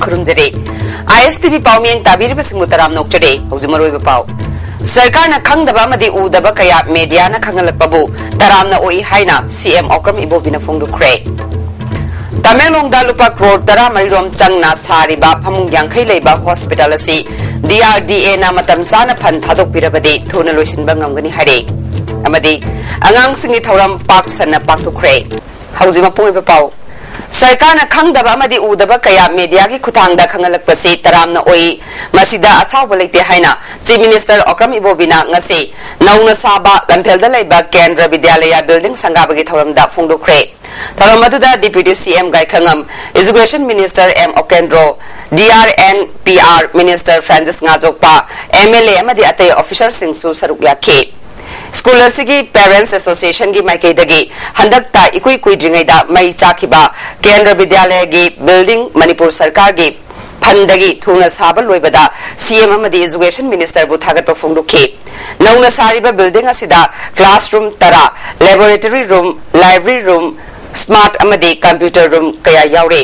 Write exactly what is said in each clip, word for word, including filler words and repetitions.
ꯈꯨꯔꯨꯝꯖꯔꯤ꯫ ꯑꯥꯏ ꯑꯦꯁ T V ꯄꯥꯎꯃꯤꯌꯦꯡ ꯇꯥꯕꯤꯔꯤꯕꯁꯤꯡꯕꯨ ꯇꯔꯥꯝꯅ ꯑꯣꯛꯆꯔꯤ꯫ ꯍꯧꯖꯤꯛ ꯃꯔꯨꯑꯣꯏꯕ ꯄꯥꯎ꯫ ꯁꯔꯀꯥꯔꯅ ꯈꯪꯗꯕ ꯑꯃꯗꯤ ꯎꯗꯕ ꯀꯌꯥ ꯃꯦꯗꯤꯌꯥꯅ ꯈꯪꯍꯜꯂꯛꯄꯕꯨ ꯇꯔꯥꯝꯅ ꯑꯣꯛꯏ ꯍꯥꯏꯅ ꯁꯤ ꯑꯦꯝ ꯑꯣꯀ꯭ꯔꯝ ꯏꯕꯣꯕꯤꯅ ꯐꯣꯡꯗꯣꯛꯈ꯭ꯔꯦ꯫ ꯇꯃꯦꯡꯂꯣꯡꯗ ꯂꯨꯄꯥ ꯀ꯭ꯔꯣꯔ ꯇꯔꯥꯃꯔꯤ ꯔꯣꯝ ꯆꯪꯅ ꯁꯥꯔꯤꯕ ꯐꯃꯨꯡ ꯌꯥꯡꯈꯩ ꯂꯩꯕ ꯍꯣꯁꯄꯤꯇꯥꯜ ꯑꯁꯤ ꯗꯤ ꯑꯥꯔ ꯗꯤ ꯑꯦꯅ ꯃꯇꯝ ꯆꯥꯅ ꯐꯟ ꯊꯥꯗꯣꯛꯄꯤꯔꯕꯗꯤ ꯊꯨꯅ ꯂꯣꯏꯁꯤꯟꯕ ꯉꯝꯒꯅꯤ ꯍꯥꯏꯔꯦ꯫ ꯑꯃꯗꯤ ꯑꯉꯥꯡꯁꯤꯡꯒꯤ ꯊꯧꯔꯝ ꯄꯥꯛ ꯁꯟꯅ ꯄꯥꯡꯊꯣꯛꯈ꯭ꯔꯦ꯫ ꯍꯧꯖꯤꯛ ꯃꯄꯨꯡ ꯑꯣꯏꯕ ꯄꯥꯎ꯫ ꯁꯔꯀꯥꯔꯅ ꯈꯪꯗꯕ ꯑꯃꯗꯤ ꯎꯗꯕ ꯀꯌꯥ ꯃꯦꯗꯤꯌꯥꯒꯤ ꯈꯨꯠꯊꯥꯡꯗ ꯈꯪꯍꯜꯂꯛꯄꯁꯤ ꯇꯔꯥꯝꯅ ꯑꯣꯏ꯫ ꯃꯁꯤꯗ ꯑꯁꯥꯎꯕ ꯂꯩꯇꯦ ꯍꯥꯏꯅ ꯆꯤꯐ ꯃꯤꯅꯤꯁꯇꯔ ꯑꯣꯀ꯭ꯔꯝ ꯏꯕꯣꯕꯤꯅ ꯉꯁꯤ ꯅꯧꯅ ꯁꯥꯕ ꯂꯝꯐꯦꯜꯗ ꯂꯩꯕ ꯀꯦꯟꯗ꯭ꯔ ꯕꯤꯗ꯭ꯌꯥꯂꯌꯥ ꯕꯤꯜꯗꯤꯡ ꯁꯪꯒꯥꯕꯒꯤ ꯊꯧꯔꯝꯗ ꯐꯣꯡꯗꯣꯛꯈ꯭ꯔꯦ꯫ ꯊꯧꯔꯝ ꯑꯗꯨꯗ deputy C M Gaikhangam, education minister M Okendro, D R N P R minister Francis Ngajokpa, M L A ꯑꯃꯗꯤ ꯑꯇꯩ ꯑꯣꯐꯤꯁꯥꯔꯁꯤꯡꯁꯨ ꯁꯔꯨꯛ ꯌꯥꯈꯤ꯫ ꯁ꯭ꯀꯨꯜ ꯑꯁꯤꯒꯤ ꯄꯦꯔꯦꯟꯠꯁ ꯑꯦꯁꯣꯁꯤꯌꯦꯁꯟꯒꯤ ꯃꯥꯏꯀꯩꯗꯒꯤ ꯍꯟꯗꯛꯇ ꯏꯀꯨꯏ ꯀꯨꯏꯗ꯭ꯔꯤꯉꯩꯗ ꯃꯩ ꯆꯥꯛꯈꯤꯕ ꯀꯦꯟꯗ꯭ꯔ ꯕꯤꯗ꯭ꯌꯥꯂꯌꯒꯤ ꯕꯤꯜꯗꯤꯡ ꯃꯅꯤꯄꯨꯔ ꯁꯔꯀꯥꯔꯒꯤ ꯐꯟꯗꯒꯤ ꯊꯨꯅ ꯁꯥꯕ ꯂꯣꯏꯕꯗ ꯁꯤ ꯑꯦꯝ ꯑꯃꯗꯤ ꯏꯖꯨꯀꯦꯁꯟ ꯃꯤꯅꯤꯁꯇꯔꯕꯨ ꯊꯥꯒꯠꯄ ꯐꯣꯡꯗꯣꯛꯈꯤ꯫ ꯅꯧꯅ ꯁꯥꯔꯤꯕ ꯕꯤꯜꯗꯤꯡ ꯑꯁꯤꯗ ꯀ꯭ꯂꯥꯁꯔꯨꯝ ꯇꯔꯥ, laboratory room, library room, smart ꯑꯃꯗꯤ ꯀꯝꯄ꯭ꯌꯨꯇꯔ ꯔꯨꯝ ꯀꯌꯥ ꯌꯥꯎꯔꯤ꯫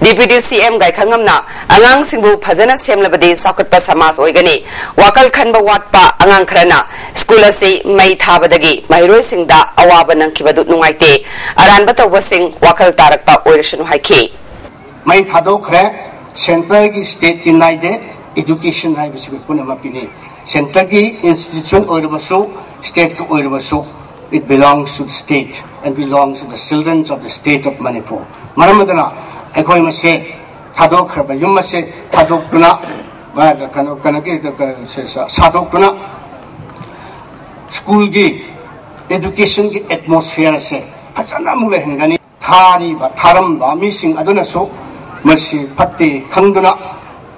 ꯗꯤꯄ꯭ꯌꯨꯇꯤ ꯁꯤ ꯑꯦꯝ ꯒꯥꯏꯈꯉꯝꯅ ꯑꯉꯥꯡꯁꯤꯡꯕꯨ ꯐꯖꯅ ꯁꯦꯝꯂꯕꯗꯤ ꯆꯥꯎꯈꯠꯄ ꯁꯃꯥꯖ ꯑꯣꯏꯒꯅꯤ, ꯋꯥꯈꯜ ꯈꯟꯕ ꯋꯥꯠꯄ ꯑꯉꯥꯡ ꯈꯔꯅ ꯁ꯭ꯀꯨꯜ ꯑꯁꯤ ꯃꯩ ꯊꯥꯕꯗꯒꯤ ꯃꯍꯩꯔꯣꯏꯁꯤꯡꯗ ꯑꯋꯥꯕ ꯅꯪꯈꯤꯕꯗꯨ ꯅꯨꯡꯉꯥꯏꯇꯦ, ꯑꯔꯥꯟꯕ ꯇꯧꯕꯁꯤꯡ ꯋꯥꯈꯜ ꯇꯥꯔꯛꯄ ꯑꯣꯏꯔꯁꯅꯨ ꯍꯥꯏꯈꯤ꯫ ꯃꯩ ꯊꯥꯗꯣꯛꯈ꯭ꯔꯦ꯫ ꯁꯦꯟꯇꯔꯒꯤ, ꯁ꯭ꯇꯦꯠꯀꯤ ꯅꯥꯏꯗꯦ꯫ ꯏꯗꯨꯀꯦꯁꯟ ꯍꯥꯏꯕꯁꯤꯕꯨ ꯄꯨꯝꯅꯃꯛꯀꯤꯅꯤ꯫ ꯁꯦꯟꯇꯔꯒꯤ ꯏꯟꯁꯇꯤꯇ꯭ꯌꯨꯁꯟ ꯑꯣꯏꯔꯕꯁꯨ, ꯁ꯭ꯇꯦꯠꯀꯤ ꯑꯣꯏꯔꯕꯁꯨ, it belongs to the state and belongs to the children of the state of Manipur. ꯃꯔꯝ ꯑꯗꯨꯅ ꯑꯩꯈꯣꯏ ꯃꯁꯦ ꯊꯥꯗꯣꯛꯈ꯭ꯔꯕ ꯌꯨꯝ ꯑꯁꯦ ꯊꯥꯗꯣꯛꯇꯨꯅ, ꯑ, ꯀꯩꯅꯣ, ꯀꯩꯅꯣꯒꯤ, ꯁꯥꯗꯣꯛꯇꯨꯅ ꯁ꯭ꯀꯨꯜꯒꯤ ꯏꯗꯨꯀꯦꯁꯟꯒꯤ ꯑꯦꯠꯃꯣꯁꯐꯤꯌꯔ ꯑꯁꯦ ꯐꯖꯅ ꯑꯃꯨꯛ ꯂꯩꯍꯟꯒꯅꯤ꯫ ꯊꯥꯔꯤꯕ, ꯊꯥꯔꯝꯕ ꯃꯤꯁꯤꯡ ꯑꯗꯨꯅꯁꯨ ꯃꯁꯤ ꯐꯠꯇꯦ ꯈꯪꯗꯨꯅ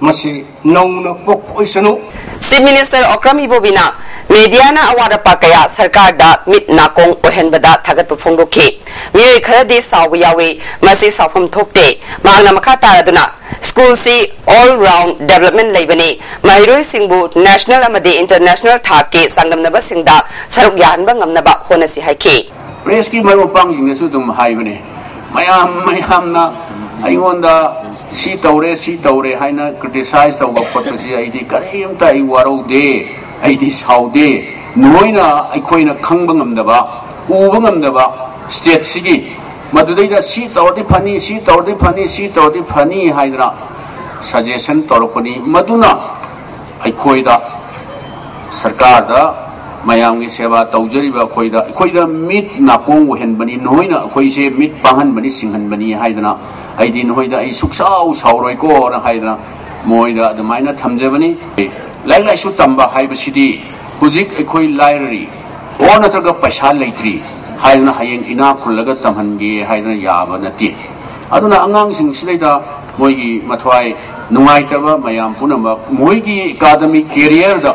ꯃꯁꯤ ꯅꯧꯅ ꯄꯣꯛꯄ ꯑꯣꯏꯁꯅꯨ꯫ ꯆꯤꯐ ꯃꯤꯅꯤꯁꯇꯔ ꯑꯣꯀ꯭ꯔꯝ ꯏꯕꯣꯕꯤꯅ ꯃꯦꯗꯤꯌꯥꯅ ꯑꯋꯥꯠ ꯑꯄꯥ ꯀꯌꯥ ꯁꯔꯀꯥꯔꯗ ꯃꯤꯠ ꯅꯥꯀꯣꯡ ꯑꯣꯏꯍꯟꯕꯗ ꯊꯥꯒꯠꯄ ꯐꯣꯡꯗꯣꯛꯈꯤ꯫ ꯃꯤꯑꯣꯏ ꯈꯔꯗꯤ ꯁꯥꯎꯕ ꯌꯥꯎꯏ, ꯃꯁꯤ ꯁꯥꯎꯐꯝ ꯊꯣꯛꯇꯦ꯫ ꯃꯍꯥꯛꯅ ꯃꯈꯥ ꯇꯥꯔꯗꯨꯅ, ꯁ꯭ꯀꯨꯜꯁꯤ ꯑꯣꯜ ꯔꯥꯎꯟ ꯗꯦꯕꯂꯞꯃꯦꯟ ꯂꯩꯕꯅꯤ, ꯃꯍꯩꯔꯣꯏꯁꯤꯡꯕꯨ ꯅꯦꯁꯅꯦꯜ ꯑꯃꯗꯤ ꯏꯟꯇꯔꯅꯦꯁꯅꯦꯜ ꯊꯥꯛꯀꯤ ꯆꯥꯡꯗꯝꯅꯕꯁꯤꯡꯗ ꯁꯔꯨꯛ ꯌꯥꯍꯟꯕ ꯉꯝꯅꯕ ꯍꯣꯠꯅꯁꯤ ꯍꯥꯏꯈꯤ꯫ ꯄ꯭ꯔꯦꯁꯀꯤ ꯃꯔꯨꯞ ꯃꯄꯥꯡꯁꯤꯡꯅꯁꯨ ꯑꯗꯨꯝ ꯍꯥꯏꯕꯅꯦ, ꯃꯌꯥꯝ, ꯃꯌꯥꯝꯅ ꯑꯩꯉꯣꯟꯗ ꯁꯤ ꯇꯧꯔꯦ, ꯁꯤ ꯇꯧꯔꯦ ꯍꯥꯏꯅ criticize ꯇꯧꯕ ꯈꯣꯠꯄꯁꯤ ꯑꯩꯗꯤ ꯀꯔꯤꯝꯇ ꯑꯩ ꯋꯥꯔꯧꯗꯦ, ꯑꯩꯗꯤ ꯁꯥꯎꯗꯦ꯫ ꯅꯣꯏꯅ ꯑꯩꯈꯣꯏꯅ ꯈꯪꯕ ꯉꯝꯗꯕ, ꯎꯕ ꯉꯝꯗꯕ stateꯁꯤꯒꯤ ꯃꯗꯨꯗꯩꯗ ꯁꯤ ꯇꯧꯔꯗꯤ ꯐꯅꯤ, ꯁꯤ ꯇꯧꯔꯗꯤ ꯐꯅꯤ, ꯁꯤ ꯇꯧꯔꯗꯤ ꯐꯅꯤ ꯍꯥꯏꯗꯅ suggestion ꯇꯧꯔꯛꯄꯅꯤ꯫ ꯃꯗꯨꯅ ꯑꯩꯈꯣꯏꯗ ꯁꯔꯀꯥꯔꯗ ꯃꯌꯥꯝꯒꯤ ꯁꯦꯕꯥ ꯇꯧꯖꯔꯤꯕ ꯑꯩꯈꯣꯏꯗ, ꯑꯩꯈꯣꯏꯗ ꯃꯤꯠ ꯅꯥꯀꯣꯡ ꯑꯣꯏꯍꯟꯕꯅꯤ, ꯅꯈꯣꯏꯅ ꯑꯩꯈꯣꯏꯁꯦ ꯃꯤꯠ ꯄꯥꯡꯍꯟꯕꯅꯤ, ꯁꯤꯡꯍꯟꯕꯅꯤ ꯍꯥꯏꯗꯅ ꯑꯩꯗꯤ ꯅꯈꯣꯏꯗ ꯑꯩ ꯁꯨꯛꯁꯥꯎ ꯁꯥꯎꯔꯣꯏꯀꯣꯅ ꯍꯥꯏꯗꯅ ꯃꯣꯏꯗ ꯑꯗꯨꯃꯥꯏꯅ ꯊꯝꯖꯕꯅꯤ꯫ ꯂꯥꯏꯔꯤꯛ ꯂꯥꯏꯁꯨ ꯇꯝꯕ ꯍꯥꯏꯕꯁꯤꯗꯤ ꯍꯧꯖꯤꯛ ꯑꯩꯈꯣꯏ ꯂꯥꯏꯔꯔꯤ ꯑꯣꯔ ꯅꯠꯇ꯭ꯔꯒ ꯄꯩꯁꯥ ꯂꯩꯇ꯭ꯔꯤ ꯍꯥꯏꯗꯅ ꯍꯌꯦꯡ ꯏꯅꯥꯛ ꯈꯨꯜꯂꯒ ꯇꯝꯍꯟꯒꯦ ꯍꯥꯏꯗꯅ ꯌꯥꯕ ꯅꯠꯇꯦ꯫ ꯑꯗꯨꯅ ꯑꯉꯥꯡꯁꯤꯡꯁꯤꯗꯩꯗ ꯃꯣꯏꯒꯤ ꯃꯊ꯭ꯋꯥꯏ ꯅꯨꯡꯉꯥꯏꯇꯕ ꯃꯌꯥꯝ ꯄꯨꯝꯅꯃꯛ ꯃꯣꯏꯒꯤ academic careerꯗ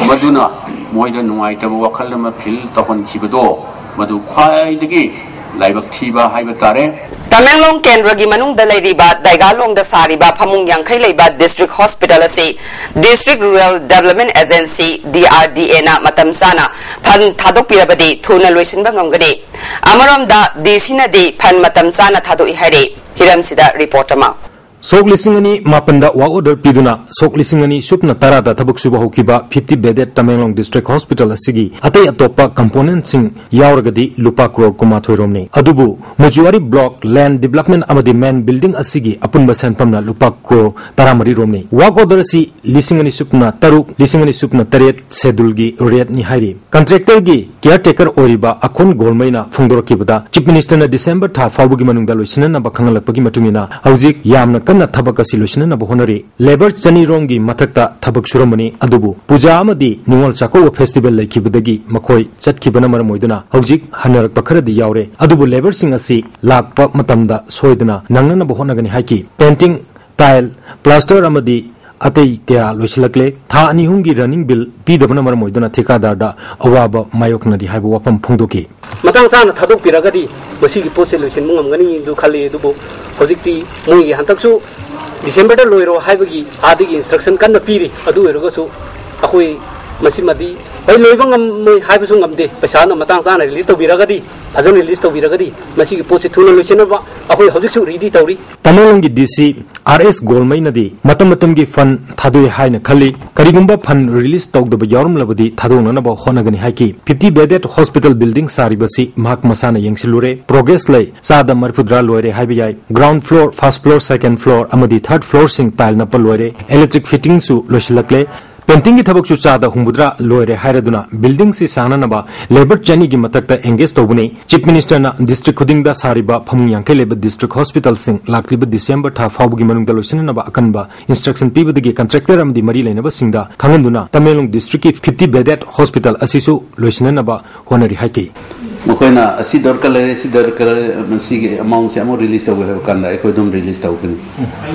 ꯃꯗꯨꯅ ꯃꯣꯏꯗ ꯅꯨꯡꯉꯥꯏꯇꯕ ꯋꯥꯈꯜ ꯑꯃ feel ꯇꯧꯍꯟꯈꯤꯕꯗꯣ ꯃꯗꯨ ꯈ꯭ꯋꯥꯏꯗꯒꯤ ꯂꯥꯏꯕꯛ ꯊꯤꯕ ꯍꯥꯏꯕ ꯇꯥꯔꯦ꯫ ꯇꯃꯦꯡꯂꯣꯡ ꯀꯦꯟꯗ꯭ꯔꯒꯤ ꯃꯅꯨꯡꯗ ꯂꯩꯔꯤꯕ ꯗꯥꯏꯒꯥꯂꯣꯡꯗ ꯁꯥꯔꯤꯕ ꯐꯃꯨꯡ ꯌꯥꯡꯈꯩ ꯂꯩꯕ district hospital ꯑꯁꯤ District Rural Development Agency, D R D Aꯅ ꯃꯇꯝ ꯆꯥꯅ fund ꯊꯥꯗꯣꯛꯄꯤꯔꯕꯗꯤ ꯊꯨꯅ ꯂꯣꯏꯁꯤꯟꯕ ꯉꯝꯒꯅꯤ꯫ ꯑꯃꯔꯣꯝꯗ DCꯅꯗꯤ fund ꯃꯇꯝ ꯆꯥꯅ ꯊꯥꯗꯣꯛꯏ ꯍꯥꯏꯔꯤ꯫ ꯍꯤꯔꯝꯁꯤꯗ report ꯑꯃ꯫ ꯁꯣꯛ ꯂꯤꯁꯤꯡ ꯑꯅꯤ ꯃꯥꯄꯟꯗ work order ꯄꯤꯗꯨꯅ ꯁꯣꯛ ꯂꯤꯁꯤꯡ ꯑꯅꯤ ꯁꯨꯞꯅ ꯇꯔꯥꯗ ꯊꯕꯛ ꯁꯨꯕ ꯍꯧꯈꯤꯕ fifty bedded Tamenglong district hospital ꯑꯁꯤꯒꯤ ꯑꯇꯩ ꯑꯇꯣꯞꯄ componentꯁꯤꯡ ꯌꯥꯎꯔꯒꯗꯤ ꯂꯨꯄꯥ ꯀ꯭ꯔꯣꯔ ꯀꯨꯟꯃꯥꯊꯣꯏ ꯔꯣꯝꯅꯤ꯫ ꯑꯗꯨꯕꯨ mortuary block, land development ꯑꯃꯗꯤ main building ꯑꯁꯤꯒꯤ ꯑꯄꯨꯟꯕ ꯁꯦꯟꯐꯝꯅ ꯂꯨꯄꯥ ꯀ꯭ꯔꯣꯔ ꯇꯔꯥꯃꯔꯤ ꯔꯣꯝꯅꯤ꯫ Work order ꯑꯁꯤ ꯂꯤꯁꯤꯡ ꯑꯅꯤ ꯁꯨꯞꯅ ꯇꯔꯨꯛ, ꯂꯤꯁꯤꯡ ꯑꯅꯤ ꯁꯨꯞꯅ ꯇꯔꯦꯠ scheduleꯒꯤ rateꯅꯤ ꯍꯥꯏꯔꯤ꯫ Contractorꯒꯤ caretaker ꯑꯣꯏꯔꯤꯕ ꯑꯈꯣꯟ ꯒꯣꯜꯃꯩꯅ ꯐꯣꯡꯗꯣꯔꯛꯈꯤꯕꯗ, Chief Ministerꯅ December ꯊꯥ ꯐꯥꯎꯕꯒꯤ ꯃꯅꯨꯡꯗ ꯂꯣꯏꯁꯤꯟꯅꯅꯕ ꯈꯪꯍꯜꯂꯛꯄꯒꯤ ꯃꯇꯨꯡ ꯏꯟꯅ ꯍꯧꯖꯤꯛ ꯌꯥꯝꯅ ꯀꯟꯅ ꯊꯕꯛ ꯑꯁꯤ ꯂꯣꯏꯁꯤꯟꯅꯅꯕ ꯍꯣꯠꯅꯔꯤ꯫ Labour ꯆꯅꯤ ꯔꯣꯝꯒꯤ ꯃꯊꯛꯇ ꯊꯕꯛ ꯁꯨꯔꯝꯕꯅꯤ, ꯑꯗꯨꯕꯨ ꯄꯨꯖꯥ ꯑꯃꯗꯤ ꯅꯤꯉꯣꯜ ꯆꯥꯛꯀꯧꯕ festival ꯂꯩꯈꯤꯕꯗꯒꯤ ꯃꯈꯣꯏ ꯆꯠꯈꯤꯕꯅ ꯃꯔꯝ ꯑꯣꯏꯗꯨꯅ ꯍꯧꯖꯤꯛ ꯍꯟꯅꯔꯛꯄ ꯈꯔꯗꯤ ꯌꯥꯎꯔꯦ꯫ ꯑꯗꯨꯕꯨ labourꯁꯤꯡ ꯑꯁꯤ ꯂꯥꯛꯄ ꯃꯇꯝꯗ ꯁꯣꯏꯗꯅ ꯅꯪꯅꯅꯕ ꯍꯣꯠꯅꯒꯅꯤ ꯍꯥꯏꯈꯤ꯫ Painting, tile, plaster ꯑꯃꯗꯤ ꯑꯇꯩ ꯀꯌꯥ ꯂꯣꯏꯁꯤꯜꯂꯛꯂꯦ꯫ ꯊꯥ ꯑꯅꯤ ꯑꯍꯨꯝꯒꯤ running bill ꯄꯤꯗꯕꯅ ꯃꯔꯝ ꯑꯣꯏꯗꯨꯅ ꯊꯤꯀꯥꯗꯥꯔꯗ ꯑꯋꯥꯕ ꯃꯥꯌꯣꯛꯅꯔꯤ ꯍꯥꯏꯕ ꯋꯥꯐꯝ ꯐꯣꯡꯗꯣꯛꯈꯤ꯫ ꯃꯇꯥꯡ ꯆꯥꯅ ꯊꯥꯗꯣꯛꯄꯤꯔꯒꯗꯤ ꯃꯁꯤꯒꯤ ꯄꯣꯠꯁꯦ ꯂꯣꯏꯁꯤꯟꯕ ꯉꯝꯒꯅꯤ ꯑꯗꯨ ꯈꯜꯂꯤ꯫ ꯑꯗꯨꯕꯨ ꯍꯧꯖꯤꯛꯇꯤ ꯃꯣꯏꯒꯤ ꯍꯟꯗꯛꯁꯨ Decemberꯗ ꯂꯣꯏꯔꯣ ꯍꯥꯏꯕꯒꯤ ꯑꯥꯗꯒꯤ instruction ꯀꯟꯅ ꯄꯤꯔꯤ꯫ ꯑꯗꯨ ꯑꯣꯏꯔꯒꯁꯨ ꯑꯩꯈꯣꯏ ꯃꯁꯤꯃꯗꯤ ꯍꯣꯏ, ꯂꯣꯏꯕ ꯉꯝꯃꯣꯏ ꯍꯥꯏꯕꯁꯨ ꯉꯝꯗꯦ꯫ ꯄꯩꯁꯥꯅ ꯃꯇꯥꯡ ꯆꯥꯅ ꯔꯤꯂꯤꯁ ꯇꯧꯕꯤꯔꯒꯗꯤ, ꯐꯖꯅ ꯔꯤꯂꯤꯁ ꯇꯧꯕꯤꯔꯒꯗꯤ, ꯃꯁꯤꯒꯤ ꯄꯣꯠꯁꯤ ꯊꯨꯅ ꯂꯣꯏꯁꯤꯟꯅꯕ ꯑꯩꯈꯣꯏ ꯍꯧꯖꯤꯛꯁꯨ ꯔꯦꯗꯤ ꯇꯧꯔꯤ꯫ ꯇꯃꯦꯡꯂꯣꯡꯒꯤ ꯗꯤ ꯁꯤ ꯑꯥꯔ ꯑꯦꯁ ꯒꯣꯜꯃꯩꯅꯗꯤ ꯃꯇꯝ ꯃꯇꯝꯒꯤ ꯐꯟ ꯊꯥꯗꯣꯛꯏ ꯍꯥꯏꯅ ꯈꯜꯂꯤ꯫ ꯀꯔꯤꯒꯨꯝꯕ ꯐꯟ ꯔꯤꯂꯤꯁ ꯇꯧꯗꯕ ꯌꯥꯎꯔꯝꯂꯕꯗꯤ ꯊꯥꯗꯣꯛꯅꯅꯕ ꯍꯣꯠꯅꯒꯅꯤ ꯍꯥꯏꯈꯤ꯫ ꯐꯤꯐꯇꯤ ꯕꯦꯗꯦꯗ ꯍꯣꯁꯄꯤꯇꯥꯜ ꯕꯤꯜꯗꯤꯡ ꯁꯥꯔꯤꯕꯁꯤ ꯃꯍꯥꯛ ꯃꯁꯥꯅ ꯌꯦꯡꯁꯤꯜꯂꯨꯔꯦ꯫ ꯄ꯭ꯔꯣꯒ꯭ꯔꯦꯁ ꯂꯩ꯫ ꯆꯥꯗ ꯃꯔꯤꯐꯨꯇꯔꯥ ꯂꯣꯏꯔꯦ ꯍꯥꯏꯕ ꯌꯥꯏ꯫ Ground floor, first floor, second floor ꯑꯃꯗꯤ ꯊꯥꯔꯠ ꯐ꯭ꯂꯣꯔꯁꯤꯡ ꯇꯥꯏꯜ ꯅꯞꯄ ꯂꯣꯏꯔꯦ꯫ ꯏꯂꯦꯛꯇ꯭ꯔꯤꯛ ꯐꯤꯇꯤꯡꯁꯨ ꯂꯣꯏꯁꯤꯜꯂꯛꯂꯦ꯫ ꯄꯦꯟꯇꯤꯡꯒꯤ ꯊꯕꯛꯁꯨ ꯆꯥꯗ ꯍꯨꯝꯐꯨꯇꯔꯥ ꯂꯣꯏꯔꯦ ꯍꯥꯏꯔꯗꯨꯅ ꯕꯤꯜꯗꯤꯡꯁꯤ ꯁꯥꯅꯅꯕ ꯂꯦꯕꯔ ꯆꯅꯤꯒꯤ ꯃꯊꯛꯇ ꯑꯦꯡꯒꯦꯖ ꯇꯧꯕꯅꯤ꯫ ꯆꯤꯐ ꯃꯤꯅꯤꯁꯇꯔꯅ ꯗꯤꯁꯇ꯭ꯔꯤꯛ ꯈꯨꯗꯤꯡꯗ ꯁꯥꯔꯤꯕ ꯐꯃꯨꯡ ꯌꯥꯡꯈꯩ ꯂꯩꯕ ꯗꯤꯁꯇ꯭ꯔꯤꯛ ꯍꯣꯁꯄꯤꯇꯥꯜꯁꯤꯡ ꯂꯥꯛꯂꯤꯕ ꯗꯤꯁꯦꯝꯕꯔ ꯊꯥ ꯐꯥꯎꯕꯒꯤ ꯃꯅꯨꯡꯗ ꯂꯣꯏꯁꯤꯟꯅꯅꯕ ꯑꯀꯟꯕ ꯏꯟꯁꯇ꯭ꯔꯛꯁꯟ ꯄꯤꯕꯗꯒꯤ ꯀꯟꯇ꯭ꯔꯦꯛꯇꯔ ꯑꯃꯗꯤ ꯃꯔꯤ ꯂꯩꯅꯕꯁꯤꯡꯗ ꯈꯪꯍꯟꯗꯨꯅ ꯇꯃꯦꯡꯂꯣꯡ ꯗꯤꯁꯇ꯭ꯔꯤꯛꯀꯤ ꯐꯤꯐꯇꯤ ꯕꯦꯗꯦꯗ ꯍꯣꯁꯄꯤꯇꯥꯜ ꯑꯁꯤꯁꯨ ꯂꯣꯏꯁꯤꯟꯅꯅꯕ ꯍꯣꯠꯅꯔꯤ ꯍꯥꯏꯈꯤ꯫ ꯃꯈꯣꯏꯅ ꯑꯁꯤ ꯗꯔꯀꯥꯔ ꯂꯩꯔꯦ, ꯑꯁꯤ ꯗꯔꯀꯥꯔ ꯂꯩꯔꯦ, ꯃꯁꯤꯒꯤ ꯑꯦꯃꯥꯎꯟꯁꯦ ꯑꯃꯨꯛ ꯔꯤꯂꯤꯁ ꯇꯧꯒꯦ ꯍꯥꯏꯕ ꯀꯥꯟꯗ ꯑꯩꯈꯣꯏ ꯑꯗꯨꯝ ꯔꯤꯂꯤꯁ ꯇꯧꯒꯅꯤ꯫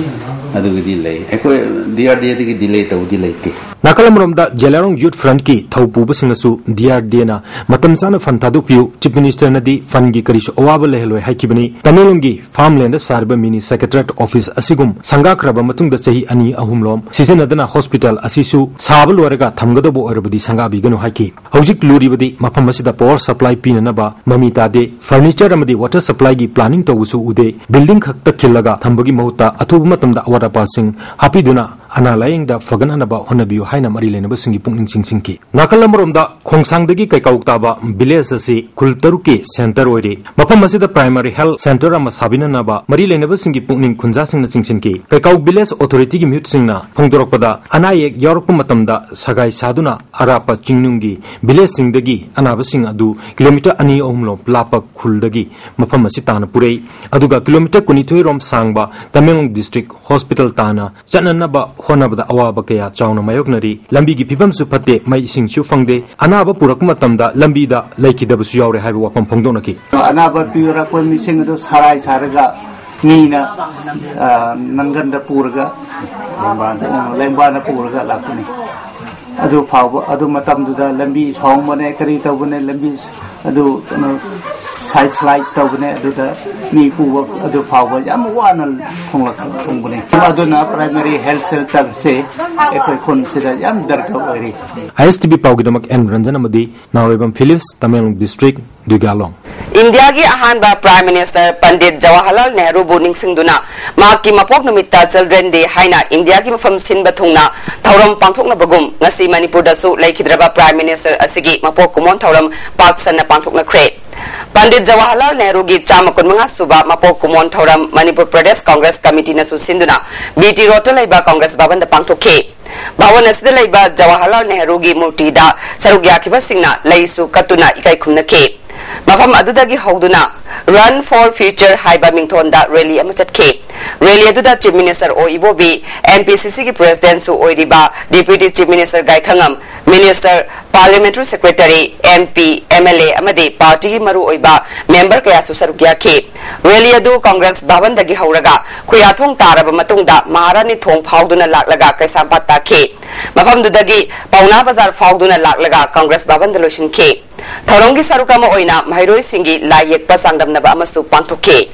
ꯑꯗꯨꯒꯤꯗꯤ ꯂꯩ꯫ ꯑꯩꯈꯣꯏ ꯗꯤ ꯑꯥꯔ ꯗꯤ ꯑꯦꯗꯒꯤ ꯗꯤꯂꯦ ꯇꯧꯕꯗꯤ ꯂꯩꯇꯦ꯫ ꯅꯥꯀꯜ ꯑꯃꯔꯣꯝꯗ ꯖꯦꯂꯥꯔꯣꯡ ꯌꯨꯠ ꯐ꯭ꯔꯟꯠꯀꯤ ꯊꯧ ꯄꯨꯕꯁꯤꯡꯅꯁꯨ ꯗꯤ ꯑꯥꯔ ꯗꯤ ꯑꯦꯅ ꯃꯇꯝ ꯆꯥꯅ ꯐꯟ ꯊꯥꯗꯣꯛꯄꯤꯌꯨ, ꯆꯤꯐ ꯃꯤꯅꯤꯁꯇꯔꯅꯗꯤ ꯐꯟꯒꯤ ꯀꯔꯤꯁꯨ ꯑꯋꯥꯕ ꯂꯩꯍꯜꯂꯣꯏ ꯍꯥꯏꯈꯤꯕꯅꯤ꯫ ꯇꯃꯦꯡꯂꯣꯡꯒꯤ ꯐꯥꯔꯝꯂꯦꯟꯗ ꯁꯥꯔꯤꯕ ꯃꯤꯅꯤ ꯁꯦꯀ꯭ꯔꯦꯇꯔꯤꯌꯦꯠ ꯑꯣꯐꯤꯁ ꯑꯁꯤꯒꯨꯝ ꯁꯪꯒꯥꯈ꯭ꯔꯕ ꯃꯇꯨꯡꯗ ꯆꯍꯤ ꯑꯅꯤ ꯑꯍꯨꯝꯂꯣꯝ ꯁꯤꯖꯤꯟꯅꯗꯅ ꯍꯣꯁꯄꯤꯇꯥꯜ ꯑꯁꯤꯁꯨ ꯁꯥꯕ ꯂꯣꯏꯔꯒ ꯊꯝꯒꯗꯧꯕ ꯑꯣꯏꯔꯕꯗꯤ ꯁꯪꯒꯥꯕꯤꯒꯅꯨ ꯍꯥꯏꯈꯤ꯫ ꯍꯧꯖꯤꯛ ꯂꯨꯔꯤꯕꯗꯤ ꯃꯐꯝ ꯑꯁꯤꯗ ꯄꯋꯥꯔ ꯁꯄ꯭ꯂꯥꯏ ꯄꯤꯅꯅꯕ ꯃꯃꯤ ꯇꯥꯗꯦ꯫ ꯐꯔꯅꯤꯆꯔ ꯑꯃꯗꯤ ꯋꯥꯇꯔ ꯁꯄ꯭ꯂꯥꯏꯒꯤ ꯄ꯭ꯂꯥꯅꯤꯡ ꯇꯧꯕꯁꯨ ꯎꯗꯦ꯫ ꯕꯤꯜꯗꯤꯡ ꯈꯛꯇ ꯈꯤꯜꯂꯒ ꯊꯝꯕꯒꯤ ꯃꯍꯨꯠꯇ ꯑꯊꯨꯕ ꯃꯇꯝꯗ ꯑꯋꯥꯠ ꯑꯄꯥꯁꯤꯡ ꯍꯥꯞꯄꯤꯗꯨꯅ ꯑꯅꯥ ꯂꯥꯌꯦꯡꯗ ꯐꯒꯠꯍꯟꯅꯕ ꯍꯣꯠꯅꯕꯤꯌꯨ ꯍꯥꯏꯅ ꯃꯔꯤ ꯂꯩꯅꯕꯁꯤꯡꯒꯤ ꯄꯨꯛꯅꯤꯡ ꯆꯤꯡꯁꯤꯟꯈꯤ꯫ ꯅꯥꯀꯜ ꯑꯃꯔꯣꯝꯗ ꯈꯣꯡꯁꯥꯡꯗꯒꯤ ꯀꯩꯀꯥꯎ ꯇꯥꯕ ꯚꯤꯂꯦꯖ ꯑꯁꯤ ꯈꯨꯜ ꯇꯔꯨꯛꯀꯤ ꯁꯦꯟꯇꯔ ꯑꯣꯏꯔꯤ꯫ ꯃꯐꯝ ꯑꯁꯤꯗ ꯄ꯭ꯔꯥꯏꯃꯥꯔꯤ ꯍꯦꯜꯊ ꯁꯦꯟꯇꯔ ꯑꯃ ꯁꯥꯕꯤꯅꯅꯕ ꯃꯔꯤ ꯂꯩꯅꯕꯁꯤꯡꯒꯤ ꯄꯨꯛꯅꯤꯡ ꯈꯨꯟꯖꯥꯁꯤꯡꯅ ꯆꯤꯡꯁꯤꯟꯈꯤ꯫ ꯀꯩꯀꯥꯎ ꯚꯤꯂꯦꯖ ꯑꯣꯊꯣꯔꯤꯇꯤꯒꯤ ꯃꯤꯍꯨꯠꯁꯤꯡꯅ ꯐꯣꯡꯗꯣꯔꯛꯄꯗ, ꯑꯅꯥ ꯑꯌꯦꯛ ꯌꯥꯎꯔꯛꯄ ꯃꯇꯝꯗ ꯁꯒꯥꯏ ꯁꯥꯗꯨꯅ ꯑꯔꯥꯞꯄ ꯆꯤꯡꯅꯨꯡꯒꯤ ꯚꯤꯂꯦꯖꯁꯤꯡꯗꯒꯤ ꯑꯅꯥꯕꯁꯤꯡ ꯑꯗꯨ ꯀꯤꯂꯣꯃꯤꯇꯔ ꯑꯅꯤ ꯑꯍꯨꯝ ꯂꯣꯝ ꯂꯥꯞꯄ ꯈꯨꯜꯗꯒꯤ ꯃꯐꯝ ꯑꯁꯤ ꯇꯥꯅ ꯄꯨꯔꯛꯏ꯫ ꯑꯗꯨꯒ ꯀꯤꯂꯣꯃꯤꯇꯔ ꯀꯨꯟꯅꯤꯊꯣꯏ ꯔꯣꯝ ꯁꯥꯡꯕ ꯇꯃꯦꯡꯂꯣꯡ ꯗꯤꯁꯇ꯭ꯔꯤꯛ ꯍꯣꯁꯄꯤꯇꯥꯜ ꯇꯥꯅ ꯆꯠꯅꯅꯕ ꯍꯣꯠꯅꯕꯗ ꯑꯋꯥꯕ ꯀꯌꯥ ꯆꯥꯎꯅ ꯃꯥꯌꯣꯛꯅꯔꯤ꯫ ꯂꯝꯕꯤꯒꯤ ꯐꯤꯕꯝꯁꯨ ꯐꯠꯇꯦ, ꯃꯩ ꯏꯁꯤꯡꯁꯨ ꯐꯪꯗꯦ꯫ ꯑꯅꯥꯕ ꯄꯨꯔꯛꯄ ꯃꯇꯝꯗ ꯂꯝꯕꯤꯗ ꯂꯩꯈꯤꯗꯕꯁꯨ ꯌꯥꯎꯔꯦ ꯍꯥꯏꯕ ꯋꯥꯐꯝ ꯐꯣꯡꯗꯣꯛꯅꯈꯤ꯫ ꯑꯅꯥꯕ ꯄꯨꯔꯛꯄ ꯃꯤꯁꯤꯡ ꯑꯗꯨ ꯁꯔꯥꯏ ꯁꯥꯔꯒ ꯃꯤꯅ, ꯑ, ꯅꯪꯒꯟꯗ ꯄꯨꯔꯒ, ꯂꯦꯡꯕꯥꯟꯗ꯫ ꯑ, ꯂꯦꯡꯕꯥꯟꯗ ꯄꯨꯔꯒ ꯂꯥꯛꯄꯅꯤ꯫ ꯑꯗꯨ ꯐꯥꯎꯕ, ꯑꯗꯨ ꯃꯇꯝꯗꯨꯗ ꯂꯝꯕꯤ ꯁꯣꯡꯕꯅꯦ, ꯀꯔꯤ ꯇꯧꯕꯅꯦ, ꯂꯝꯕꯤ ꯑꯗꯨ, ꯀꯩꯅꯣ, ꯁꯥꯏꯁꯂꯥꯏꯠ ꯇꯧꯕꯅꯦ꯫ ꯑꯗꯨꯗ ꯃꯤ ꯄꯨꯕ ꯑꯗꯨ ꯐꯥꯎꯕ ꯌꯥꯝ ꯋꯥꯅ ꯊꯣꯡꯂꯛ ꯊꯣꯡꯕꯅꯦ꯫ ꯑꯗꯨꯅ ꯄ꯭ꯔꯥꯏꯃꯔꯤ ꯍꯦꯜꯊ ꯁꯦꯟꯇꯔꯁꯦ ꯑꯩꯈꯣꯏ ꯈꯨꯟꯁꯤꯗ ꯌꯥꯝ ꯗꯔꯀꯥꯔ ꯑꯣꯏꯔꯤ꯫ ꯑꯥꯏ ꯑꯦꯁ ꯇꯤ ꯚꯤ ꯄꯥꯎꯒꯤꯗꯃꯛ ꯑꯦꯟ ꯔꯟꯖꯟ ꯑꯃꯗꯤ ꯅꯥꯎꯔꯦꯝꯕꯝ ꯐꯤꯂꯤꯞꯁ, ꯇꯃꯦꯡꯂꯣꯡ ꯗꯤꯁꯇ꯭ꯔꯤꯛ, ꯗꯨꯏꯒꯥꯂꯣꯡ꯫ ꯏꯟꯗꯤꯌꯥꯒꯤ ꯑꯍꯥꯟꯕ ꯄ꯭ꯔꯥꯏꯝ ꯃꯤꯅꯤꯁꯇꯔ ꯄꯟꯗꯤꯠ ꯖꯋꯥꯍꯔꯂꯥꯜ ꯅꯦꯍꯔꯨꯕꯨ ꯅꯤꯡꯁꯤꯡꯗꯨꯅ ꯃꯍꯥꯛꯀꯤ ꯃꯄꯣꯛ ꯅꯨꯃꯤꯠꯇ ꯆꯤꯜꯗ꯭ꯔꯦꯟ ꯗꯦ ꯍꯥꯏꯅ ꯏꯟꯗꯤꯌꯥꯒꯤ ꯃꯐꯝ ꯁꯤꯟꯕ ꯊꯨꯡꯅ ꯊꯧꯔꯝ ꯄꯥꯡꯊꯣꯛꯅꯕꯒꯨꯝ, ꯉꯁꯤ ꯃꯅꯤꯄꯨꯔꯗꯁꯨ ꯂꯩꯈꯤꯗ꯭ꯔꯕ ꯄ꯭ꯔꯥꯏꯝ ꯃꯤꯅꯤꯁꯇꯔ ꯑꯁꯤꯒꯤ ꯃꯄꯣꯛ ꯀꯨꯝꯑꯣꯟ ꯊꯧꯔꯝ ꯄꯥꯛ ꯁꯟꯅ ꯄꯥꯡꯊꯣꯛꯅꯈ꯭ꯔꯦ꯫ ꯄꯟꯗꯤꯠ ꯖꯋꯥꯍꯔꯂꯥꯜ ꯅꯦꯍꯔꯨꯒꯤ ꯆꯥꯝꯃ ꯀꯨꯟꯃꯉꯥ ꯁꯨꯕ ꯃꯄꯣꯛ ꯀꯨꯝꯑꯣꯟ ꯊꯧꯔꯝ ꯃꯅꯤꯄꯨꯔ ꯄ꯭ꯔꯗꯦꯁ ꯀꯣꯡꯒ꯭ꯔꯦꯁ ꯀꯃꯤꯇꯤꯅꯁꯨ ꯁꯤꯟꯗꯨꯅ ꯕꯤ ꯇꯤ ꯔꯣꯗꯇ ꯂꯩꯕ ꯀꯣꯡꯒ꯭ꯔꯦꯁ ꯚꯕꯟꯗ ꯄꯥꯡꯊꯣꯛꯈꯤ꯫ ꯚꯕꯟ ꯑꯁꯤꯗ ꯂꯩꯕ ꯖꯋꯥꯍꯔꯂꯥꯜ ꯅꯦꯍꯔꯨꯒꯤ ꯃꯨꯔꯇꯤꯗ ꯁꯔꯨꯛ ꯌꯥꯈꯤꯕꯁꯤꯡꯅ ꯂꯩꯁꯨ ꯀꯠꯇꯨꯅ ꯏꯀꯥꯏ ꯈꯨꯝꯅꯈꯤ꯫ ꯃꯐꯝ ꯑꯗꯨꯗꯒꯤ ꯍꯧꯗꯨꯅ Run for Future ꯍꯥꯏꯕ ꯃꯤꯡꯊꯣꯟꯗ ꯔꯦꯂꯤ ꯑꯃ ꯆꯠꯈꯤ꯫ ꯔꯦꯂꯤ ꯑꯗꯨꯗ ꯆꯤꯐ ꯃꯤꯅꯤꯁꯇꯔ ꯑꯣ ꯏꯕꯣꯕꯤ, ꯑꯦꯝ ꯄꯤ ꯁꯤ ꯁꯤꯒꯤ ꯄ꯭ꯔꯦꯁꯤꯗꯦꯟꯠꯁꯨ ꯑꯣꯏꯔꯤꯕ deputy chief minister Gaikhangam, minister, parliamentary secretary, M P, M L A ꯑꯃꯗꯤ ꯄꯥꯔꯇꯤꯒꯤ ꯃꯔꯨꯑꯣꯏꯕ ꯃꯦꯝꯕꯔ ꯀꯌꯥꯁꯨ ꯁꯔꯨꯛ ꯌꯥꯈꯤ꯫ ꯔꯦꯂꯤ ꯑꯗꯨ ꯀꯣꯡꯒ꯭ꯔꯦꯁ ꯚꯕꯟꯗꯒꯤ ꯍꯧꯔꯒ ꯈꯨꯌꯥꯊꯣꯡ ꯇꯥꯔꯕ ꯃꯇꯨꯡꯗ ꯃꯍꯥꯔꯥꯅꯤ ꯊꯣꯡ ꯐꯥꯎꯗꯨꯅ ꯂꯥꯛꯂꯒ ꯀꯩꯁꯥꯝꯄꯥꯠ ꯇꯥꯈꯤ꯫ ꯃꯐꯝꯗꯨꯗꯒꯤ ꯄꯥꯎꯅꯥ ꯕꯖꯥꯔ ꯐꯥꯎꯗꯨꯅ ꯂꯥꯛꯂꯒ ꯀꯣꯡꯒ꯭ꯔꯦꯁ ꯚꯕꯟꯗ ꯂꯣꯏꯁꯤꯟꯈꯤ꯫ ꯊꯧꯔꯝꯒꯤ ꯁꯔꯨꯛ ꯑꯃ ꯑꯣꯏꯅ ꯃꯍꯩꯔꯣꯏꯁꯤꯡꯒꯤ ꯂꯥꯏ ꯌꯦꯛꯄ ꯆꯥꯡꯗꯝꯅꯕ ꯑꯃꯁꯨ ꯄꯥꯡꯊꯣꯛꯈꯤ꯫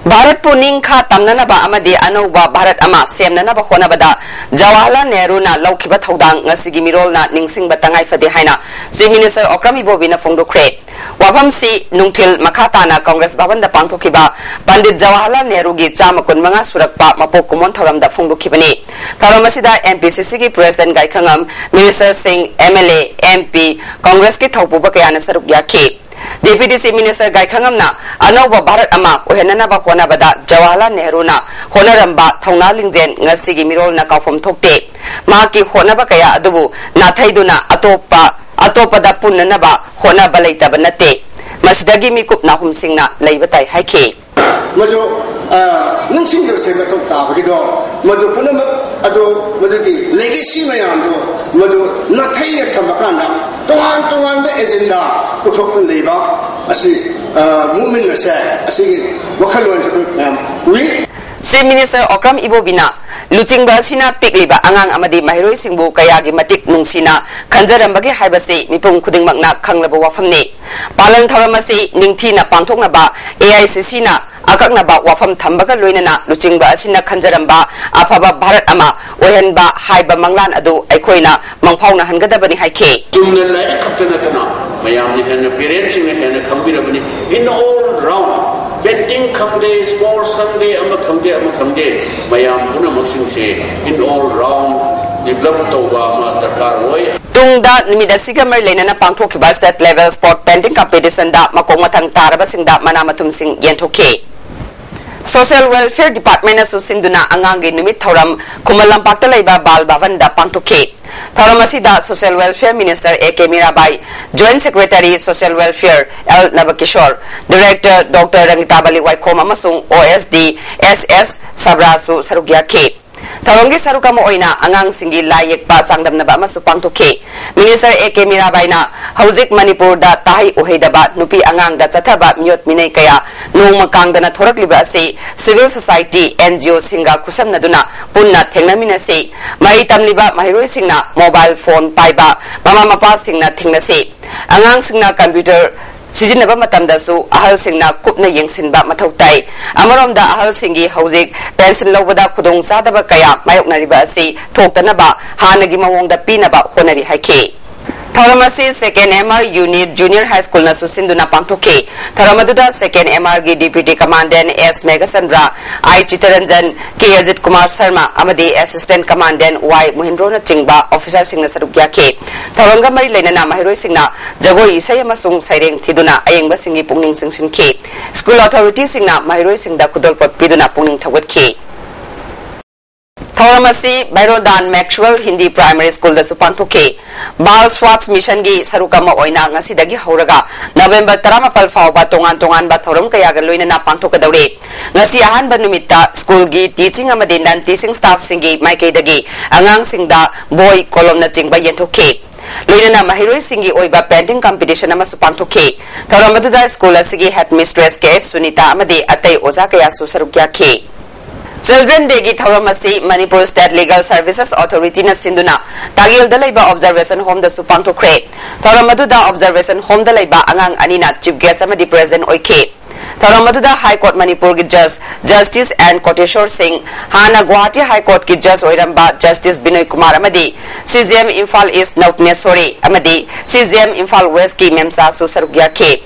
ꯚꯥꯔꯠꯄꯨ ꯅꯤꯡꯈꯥ ꯇꯝꯅꯅꯕ ꯑꯃꯗꯤ ꯑꯅꯧꯕ ꯚꯥꯔꯠ ꯑꯃ ꯁꯦꯝꯅꯅꯕ ꯍꯣꯠꯅꯕꯗ ꯖꯋꯥꯍꯔꯂꯥꯜ ꯅꯦꯍꯔꯨꯅ ꯂꯧꯈꯤꯕ ꯊꯧꯗꯥꯡ ꯉꯁꯤꯒꯤ ꯃꯤꯔꯣꯜꯅ ꯅꯤꯡꯁꯤꯡꯕ ꯇꯉꯥꯏ ꯐꯗꯦ ꯍꯥꯏꯅ ꯆꯤꯐ ꯃꯤꯅꯤꯁꯇꯔ ꯑꯣꯀ꯭ꯔꯝ ꯏꯕꯣꯕꯤꯅ ꯐꯣꯡꯗꯣꯛꯈ꯭ꯔꯦ꯫ ꯋꯥꯐꯝꯁꯤ ꯅꯨꯡꯊꯤꯜ ꯃꯈꯥ ꯇꯥꯅ ꯀꯣꯡꯒ꯭ꯔꯦꯁ ꯚꯕꯟꯗ ꯄꯥꯡꯊꯣꯛꯈꯤꯕ ꯄꯟꯗꯤꯠ ꯖꯋꯥꯍꯔꯂꯥꯜ ꯅꯦꯍꯔꯨꯒꯤ ꯆꯥꯝꯃ ꯀꯨꯟꯃꯉꯥ ꯁꯨꯔꯛꯄ ꯃꯄꯣꯛ ꯀꯨꯝꯑꯣꯟ ꯊꯧꯔꯝꯗ ꯐꯣꯡꯗꯣꯛꯈꯤꯕꯅꯤ꯫ ꯊꯧꯔꯝ ꯑꯁꯤꯗ ꯑꯦꯝ ꯄꯤ ꯁꯤ ꯁꯤꯒꯤ ꯄ꯭ꯔꯦꯁꯤꯗꯦꯟꯠ ꯒꯥꯏꯈꯉꯝ, ꯃꯤꯅꯤꯁꯇꯔꯁꯤꯡ, M L A, M P, ꯀꯣꯡꯒ꯭ꯔꯦꯁꯀꯤ ꯊꯧꯄꯨꯕ ꯀꯌꯥꯅ ꯁꯔꯨꯛ ꯌꯥꯈꯤ꯫ ꯗꯦꯄ꯭ꯌꯨꯇꯤ ꯆꯤꯐ ꯃꯤꯅꯤꯁꯇꯔ ꯒꯥꯏꯈꯉꯝꯅ ꯑꯅꯧꯕ ꯚꯥꯔꯠ ꯑꯃ ꯑꯣꯏꯍꯟꯅꯅꯕ ꯍꯣꯠꯅꯕꯗ ꯖꯋꯥꯍꯔꯂꯥꯜ ꯅꯦꯍꯔꯨꯅ ꯍꯣꯠꯅꯔꯝꯕ ꯊꯧꯅꯥ ꯂꯤꯡꯖꯦꯜ ꯉꯁꯤꯒꯤ ꯃꯤꯔꯣꯜꯅ ꯀꯥꯎꯐꯝ ꯊꯣꯛꯇꯦ꯫ ꯃꯍꯥꯛꯀꯤ ꯍꯣꯠꯅꯕ ꯀꯌꯥ ꯑꯗꯨꯕꯨ ꯅꯥꯊꯩꯗꯨꯅ ꯑꯇꯣꯞꯄ, ꯑꯇꯣꯞꯄꯗ ꯄꯨꯟꯅꯅꯕ ꯍꯣꯠꯅꯕ ꯂꯩꯇꯕ ꯅꯠꯇꯦ꯫ ꯃꯁꯤꯗꯒꯤ ꯃꯤꯀꯨꯞ ꯅꯥꯍꯨꯝꯁꯤꯡꯅ ꯂꯩꯕ ꯇꯥꯏ ꯍꯥꯏꯈꯤ꯫ ꯃꯗꯨ, ꯑ, ꯅꯤꯡꯁꯤꯡꯗꯕꯁꯦ ꯃꯊꯧ ꯇꯥꯕꯒꯤꯗꯣ, ꯃꯗꯨ ꯄꯨꯝꯅꯃꯛ ꯑꯗꯨ, ꯃꯗꯨꯒꯤ ꯂꯦꯒꯦꯁꯤ ꯃꯌꯥꯝꯗꯣ, ꯃꯗꯨ ꯅꯥꯊꯩꯅ ꯊꯝꯕ ꯀꯥꯟꯗ ꯇꯣꯉꯥꯟ ꯇꯣꯉꯥꯟꯕ ꯑꯦꯖꯦꯟꯗꯥ ꯄꯨꯊꯣꯛꯇꯨꯅ ꯂꯩꯕ ꯑꯁꯤ, ꯑ, ꯃꯨꯚꯃꯦꯟ ꯑꯁꯦ, ꯑꯁꯤꯒꯤ ꯋꯥꯈꯜꯂꯣꯟꯁꯦ ꯑꯩꯈꯣꯏ ꯃꯌꯥꯝ ꯎꯏ꯫ Chief Minister Okram Ibobi ꯅ ꯂꯨꯆꯤꯡꯕ ꯑꯁꯤꯅ ꯄꯤꯛꯂꯤꯕ ꯑꯉꯥꯡ ꯑꯃꯗꯤ ꯃꯍꯩꯔꯣꯏꯁꯤꯡꯕꯨ ꯀꯌꯥꯒꯤ ꯃꯇꯤꯛ ꯅꯨꯡꯁꯤꯅ ꯈꯟꯖꯔꯝꯕꯒꯦ ꯍꯥꯏꯕꯁꯤ ꯃꯤꯄꯨꯝ ꯈꯨꯗꯤꯡꯃꯛꯅ ꯈꯪꯂꯕ ꯋꯥꯐꯝꯅꯤ꯫ ꯄꯥꯂꯟ ꯊꯧꯔꯝ ꯑꯁꯤ ꯅꯤꯡꯊꯤꯅ ꯄꯥꯡꯊꯣꯛꯅꯕ A I C C ꯅ ꯑꯀꯛꯅꯕ ꯋꯥꯐꯝ ꯊꯝꯕꯒ ꯂꯣꯏꯅꯅ ꯂꯨꯆꯤꯡꯕ ꯑꯁꯤꯅ ꯈꯟꯖꯔꯝꯕ ꯑꯐꯕ ꯚꯥꯔꯠ ꯑꯃ ꯑꯣꯏꯍꯟꯕ ꯍꯥꯏꯕ ꯃꯪꯂꯥꯟ ꯑꯗꯨ ꯑꯩꯈꯣꯏꯅ ꯃꯪꯐꯥꯎꯅꯍꯟꯒꯗꯕꯅꯤ ꯍꯥꯏꯈꯤ꯫ ꯆꯨꯝꯅ ꯂꯥꯏꯔꯤꯛ ꯈꯛꯇ ꯅꯠꯇꯅ ꯃꯌꯥꯝꯅ ꯍꯦꯟꯅ, parents ꯁꯤꯡꯅ ꯍꯦꯟꯅ ꯈꯪꯕꯤꯔꯕꯅꯤ꯫ In all round, painting ꯈꯪꯗꯦ, sports ꯈꯪꯗꯦ, ꯑꯃ ꯈꯪꯗꯦ, ꯑꯃ ꯈꯪꯗꯦ, ꯃꯌꯥꯝ ꯄꯨꯝꯅꯃꯛꯁꯤꯡꯁꯦ in all round develop ꯇꯧꯕ ꯑꯃ ꯗꯔꯀꯥꯔ ꯑꯣꯏ꯫ ꯇꯨꯡꯗ ꯅꯨꯃꯤꯠ ꯑꯁꯤꯒ ꯃꯔꯤ ꯂꯩꯅꯅ ꯄꯥꯡꯊꯣꯛꯈꯤꯕ state level sport painting competition ꯗ ꯃꯀꯣꯛ ꯃꯊꯪ ꯇꯥꯔꯕꯁꯤꯡꯗ ꯃꯅꯥ ꯃꯊꯨꯝꯁꯤꯡ ꯌꯦꯟꯊꯣꯛꯈꯤ꯫ Social Welfare Department ꯅꯁꯨ ꯁꯤꯟꯗꯨꯅ ꯑꯉꯥꯡꯒꯤ ꯅꯨꯃꯤꯠ ꯊꯧꯔꯝ ꯈꯨꯃꯟ ꯂꯝꯄꯥꯛꯇ ꯂꯩꯕ ꯕꯥꯜ ꯚꯕꯟꯗ ꯄꯥꯡꯊꯣꯛꯈꯤ꯫ ꯊꯧꯔꯝ ꯑꯁꯤꯗ Social Welfare Minister A K Mirabai, Joint Secretary Social Welfare L ꯅꯕꯀꯤꯁꯣꯔ, Director Doctor ꯔꯪꯒꯤꯇꯥꯕꯂꯤ ꯋꯥꯏꯈꯣꯝ ꯑꯃꯁꯨꯡ O S D S S ꯁꯕ꯭ꯔꯥꯁꯨ ꯁꯔꯨꯛ ꯌꯥꯈꯤ꯫ ꯊꯧꯔꯝꯒꯤ ꯁꯔꯨꯛ ꯑꯃ ꯑꯣꯏꯅ ꯑꯉꯥꯡꯁꯤꯡꯒꯤ ꯂꯥꯏ ꯌꯦꯛꯄ ꯆꯥꯡꯗꯝꯅꯕ ꯑꯃꯁꯨ ꯄꯥꯡꯊꯣꯛꯈꯤ꯫ Minister A K ꯃꯤꯔꯥꯕꯥꯏꯅ ꯍꯧꯖꯤꯛ ꯃꯅꯤꯄꯨꯔꯗ ꯇꯥꯍꯩ ꯎꯍꯩꯗꯕ ꯅꯨꯄꯤ ꯑꯉꯥꯡꯗ ꯆꯠꯊꯕ ꯃꯤꯑꯣꯠ ꯃꯤꯅꯩ ꯀꯌꯥ ꯅꯣꯡꯃ ꯀꯥꯡꯗꯅ ꯊꯣꯔꯛꯂꯤꯕ ꯑꯁꯤ civil society, N G O ꯁꯤꯡꯒ ꯈꯨꯠꯁꯝꯅꯗꯨꯅ ꯄꯨꯟꯅ ꯊꯦꯡꯅꯃꯤꯟꯅꯁꯤ꯫ ꯃꯍꯩ ꯇꯝꯂꯤꯕ ꯃꯍꯩꯔꯣꯏꯁꯤꯡꯅ mobile phone ꯄꯥꯏꯕ ꯃꯃꯥ ꯃꯄꯥꯁꯤꯡꯅ ꯊꯤꯡꯅꯁꯤ꯫ ꯑꯉꯥꯡꯁꯤꯡꯅ computer ꯁꯤꯖꯤꯟꯅꯕ ꯃꯇꯝꯗꯁꯨ ꯑꯍꯜꯁꯤꯡꯅ ꯀꯨꯞꯅ ꯌꯦꯡꯁꯤꯟꯕ ꯃꯊꯧ ꯇꯥꯏ꯫ ꯑꯃꯔꯣꯝꯗ ꯑꯍꯜꯁꯤꯡꯒꯤ ꯍꯧꯖꯤꯛ pension ꯂꯧꯕꯗ ꯈꯨꯗꯣꯡꯆꯥꯗꯕ ꯀꯌꯥ ꯃꯥꯌꯣꯛꯅꯔꯤꯕ ꯑꯁꯤ ꯊꯣꯛꯇꯅꯕ ꯍꯥꯟꯅꯒꯤ ꯃꯑꯣꯡꯗ ꯄꯤꯅꯕ ꯍꯣꯠꯅꯔꯤ ꯍꯥꯏꯈꯤ꯫ ꯊꯧꯔꯝ ꯑꯁꯤ Second M R Unit Junior High School ꯅꯁꯨ ꯁꯤꯟꯗꯨꯅ ꯄꯥꯡꯊꯣꯛꯈꯤ꯫ ꯊꯧꯔꯝ ꯑꯗꯨꯗ Second M R ꯒꯤ Deputy Commandant S Meghachandra, I Chittaranjan, K Ajit Kumar Sharma ꯑꯃꯗꯤ Assistant Commandant Y ꯃꯣꯍꯦꯟꯗ꯭ꯔꯣꯅꯆꯤꯡꯕ officer ꯁꯤꯡꯅ ꯁꯔꯨꯛ ꯌꯥꯈꯤ꯫ ꯊꯧꯔꯝꯒ ꯃꯔꯤ ꯂꯩꯅꯅ ꯃꯍꯩꯔꯣꯏꯁꯤꯡꯅ ꯖꯒꯣꯏ ꯏꯁꯩ ꯑꯃꯁꯨꯡ ꯁꯩꯔꯦꯡ ꯊꯤꯗꯨꯅ ꯑꯌꯦꯡꯕꯁꯤꯡꯒꯤ ꯄꯨꯛꯅꯤꯡ ꯆꯤꯡꯁꯤꯟꯈꯤ꯫ School authority ꯁꯤꯡꯅ ꯃꯍꯩꯔꯣꯏꯁꯤꯡꯗ ꯈꯨꯗꯣꯜꯄꯣꯠ ꯄꯤꯗꯨꯅ ꯄꯨꯛꯅꯤꯡ ꯊꯧꯒꯠꯈꯤ꯫ ꯊꯧꯔꯝ ꯑꯁꯤ ꯚꯩꯔꯣꯗꯥꯟ Maxwell Hindi Primary School ꯗꯁꯨ ꯄꯥꯡꯊꯣꯛꯈꯤ꯫ ꯕꯥꯜ ꯁ꯭ꯋꯥꯁ ꯃꯤꯁꯟꯒꯤ ꯁꯔꯨꯛ ꯑꯃ ꯑꯣꯏꯅ ꯉꯁꯤꯗꯒꯤ ꯍꯧꯔꯒ ꯅꯕꯦꯝꯕꯔ ꯇꯔꯥꯃꯥꯄꯜ ꯐꯥꯎꯕ ꯇꯣꯉꯥꯟ ꯇꯣꯉꯥꯟꯕ ꯊꯧꯔꯝ ꯀꯌꯥꯒ ꯂꯣꯏꯅꯅ ꯄꯥꯡꯊꯣꯛꯀꯗꯧꯔꯤ꯫ ꯉꯁꯤ ꯑꯍꯥꯟꯕ ꯅꯨꯃꯤꯠꯇ school ꯒꯤ teaching ꯑꯃꯗꯤ non teaching staff ꯁꯤꯡꯒꯤ ꯃꯥꯏꯀꯩꯗꯒꯤ ꯑꯉꯥꯡꯁꯤꯡꯗ ꯕꯣꯏ, ꯀꯣꯂꯣꯝꯅꯆꯤꯡꯕ ꯌꯦꯟꯊꯣꯛꯈꯤ꯫ ꯂꯣꯏꯅꯅ ꯃꯍꯩꯔꯣꯏꯁꯤꯡꯒꯤ ꯑꯣꯏꯕ painting competition ꯑꯃꯁꯨ ꯄꯥꯡꯊꯣꯛꯈꯤ꯫ ꯊꯧꯔꯝ ꯑꯗꯨꯗ school ꯑꯁꯤꯒꯤ headmistress K S ꯁꯨꯅꯤꯇꯥ ꯑꯃꯗꯤ ꯑꯇꯩ ꯑꯣꯖꯥ ꯀꯌꯥꯁꯨ ꯁꯔꯨꯛ ꯌꯥꯈꯤ꯫ Children Day ꯒꯤ ꯊꯧꯔꯝ ꯑꯁꯤ Manipur State Legal Services Authority ꯅ ꯁꯤꯟꯗꯨꯅ ꯇꯥꯛꯌꯦꯜꯗ ꯂꯩꯕ Observation Home ꯗꯁꯨ ꯄꯥꯡꯊꯣꯛꯈ꯭ꯔꯦ꯫ ꯊꯧꯔꯝ ꯑꯗꯨꯗ Observation Home ꯗ ꯂꯩꯕ ꯑꯉꯥꯡ ꯑꯅꯤꯅ Chief Guest ꯑꯃꯗꯤ Present ꯑꯣꯏꯈꯤ꯫ ꯊꯧꯔꯝ ꯑꯗꯨꯗ High Court ꯃꯅꯤꯄꯨꯔꯒꯤ Judge Justice N ꯀꯣꯇꯦꯁꯣꯔ ꯁꯤꯡ, ꯍꯥꯟꯅ ꯒꯨꯋꯥꯍꯥꯇꯤ High Court ꯀꯤ Judge ꯑꯣꯏꯔꯝꯕ Justice ꯕꯤꯅꯣꯏ ꯀꯨꯃꯥꯔ ꯑꯃꯗꯤ C J M Imphal East ꯅꯧꯇꯅꯦꯁꯣꯔꯤ ꯑꯃꯗꯤ C J M Imphal West ꯀꯤ ꯃꯦꯝꯆꯥꯁꯨ ꯁꯔꯨꯛ ꯌꯥꯈꯤ꯫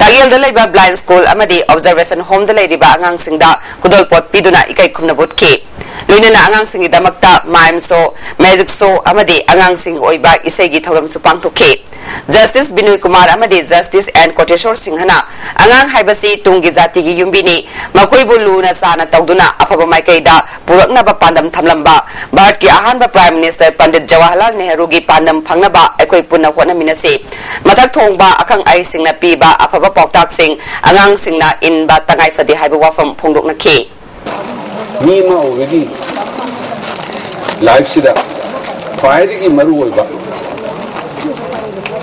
ꯇꯥꯛꯌꯦꯜꯗ ꯂꯩꯕ Blind School ꯑꯃꯗꯤ Observation Home ꯗ ꯂꯩꯔꯤꯕ ꯑꯉꯥꯡꯁꯤꯡꯗ ꯈꯨꯗꯣꯜꯄꯣꯠ ꯄꯤꯗꯨꯅ ꯏꯀꯥꯏ ꯈꯨꯝꯅꯕ ꯎꯠꯈꯤ꯫ ꯂꯣꯏꯅꯅ ꯑꯉꯥꯡꯁꯤꯡꯒꯤꯗꯃꯛꯇ mime show, magic show ꯑꯃꯗꯤ ꯑꯉꯥꯡꯁꯤꯡꯒꯤ ꯑꯣꯏꯕ ꯏꯁꯩꯒꯤ ꯊꯧꯔꯝꯁꯨ ꯄꯥꯡꯊꯣꯛꯈꯤ꯫ Justice ꯕꯤꯅꯣꯏ ꯀꯨꯃꯥꯔ ꯑꯃꯗꯤ Justice N ꯀꯣꯇꯦꯁꯣꯔ ꯁꯤꯡꯍꯅ ꯑꯉꯥꯡ ꯍꯥꯏꯕꯁꯤ ꯇꯨꯡꯒꯤ ꯖꯥꯇꯤꯒꯤ ꯌꯨꯝꯕꯤꯅꯤ, ꯃꯈꯣꯏꯕꯨ ꯂꯨꯅ ꯆꯥꯅ ꯇꯧꯗꯨꯅ ꯑꯐꯕ ꯃꯥꯏꯀꯩꯗ ꯄꯨꯔꯛꯅꯕ ꯄꯥꯟꯗꯝ ꯊꯝꯂꯝꯕ ꯚꯥꯔꯠꯀꯤ ꯑꯍꯥꯟꯕ Prime Minister ꯄꯟꯗꯤꯠ ꯖꯋꯥꯍꯔꯂꯥꯜ ꯅꯦꯍꯔꯨꯒꯤ ꯄꯥꯟꯗꯝ ꯐꯪꯅꯕ ꯑꯩꯈꯣꯏ ꯄꯨꯟꯅ ꯍꯣꯠꯅꯃꯤꯟꯅꯁꯤ꯫ ꯃꯊꯛ ꯊꯣꯡꯕ ꯑꯈꯪ ꯑꯍꯩꯁꯤꯡꯅ ꯄꯤꯕ ꯑꯐꯕ ꯄꯥꯎꯇꯥꯛꯁꯤꯡ ꯑꯉꯥꯡꯁꯤꯡꯅ ꯏꯟꯕ ꯇꯉꯥꯏ ꯐꯗꯦ ꯍꯥꯏꯕ ꯋꯥꯐꯝ ꯐꯣꯡꯗꯣꯛꯅꯈꯤ꯫ ꯃꯤ ꯑꯃ ꯑꯣꯏꯕꯒꯤ life ꯁꯤꯗ ꯈ꯭ꯋꯥꯏꯗꯒꯤ ꯃꯔꯨꯑꯣꯏꯕ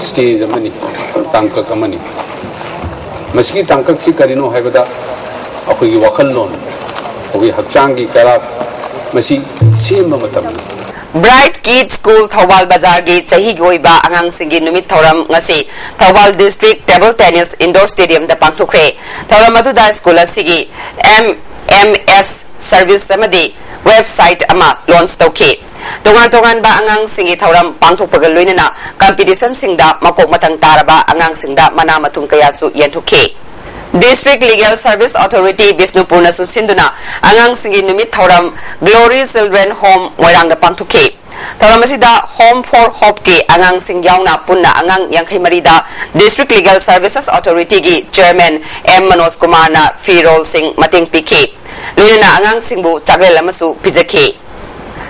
stage ꯑꯃꯅꯤ, ꯇꯥꯡꯀꯛ ꯑꯃꯅꯤ꯫ ꯃꯁꯤꯒꯤ ꯇꯥꯡꯀꯛꯁꯤ ꯀꯔꯤꯅꯣ ꯍꯥꯏꯕꯗ, ꯑꯩꯈꯣꯏꯒꯤ ꯋꯥꯈꯜꯂꯣꯟ, ꯑꯩꯈꯣꯏꯒꯤ ꯍꯛꯆꯥꯡꯒꯤ ꯀꯌꯥꯠ, ꯃꯁꯤ ꯁꯦꯝꯕ ꯃꯇꯝꯅꯤ꯫ Bright Kids School ꯊꯧꯕꯥꯜ ꯕꯖꯥꯔꯒꯤ ꯆꯍꯤꯒꯤ ꯑꯣꯏꯕ ꯑꯉꯥꯡꯁꯤꯡꯒꯤ ꯅꯨꯃꯤꯠ ꯊꯧꯔꯝ ꯉꯁꯤ Thoubal District Table Tennis Indoor Stadium ꯗ ꯄꯥꯡꯊꯣꯛꯈ꯭ꯔꯦ꯫ ꯊꯧꯔꯝ ꯑꯗꯨꯗ school ꯑꯁꯤꯒꯤ M M S service ꯑꯃꯗꯤ website ꯑꯃ launch ꯇꯧꯈꯤ꯫ ꯇꯣꯉꯥꯟ ꯇꯣꯉꯥꯟꯕ ꯑꯉꯥꯡꯁꯤꯡꯒꯤ ꯊꯧꯔꯝ ꯄꯥꯡꯊꯣꯛꯄꯒ ꯂꯣꯏꯅꯅ competition ꯁꯤꯡꯗ ꯃꯀꯣꯛ ꯃꯊꯪ ꯇꯥꯔꯕ ꯑꯉꯥꯡꯁꯤꯡꯗ ꯃꯅꯥ ꯃꯊꯨꯝ ꯀꯌꯥꯁꯨ ꯌꯦꯟꯊꯣꯛꯈꯤ꯫ District Legal Service Authority ꯕꯤꯁꯅꯨꯄꯨꯔꯅꯁꯨ ꯁꯤꯟꯗꯨꯅ ꯑꯉꯥꯡꯁꯤꯡꯒꯤ ꯅꯨꯃꯤꯠ ꯊꯧꯔꯝ Glory Children Home ꯃꯣꯏꯔꯥꯡꯗ ꯄꯥꯡꯊꯣꯛꯈꯤ꯫ ꯊꯧꯔꯝ ꯑꯁꯤꯗ Home for Hope ꯀꯤ ꯑꯉꯥꯡꯁꯤꯡ ꯌꯥꯎꯅ ꯄꯨꯟꯅ ꯑꯉꯥꯡ ꯌꯥꯡꯈꯩ ꯃꯔꯤꯗ District Legal Services Authority ꯒꯤ Chairman M ꯃꯅꯣꯖ ꯀꯨꯃꯥꯔꯅ ꯐꯤꯔꯣꯜꯁꯤꯡ ꯃꯇꯦꯡ ꯄꯤꯈꯤ꯫ ꯂꯣꯏꯅꯅ ꯑꯉꯥꯡꯁꯤꯡꯕꯨ ꯆꯥꯛꯂꯦꯟ ꯑꯃꯁꯨ ꯄꯤꯖꯈꯤ꯫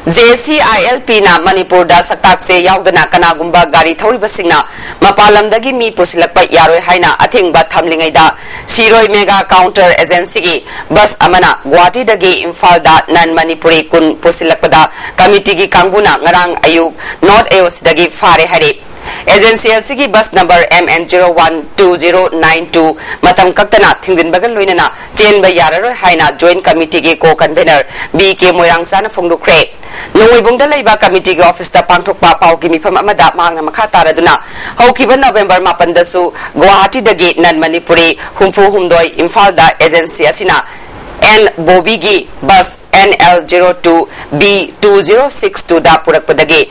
J C I L P ꯅ ꯃꯅꯤꯄꯨꯔꯗ ꯁꯛꯇꯥꯛ ꯆꯦ ꯌꯥꯎꯗꯅ ꯀꯅꯥꯒꯨꯝꯕ ꯒꯥꯔꯤ ꯊꯧꯔꯤꯕꯁꯤꯡꯅ ꯃꯄꯥꯟ ꯂꯝꯗꯒꯤ ꯃꯤ ꯄꯨꯁꯤꯜꯂꯛꯄ ꯌꯥꯔꯣꯏ ꯍꯥꯏꯅ ꯑꯊꯤꯡꯕ ꯊꯝꯂꯤꯉꯩꯗ, ꯁꯤꯔꯣꯏ mega counter agency ꯒꯤ bus ꯑꯃꯅ ꯒꯨꯋꯥꯍꯥꯇꯤꯗꯒꯤ ꯏꯝꯐꯥꯜꯗ non Manipuri ꯀꯨꯟ ꯄꯨꯁꯤꯜꯂꯛꯄꯗ committee ꯒꯤ ꯀꯥꯡꯕꯨꯅ ꯉꯔꯥꯡ ꯑꯌꯨꯛ North A O C ꯗꯒꯤ ꯐꯥꯔꯦ ꯍꯥꯏꯔꯤ꯫ ꯑꯦꯖꯦꯟꯁꯤ ꯑꯁꯤꯒꯤ bus number M N zero one two zero nine two ꯃꯇꯝ ꯀꯛꯇꯅ ꯊꯤꯡꯖꯤꯟꯕꯒ ꯂꯣꯏꯅꯅ ꯆꯦꯟꯕ ꯌꯥꯔꯔꯣꯏ ꯍꯥꯏꯅ ꯖꯣꯏꯟꯠ ꯀꯃꯤꯇꯤꯒꯤ ꯀꯣ ꯀꯟꯚꯦꯅꯔ B K ꯃꯣꯏꯔꯥꯡꯆꯥꯅ ꯐꯣꯡꯗꯣꯛꯈ꯭ꯔꯦ꯫ ꯅꯣꯡꯃꯩꯕꯨꯡꯗ ꯂꯩꯕ ꯀꯃꯤꯇꯤꯒꯤ ꯑꯣꯐꯤꯁꯇ ꯄꯥꯡꯊꯣꯛꯄ ꯄꯥꯎꯒꯤ ꯃꯤꯐꯝ ꯑꯃꯗ ꯃꯍꯥꯛꯅ ꯃꯈꯥ ꯇꯥꯔꯗꯨꯅ, ꯍꯧꯈꯤꯕ ꯅꯕꯦꯝꯕꯔ ꯃꯥꯄꯟꯗꯁꯨ ꯒꯨꯋꯥꯍꯥꯇꯤꯗꯒꯤ ꯅꯟ ꯃꯅꯤꯄꯨꯔꯤ ꯍꯨꯝꯐꯨ ꯍꯨꯝꯗꯣꯏ ꯏꯝꯐꯥꯜꯗ ꯑꯦꯖꯦꯟꯁꯤ ꯑꯁꯤꯅ N ꯕꯣꯕꯤꯒꯤ bus N L zero two B two zero six two ꯗ ꯄꯨꯔꯛꯄꯗꯒꯤ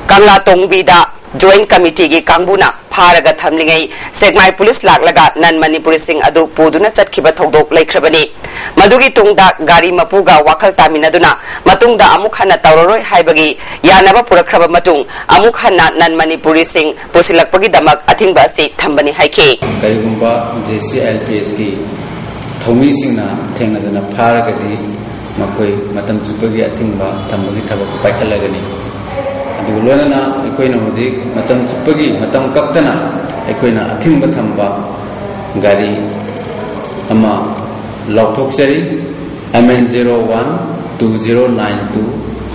ꯀꯪꯂꯥꯇꯣꯡꯕꯤꯗ ꯖꯣꯏꯟꯠ ꯀꯃꯤꯇꯤꯒꯤ ꯀꯥꯡꯕꯨꯅ ꯐꯥꯔꯒ ꯊꯝꯂꯤꯉꯩ ꯁꯦꯛꯃꯥꯏ ꯄꯨꯂꯤꯁ ꯂꯥꯛꯂꯒ ꯅꯟ ꯃꯅꯤꯄꯨꯔꯤꯁꯤꯡ ꯑꯗꯨ ꯄꯨꯗꯨꯅ ꯆꯠꯈꯤꯕ ꯊꯧꯗꯣꯛ ꯂꯩꯈ꯭ꯔꯕꯅꯤ꯫ ꯃꯗꯨꯒꯤ ꯇꯨꯡꯗ ꯒꯥꯔꯤ ꯃꯄꯨꯒ ꯋꯥꯈꯜ ꯇꯥꯃꯤꯟꯅꯗꯨꯅ ꯃꯇꯨꯡꯗ ꯑꯃꯨꯛ ꯍꯟꯅ ꯇꯧꯔꯔꯣꯏ ꯍꯥꯏꯕꯒꯤ ꯌꯥꯅꯕ ꯄꯨꯔꯛꯈ꯭ꯔꯕ ꯃꯇꯨꯡ ꯑꯃꯨꯛ ꯍꯟꯅ ꯅꯟ ꯃꯅꯤꯄꯨꯔꯤꯁꯤꯡ ꯄꯨꯁꯤꯜꯂꯛꯄꯒꯤ ꯗꯃꯛ ꯑꯊꯤꯡꯕ ꯑꯁꯤ ꯊꯝꯕꯅꯤ ꯍꯥꯏꯈꯤ꯫ ꯀꯔꯤꯒꯨꯝꯕ J C L P S ꯀꯤ ꯊꯧꯃꯤꯁꯤꯡꯅ ꯊꯦꯡꯅꯗꯅ ꯐꯥꯔꯒꯗꯤ ꯃꯈꯣꯏ ꯃꯇꯝ ꯆꯨꯞꯄꯒꯤ ꯑꯊꯤꯡꯕ ꯊꯝꯕꯒꯤ ꯊꯕꯛ ꯄꯥꯏꯈꯠꯂꯒꯅꯤ꯫ ꯑꯗꯨꯒ ꯂꯣꯏꯅꯅ ꯑꯩꯈꯣꯏꯅ ꯍꯧꯖꯤꯛ ꯃꯇꯝ ꯆꯨꯞꯄꯒꯤ, ꯃꯇꯝ ꯀꯛꯇꯅ ꯑꯩꯈꯣꯏꯅ ꯑꯊꯤꯡꯕ ꯊꯝꯕ ꯒꯥꯔꯤ ꯑꯃ ꯂꯧꯊꯣꯛꯆꯔꯤ꯫ M N zero one two zero nine two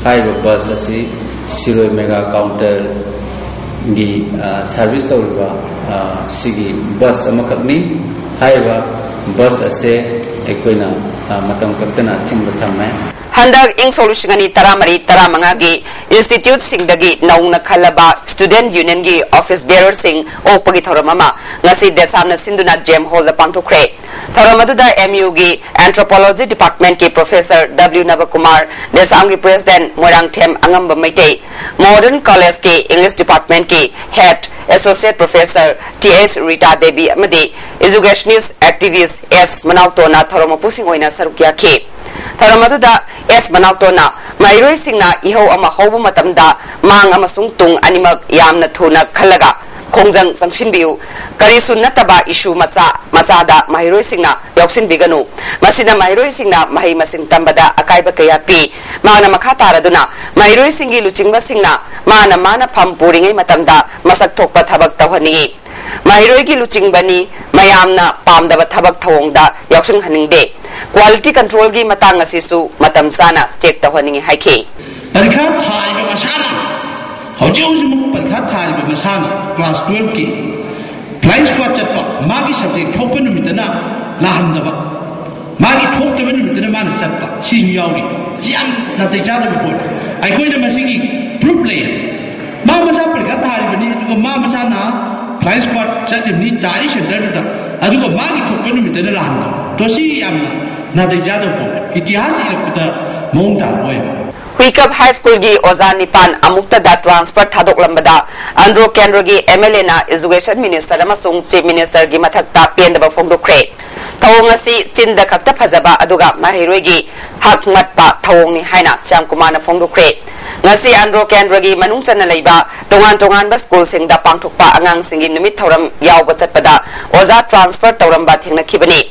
ꯍꯥꯏꯔꯤꯕ ꯕꯁ ꯑꯁꯤ ꯁꯤꯔꯣꯏ ꯃꯦꯒꯥ ꯀꯥꯎꯟꯇꯔꯒꯤ, ꯑ, ꯁꯥꯔꯚꯤꯁ ꯇꯧꯔꯤꯕ, ꯑ, ꯁꯤꯒꯤ ꯕꯁ ꯑꯃꯈꯛꯅꯤ꯫ ꯍꯥꯏꯔꯤꯕ ꯕꯁ ꯑꯁꯦ ꯑꯩꯈꯣꯏꯅ, ꯑ, ꯃꯇꯝ ꯀꯛꯇꯅ ꯑꯊꯤꯡꯕ ꯊꯝꯃꯦ꯫ ꯍꯟꯗꯛ ꯏꯪ ꯁꯣꯛ ꯂꯤꯁꯤꯡ ꯑꯅꯤ ꯇꯔꯥꯃꯔꯤ ꯇꯔꯥꯃꯉꯥꯒꯤ ꯏꯟꯁꯇꯤꯇ꯭ꯌꯨꯠꯁꯤꯡꯗꯒꯤ ꯅꯧꯅ ꯈꯜꯂꯕ ꯁ꯭ꯇꯨꯗꯦꯟꯠ ꯌꯨꯅꯤꯌꯟꯒꯤ ꯑꯣꯐꯤꯁ ꯕꯤꯌꯔꯔꯁꯤꯡ ꯑꯣꯛꯄꯒꯤ ꯊꯧꯔꯝ ꯑꯃ ꯉꯁꯤ ꯗꯦꯁꯥꯝꯅ ꯁꯤꯟꯗꯨꯅ ꯖꯦꯝ ꯍꯣꯜꯗ ꯄꯥꯡꯊꯣꯛꯈ꯭ꯔꯦ꯫ ꯊꯧꯔꯝ ꯑꯗꯨꯗ M U ꯒꯤ ꯑꯦꯟꯊ꯭ꯔꯣꯄꯣꯂꯣꯖꯤ ꯗꯤꯄꯥꯔꯠꯃꯦꯟꯠꯀꯤ ꯄ꯭ꯔꯣꯐꯦꯁꯔ W ꯅꯕꯀꯨꯃꯥꯔ, ꯗꯦꯁꯥꯝꯒꯤ ꯄ꯭ꯔꯦꯁꯤꯗꯦꯟꯠ ꯃꯣꯏꯔꯥꯡꯊꯦꯝ ꯑꯉꯝꯕ ꯃꯩꯇꯩ, ꯃꯣꯗꯔꯟ ꯀꯣꯂꯦꯖꯀꯤ ꯏꯪꯂꯤꯁ ꯗꯤꯄꯥꯔꯠꯃꯦꯟꯠꯀꯤ head associate professor T S Rita Devi ꯑꯃꯗꯤ ꯏꯖꯨꯀꯦꯁꯅꯤꯁ ꯑꯦꯛꯇꯤꯚꯤꯁ꯭ꯠ S ꯃꯅꯥꯎꯇꯣꯟꯅ ꯊꯧꯔꯝ ꯃꯄꯨꯁꯤꯡ ꯑꯣꯏꯅ ꯁꯔꯨꯛ ꯌꯥꯈꯤ꯫ ꯊꯧꯔꯝ ꯑꯗꯨꯗ S ꯃꯅꯥꯎꯇꯣꯟꯅ ꯃꯍꯩꯔꯣꯏꯁꯤꯡꯅ ꯏꯍꯧ ꯑꯃ ꯍꯧꯕ ꯃꯇꯝꯗ ꯃꯥꯡ ꯑꯃꯁꯨꯡ ꯇꯨꯡ ꯑꯅꯤꯃꯛ ꯌꯥꯝꯅ ꯊꯨꯅ ꯈꯜꯂꯒ ꯈꯣꯡꯖꯪ ꯆꯪꯁꯤꯟꯕꯤꯌꯨ꯫ ꯀꯔꯤꯁꯨ ꯅꯠꯇꯕ ꯏꯁꯨ ꯃꯆꯥ ꯃꯆꯥꯗ ꯃꯍꯩꯔꯣꯏꯁꯤꯡꯅ ꯌꯥꯎꯁꯤꯟꯕꯤꯒꯅꯨ꯫ ꯃꯁꯤꯅ ꯃꯍꯩꯔꯣꯏꯁꯤꯡꯅ ꯃꯍꯩ ꯃꯁꯤꯡ ꯇꯝꯕꯗ ꯑꯀꯥꯏꯕ ꯀꯌꯥ ꯄꯤ꯫ ꯃꯍꯥꯛꯅ ꯃꯈꯥ ꯇꯥꯔꯗꯨꯅ ꯃꯍꯩꯔꯣꯏꯁꯤꯡꯒꯤ ꯂꯨꯆꯤꯡꯕꯁꯤꯡꯅ ꯃꯥꯅ ꯃꯥꯅ ꯐꯝ ꯄꯨꯔꯤꯉꯩ ꯃꯇꯝꯗ ꯃꯁꯛ ꯊꯣꯛꯄ ꯊꯕꯛ ꯇꯧꯍꯟꯅꯤꯡꯏ꯫ ꯃꯍꯩꯔꯣꯏꯒꯤ ꯂꯨꯆꯤꯡꯕꯅꯤ, ꯃꯌꯥꯝꯅ ꯄꯥꯝꯗꯕ ꯊꯕꯛ ꯊꯧꯑꯣꯡꯗ ꯌꯥꯎꯁꯤꯟꯍꯟꯅꯤꯡꯗꯦ꯫ ꯀ꯭ꯋꯥꯂꯤꯇꯤ ꯀꯟꯇ꯭ꯔꯣꯜꯒꯤ ꯃꯇꯥꯡ ꯑꯁꯤꯁꯨ ꯃꯇꯝ ꯆꯥꯅ ꯆꯦꯛ ꯇꯧꯍꯟꯅꯤꯡꯏ ꯍꯥꯏꯈꯤ꯫ ꯄꯔꯤꯈꯥ ꯊꯥꯔꯤꯕ ꯃꯁꯥꯅ ꯍꯧꯖꯤꯛ ꯍꯧꯖꯤꯛꯃꯛ ꯄꯔꯤꯈꯥ ꯊꯥꯔꯤꯕ ꯃꯁꯥꯅ class twelve ꯀꯤ flying squad ꯆꯠꯄ, ꯃꯥꯒꯤ subject ꯊꯣꯛꯄ ꯅꯨꯃꯤꯠꯇꯅ ꯂꯥꯛꯍꯟꯗꯕ, ꯃꯥꯒꯤ ꯊꯣꯛꯇꯕ ꯅꯨꯃꯤꯠꯇꯅ ꯃꯥꯅ ꯆꯠꯄ, ꯁꯤꯁꯨ ꯌꯥꯎꯔꯤ꯫ ꯁꯤ ꯌꯥꯝ ꯅꯥꯇꯩ ꯆꯥꯗꯕ ꯄꯣꯠꯅꯤ꯫ ꯑꯩꯈꯣꯏꯅ ꯃꯁꯤꯒꯤ proof ꯂꯩ꯫ ꯃꯥ ꯃꯁꯥ ꯄꯔꯤꯈꯥ ꯊꯥꯔꯤꯕꯅꯤ, ꯑꯗꯨꯒ ꯃꯥ ꯃꯁꯥꯅ flying squad ꯆꯠꯂꯤꯕꯅꯤ, ꯇꯥꯔꯤ centre ꯗꯨꯗ, ꯑꯗꯨꯒ ꯃꯥꯒꯤ ꯊꯣꯛꯄ ꯅꯨꯃꯤꯠꯇꯅ ꯂꯥꯛꯍꯟꯕ꯫ ꯇꯣ ꯁꯤ ꯌꯥꯝꯅ ꯅꯥꯇꯩ ꯆꯥꯗꯕ ꯄꯣꯠꯅꯤ꯫ ꯏꯇꯤꯍꯥꯁ ꯏꯔꯛꯄꯗ ꯃꯑꯣꯡ ꯇꯥꯕ ꯑꯣꯏ꯫ ꯍꯨꯏꯀꯞ ꯍꯥꯏ ꯁ꯭ꯀꯨꯜꯒꯤ ꯑꯣꯖꯥ ꯅꯤꯄꯥꯟ ꯑꯃꯨꯛꯇꯗ transfer ꯊꯥꯗꯣꯛꯂꯝꯕꯗ ꯑꯟꯗ꯭ꯔꯣ ꯀꯦꯟꯗ꯭ꯔꯒꯤ MLA ꯅ Education Minister ꯑꯃꯁꯨꯡ Chief Minister ꯒꯤ ꯃꯊꯛꯇ ꯄꯦꯟꯗꯕ ꯐꯣꯡꯗꯣꯛꯈ꯭ꯔꯦ꯫ ꯊꯧꯑꯣꯡ ꯑꯁꯤ ꯆꯤꯟꯗ ꯈꯛꯇ ꯐꯖꯕ, ꯑꯗꯨꯒ ꯃꯍꯩꯔꯣꯏꯒꯤ ꯍꯛ ꯃꯠꯄ ꯊꯧꯑꯣꯡꯅꯤ ꯍꯥꯏꯅ ꯁ꯭ꯌꯥꯝ ꯀꯨꯃꯥꯔꯅ ꯐꯣꯡꯗꯣꯛꯈ꯭ꯔꯦ꯫ ꯉꯁꯤ ꯑꯟꯗ꯭ꯔꯣ ꯀꯦꯟꯗ꯭ꯔꯒꯤ ꯃꯅꯨꯡ ꯆꯟꯅ ꯂꯩꯕ ꯇꯣꯉꯥꯟ ꯇꯣꯉꯥꯟꯕ ꯁ꯭ꯀꯨꯜꯁꯤꯡꯗ ꯄꯥꯡꯊꯣꯛꯄ ꯑꯉꯥꯡꯁꯤꯡꯒꯤ ꯅꯨꯃꯤꯠ ꯊꯧꯔꯝ ꯌꯥꯎꯕ ꯆꯠꯄꯗ ꯑꯣꯖꯥ transfer ꯇꯧꯔꯝꯕ ꯊꯦꯡꯅꯈꯤꯕꯅꯤ꯫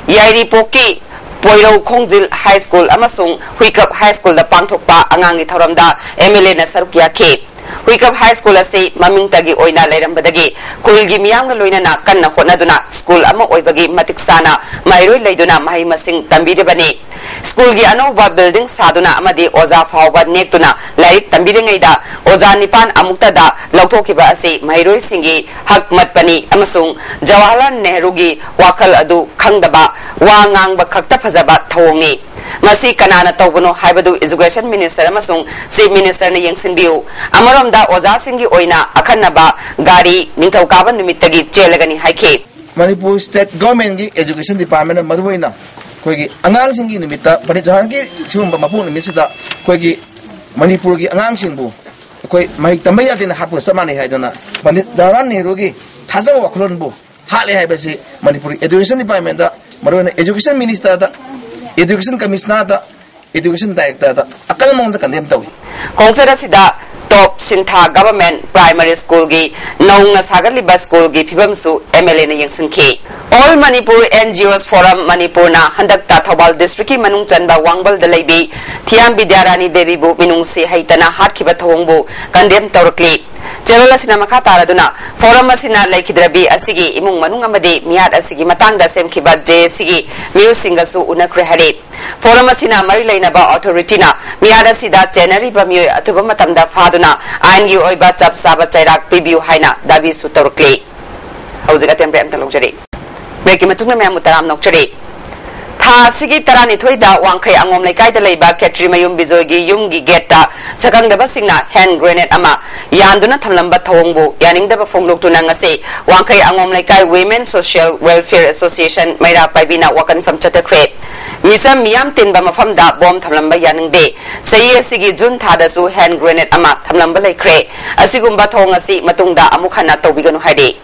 ꯌꯥꯏꯔꯤꯄꯣꯛꯀꯤ ꯄꯣꯏꯔꯧ ꯈꯣꯡꯖꯤꯜ ꯍꯥꯏ ꯁ꯭ꯀꯨꯜ ꯑꯃꯁꯨꯡ ꯍꯨꯏꯀꯞ ꯍꯥꯏ ꯁ꯭ꯀꯨꯜꯗ ꯄꯥꯡꯊꯣꯛꯄ ꯑꯉꯥꯡꯒꯤ ꯊꯧꯔꯝꯗ MLA ꯅ ꯁꯔꯨꯛ ꯌꯥꯈꯤ꯫ ꯍꯨꯏꯀꯞ ꯍꯥꯏ ꯁ꯭ꯀꯨꯜ ꯑꯁꯤ ꯃꯃꯤꯡꯇꯒꯤ ꯑꯣꯏꯅ ꯂꯩꯔꯝꯕꯗꯒꯤ ꯈꯨꯜꯒꯤ ꯃꯤꯌꯥꯝꯒ ꯂꯣꯏꯅꯅ ꯀꯟꯅ ꯍꯣꯠꯅꯗꯨꯅ ꯁ꯭ꯀꯨꯜ ꯑꯃ ꯑꯣꯏꯕꯒꯤ ꯃꯇꯤꯛ ꯆꯥꯅ ꯃꯍꯩꯔꯣꯏ ꯂꯩꯗꯨꯅ ꯃꯍꯩ ꯃꯁꯤꯡ ꯇꯝꯕꯤꯔꯤꯕꯅꯤ꯫ ꯁ꯭ꯀꯨꯜꯒꯤ ꯑꯅꯧꯕ building ꯁꯥꯗꯨꯅ ꯑꯃꯗꯤ ꯑꯣꯖꯥ ꯐꯥꯎꯕ ꯅꯦꯛꯇꯨꯅ ꯂꯥꯏꯔꯤꯛ ꯇꯝꯕꯤꯔꯤꯉꯩꯗ ꯑꯣꯖꯥ ꯅꯤꯄꯥꯟ ꯑꯃꯨꯛꯇꯗ ꯂꯧꯊꯣꯛꯈꯤꯕ ꯑꯁꯤ ꯃꯍꯩꯔꯣꯏꯁꯤꯡꯒꯤ ꯍꯛ ꯃꯠꯄꯅꯤ ꯑꯃꯁꯨꯡ ꯖꯋꯥꯍꯔꯂꯥꯜ ꯅꯦꯍꯔꯨꯒꯤ ꯋꯥꯈꯜ ꯑꯗꯨ ꯈꯪꯗꯕ, ꯋꯥ ꯉꯥꯡꯕ ꯈꯛꯇ ꯐꯖꯕ ꯊꯧꯑꯣꯡꯅꯤ꯫ ꯃꯁꯤ ꯀꯅꯥꯅ ꯇꯧꯕꯅꯣ ꯍꯥꯏꯕꯗꯨ Education Minister ꯑꯃꯁꯨꯡ Chief Minister ꯅ ꯌꯦꯡꯁꯤꯟꯕꯤꯌꯨ꯫ ꯑꯃꯔꯣꯝꯗ ꯑꯣꯖꯥꯁꯤꯡꯒꯤ ꯑꯣꯏꯅ ꯑꯈꯟꯅꯕ ꯒꯥꯔꯤ ꯅꯤꯡꯊꯧꯀꯥꯕ ꯅꯨꯃꯤꯠꯇꯒꯤ ꯆꯦꯜꯂꯒꯅꯤ ꯍꯥꯏꯈꯤ꯫ ꯃꯅꯤꯄꯨꯔ State Government ꯀꯤ Education Department ꯅ ꯃꯔꯨꯑꯣꯏꯅ ꯑꯩꯈꯣꯏꯒꯤ ꯑꯉꯥꯡꯁꯤꯡꯒꯤ ꯅꯨꯃꯤꯠꯇ, ꯄꯟꯗꯤꯠ ꯖꯋꯥꯍꯔꯒꯤ ꯁꯤꯒꯨꯝꯕ ꯃꯄꯣꯛ ꯅꯨꯃꯤꯠꯁꯤꯗ ꯑꯩꯈꯣꯏꯒꯤ ꯃꯅꯤꯄꯨꯔꯒꯤ ꯑꯉꯥꯡꯁꯤꯡꯕꯨ ꯑꯩꯈꯣꯏ ꯃꯍꯩ ꯇꯝꯕ ꯌꯥꯗꯦꯅ ꯍꯥꯠꯄꯒ ꯆꯞ ꯃꯥꯟꯅꯩ ꯍꯥꯏꯗꯨꯅ ꯄꯟꯗꯤꯠ ꯖꯋꯥꯍꯔꯂꯥꯜ ꯅꯦꯍꯔꯨꯒꯤ ꯊꯥꯖꯕ ꯋꯥꯈꯜꯂꯣꯟꯕꯨ ꯍꯥꯠꯂꯦ ꯍꯥꯏꯕꯁꯤ ꯃꯅꯤꯄꯨꯔꯒꯤ Education Department ꯇ, ꯃꯔꯨꯑꯣꯏꯅ Education Minister ꯗ, Education Commissioner ꯗ, Education Director ꯗ ꯑꯀꯟꯕ ꯃꯑꯣꯡꯗ condemn ꯇꯧꯏ꯫ ꯈꯣꯡꯆꯠ ꯑꯁꯤꯗ ꯇꯣꯞ ꯁꯤꯟꯊꯥ Government Primary School ꯒꯤ ꯅꯧꯅ ꯁꯥꯒꯠꯂꯤꯕ ꯁ꯭ꯀꯨꯜꯒꯤ ꯐꯤꯕꯝꯁꯨ MLA ꯅ ꯌꯦꯡꯁꯤꯟꯈꯤ꯫ All Manipur N G Os Forum ꯃꯅꯤꯄꯨꯔꯅ ꯍꯟꯗꯛꯇ ꯊꯧꯕꯥꯜ district ꯀꯤ ꯃꯅꯨꯡ ꯆꯟꯕ ꯋꯥꯡꯕꯜꯗ ꯂꯩꯕꯤ ꯊꯤꯌꯥꯝ ꯕꯤꯗ꯭ꯌꯥꯔꯥꯅꯤ ꯗꯦꯕꯤꯕꯨ ꯃꯤꯅꯨꯡꯁꯤ ꯍꯩꯇꯅ ꯍꯥꯠꯈꯤꯕ ꯊꯧꯑꯣꯡꯕꯨ condemn ꯇꯧꯔꯛꯂꯤ꯫ ꯆꯦꯔꯣꯜ ꯑꯁꯤꯅ ꯃꯈꯥ ꯇꯥꯔꯗꯨꯅ, Forum ꯑꯁꯤꯅ ꯂꯩꯈꯤꯗ꯭ꯔꯕꯤ ꯑꯁꯤꯒꯤ ꯏꯃꯨꯡ ꯃꯅꯨꯡ ꯑꯃꯗꯤ ꯃꯤꯍꯥꯠ ꯑꯁꯤꯒꯤ ꯃꯇꯥꯡꯗ ꯁꯦꯝꯈꯤꯕ J A C ꯒꯤ ꯃꯤꯑꯣꯏꯁꯤꯡꯒꯁꯨ ꯎꯅꯈ꯭ꯔꯦ ꯍꯥꯏꯔꯤ꯫ Forum ꯑꯁꯤꯅ ꯃꯔꯤ ꯂꯩꯅꯕ authority ꯅ ꯃꯤꯍꯥꯠ ꯑꯁꯤꯗ ꯆꯦꯟꯅꯔꯤꯕ ꯃꯤꯑꯣꯏ ꯑꯊꯨꯕ ꯃꯇꯝꯗ ꯐꯥꯗꯨꯅ ꯑꯥꯏꯟꯒꯤ ꯑꯣꯏꯕ ꯆꯞ ꯆꯥꯕ ꯆꯩꯔꯥꯛ ꯄꯤꯕꯤꯌꯨ ꯍꯥꯏꯅ ꯗꯥꯕꯤꯁꯨ ꯇꯧꯔꯛꯂꯤ꯫ ꯍꯧꯖꯤꯛ ꯑꯇꯦꯟꯕ ꯑꯝꯇ ꯂꯧꯖꯔꯤ꯫ Break ꯀꯤ ꯃꯇꯨꯡꯗ ꯃꯌꯥꯝꯕꯨ ꯇꯔꯥꯝꯅ ꯑꯣꯛꯆꯔꯤ꯫ ꯊꯥ ꯑꯁꯤꯒꯤ ꯇꯔꯥꯅꯤꯊꯣꯏꯗ ꯋꯥꯡꯈꯩ ꯑꯉꯣꯝ ꯂꯩꯀꯥꯏꯗ ꯂꯩꯕ ꯈꯦꯇ꯭ꯔꯤꯃꯌꯨꯝ ꯕꯤꯖꯣꯏꯒꯤ ꯌꯨꯝꯒꯤ gate ꯇ ꯁꯛꯈꯪꯗꯕꯁꯤꯡꯅ hand grenade ꯑꯃ ꯌꯥꯟꯗꯨꯅ ꯊꯝꯂꯝꯕ ꯊꯧꯑꯣꯡꯕꯨ ꯌꯥꯅꯤꯡꯗꯕ ꯐꯣꯡꯗꯣꯛꯇꯨꯅ ꯉꯁꯤ ꯋꯥꯡꯈꯩ ꯑꯉꯣꯝ ꯂꯩꯀꯥꯏ Women Social Welfare Association ꯃꯩꯔꯥ ꯄꯥꯏꯕꯤꯅ ꯋꯥꯀꯟꯐꯝ ꯆꯠꯊꯈ꯭ꯔꯦ꯫ ꯃꯤꯆꯝ ꯃꯤꯌꯥꯝ ꯇꯤꯟꯕ ꯃꯐꯝꯗ bomb ꯊꯝꯂꯝꯕ ꯌꯥꯅꯤꯡꯗꯦ꯫ ꯆꯍꯤ ꯑꯁꯤꯒꯤ June ꯊꯥꯗꯁꯨ hand grenade ꯑꯃ ꯊꯝꯂꯝꯕ ꯂꯩꯈ꯭ꯔꯦ꯫ ꯑꯁꯤꯒꯨꯝꯕ ꯊꯧꯑꯣꯡ ꯑꯁꯤ ꯃꯇꯨꯡꯗ ꯑꯃꯨꯛ ꯍꯟꯅ ꯇꯧꯕꯤꯒꯅꯨ ꯍꯥꯏꯔꯤ꯫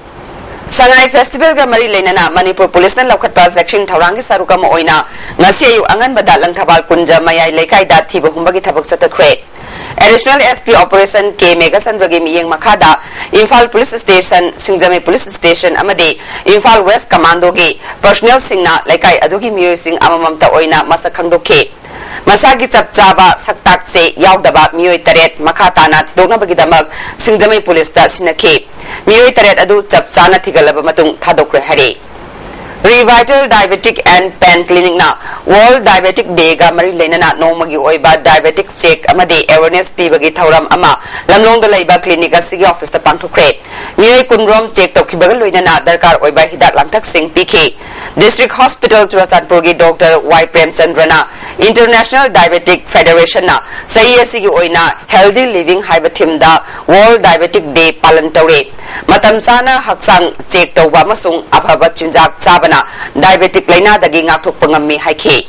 ꯁꯉꯥꯏ festival ꯒ ꯃꯔꯤ ꯂꯩꯅꯅ ꯃꯅꯤꯄꯨꯔ ꯄꯨꯂꯤꯁꯅ ꯂꯧꯈꯠꯄ ꯆꯦꯛꯁꯤꯟ ꯊꯧꯔꯥꯡꯒꯤ ꯁꯔꯨꯛ ꯑꯃ ꯑꯣꯏꯅ ꯉꯁꯤ ꯑꯌꯨꯛ ꯑꯉꯟꯕꯗ ꯂꯪꯊꯕꯥꯜ ꯀꯨꯟꯖ ꯃꯌꯥꯏ ꯂꯩꯀꯥꯏꯗ ꯊꯤꯕ ꯍꯨꯝꯕꯒꯤ ꯊꯕꯛ ꯆꯠꯊꯈ꯭ꯔꯦ꯫ Additional S P Operation K ꯃꯦꯘꯆꯟꯗ꯭ꯔꯒꯤ ꯃꯤꯠꯌꯦꯡ ꯃꯈꯥꯗ ꯏꯝꯐꯥꯜ Police Station, ꯁꯤꯡꯖꯃꯩ Police Station ꯑꯃꯗꯤ ꯏꯝꯐꯥꯜ West Commando ꯒꯤ personnel ꯁꯤꯡꯅ ꯂꯩꯀꯥꯏ ꯑꯗꯨꯒꯤ ꯃꯤꯑꯣꯏꯁꯤꯡ ꯑꯃꯃꯝꯇ ꯑꯣꯏꯅ ꯃꯁꯛ ꯈꯪꯗꯣꯛꯈꯤ꯫ ꯃꯁꯥꯒꯤ ꯆꯞ ꯆꯥꯕ ꯁꯛꯇꯥꯛꯁꯦ ꯌꯥꯎꯗꯕ ꯃꯤꯑꯣꯏ ꯇꯔꯦꯠ ꯃꯈꯥ ꯇꯥꯅ ꯊꯤꯗꯣꯛꯅꯕꯒꯤꯗꯃꯛ ꯁꯤꯡꯖꯃꯩ ꯄꯨꯂꯤꯁꯇ ꯁꯤꯟꯅꯈꯤ꯫ ꯃꯤꯑꯣꯏ ꯇꯔꯦꯠ ꯑꯗꯨ ꯆꯞ ꯆꯥꯅ ꯊꯤꯒꯠꯂꯕ ꯃꯇꯨꯡ ꯊꯥꯗꯣꯛꯈ꯭ꯔꯦ ꯍꯥꯏꯔꯤ꯫ Revital Diabetic and Pain Clinic ꯅ World Diabetic Day ꯒ ꯃꯔꯤ ꯂꯩꯅꯅ ꯅꯣꯡꯃꯒꯤ ꯑꯣꯏꯕ diabetic check ꯑꯃꯗꯤ awareness ꯄꯤꯕꯒꯤ ꯊꯧꯔꯝ ꯑꯃ ꯂꯝꯂꯣꯡꯗ ꯂꯩꯕ clinic ꯑꯁꯤꯒꯤ office ꯇ ꯄꯥꯡꯊꯣꯛꯈ꯭ꯔꯦ꯫ ꯃꯤꯑꯣꯏ ꯀꯨꯟꯔꯣꯝ check ꯇꯧꯈꯤꯕꯒ ꯂꯣꯏꯅꯅ ꯗꯔꯀꯥꯔ ꯑꯣꯏꯕ ꯍꯤꯗꯥꯛ ꯂꯥꯡꯊꯛꯁꯤꯡ ꯄꯤꯈꯤ꯫ District Hospital ꯆꯨꯔꯆꯥꯟꯄꯨꯔꯒꯤ Doctor Y ꯄ꯭ꯔꯦꯝꯆꯟꯗ꯭ꯔꯅ International Diabetic Federation ꯅ ꯆꯍꯤ ꯑꯁꯤꯒꯤ ꯑꯣꯏꯅ Healthy Living ꯍꯥꯏꯕ theme ꯗ World Diabetic Day ꯄꯥꯂꯟ ꯇꯧꯔꯦ꯫ ꯃꯇꯝ ꯆꯥꯅ ꯍꯛꯆꯥꯡ check ꯇꯧꯕ ꯑꯃꯁꯨꯡ ꯑꯐꯕ ꯆꯤꯟꯖꯥꯛ ꯆꯥꯕꯅ diabetic ꯂꯥꯏꯅꯥꯗꯒꯤ ꯉꯥꯛꯊꯣꯛꯄ ꯉꯝꯃꯤ ꯍꯥꯏꯈꯤ꯫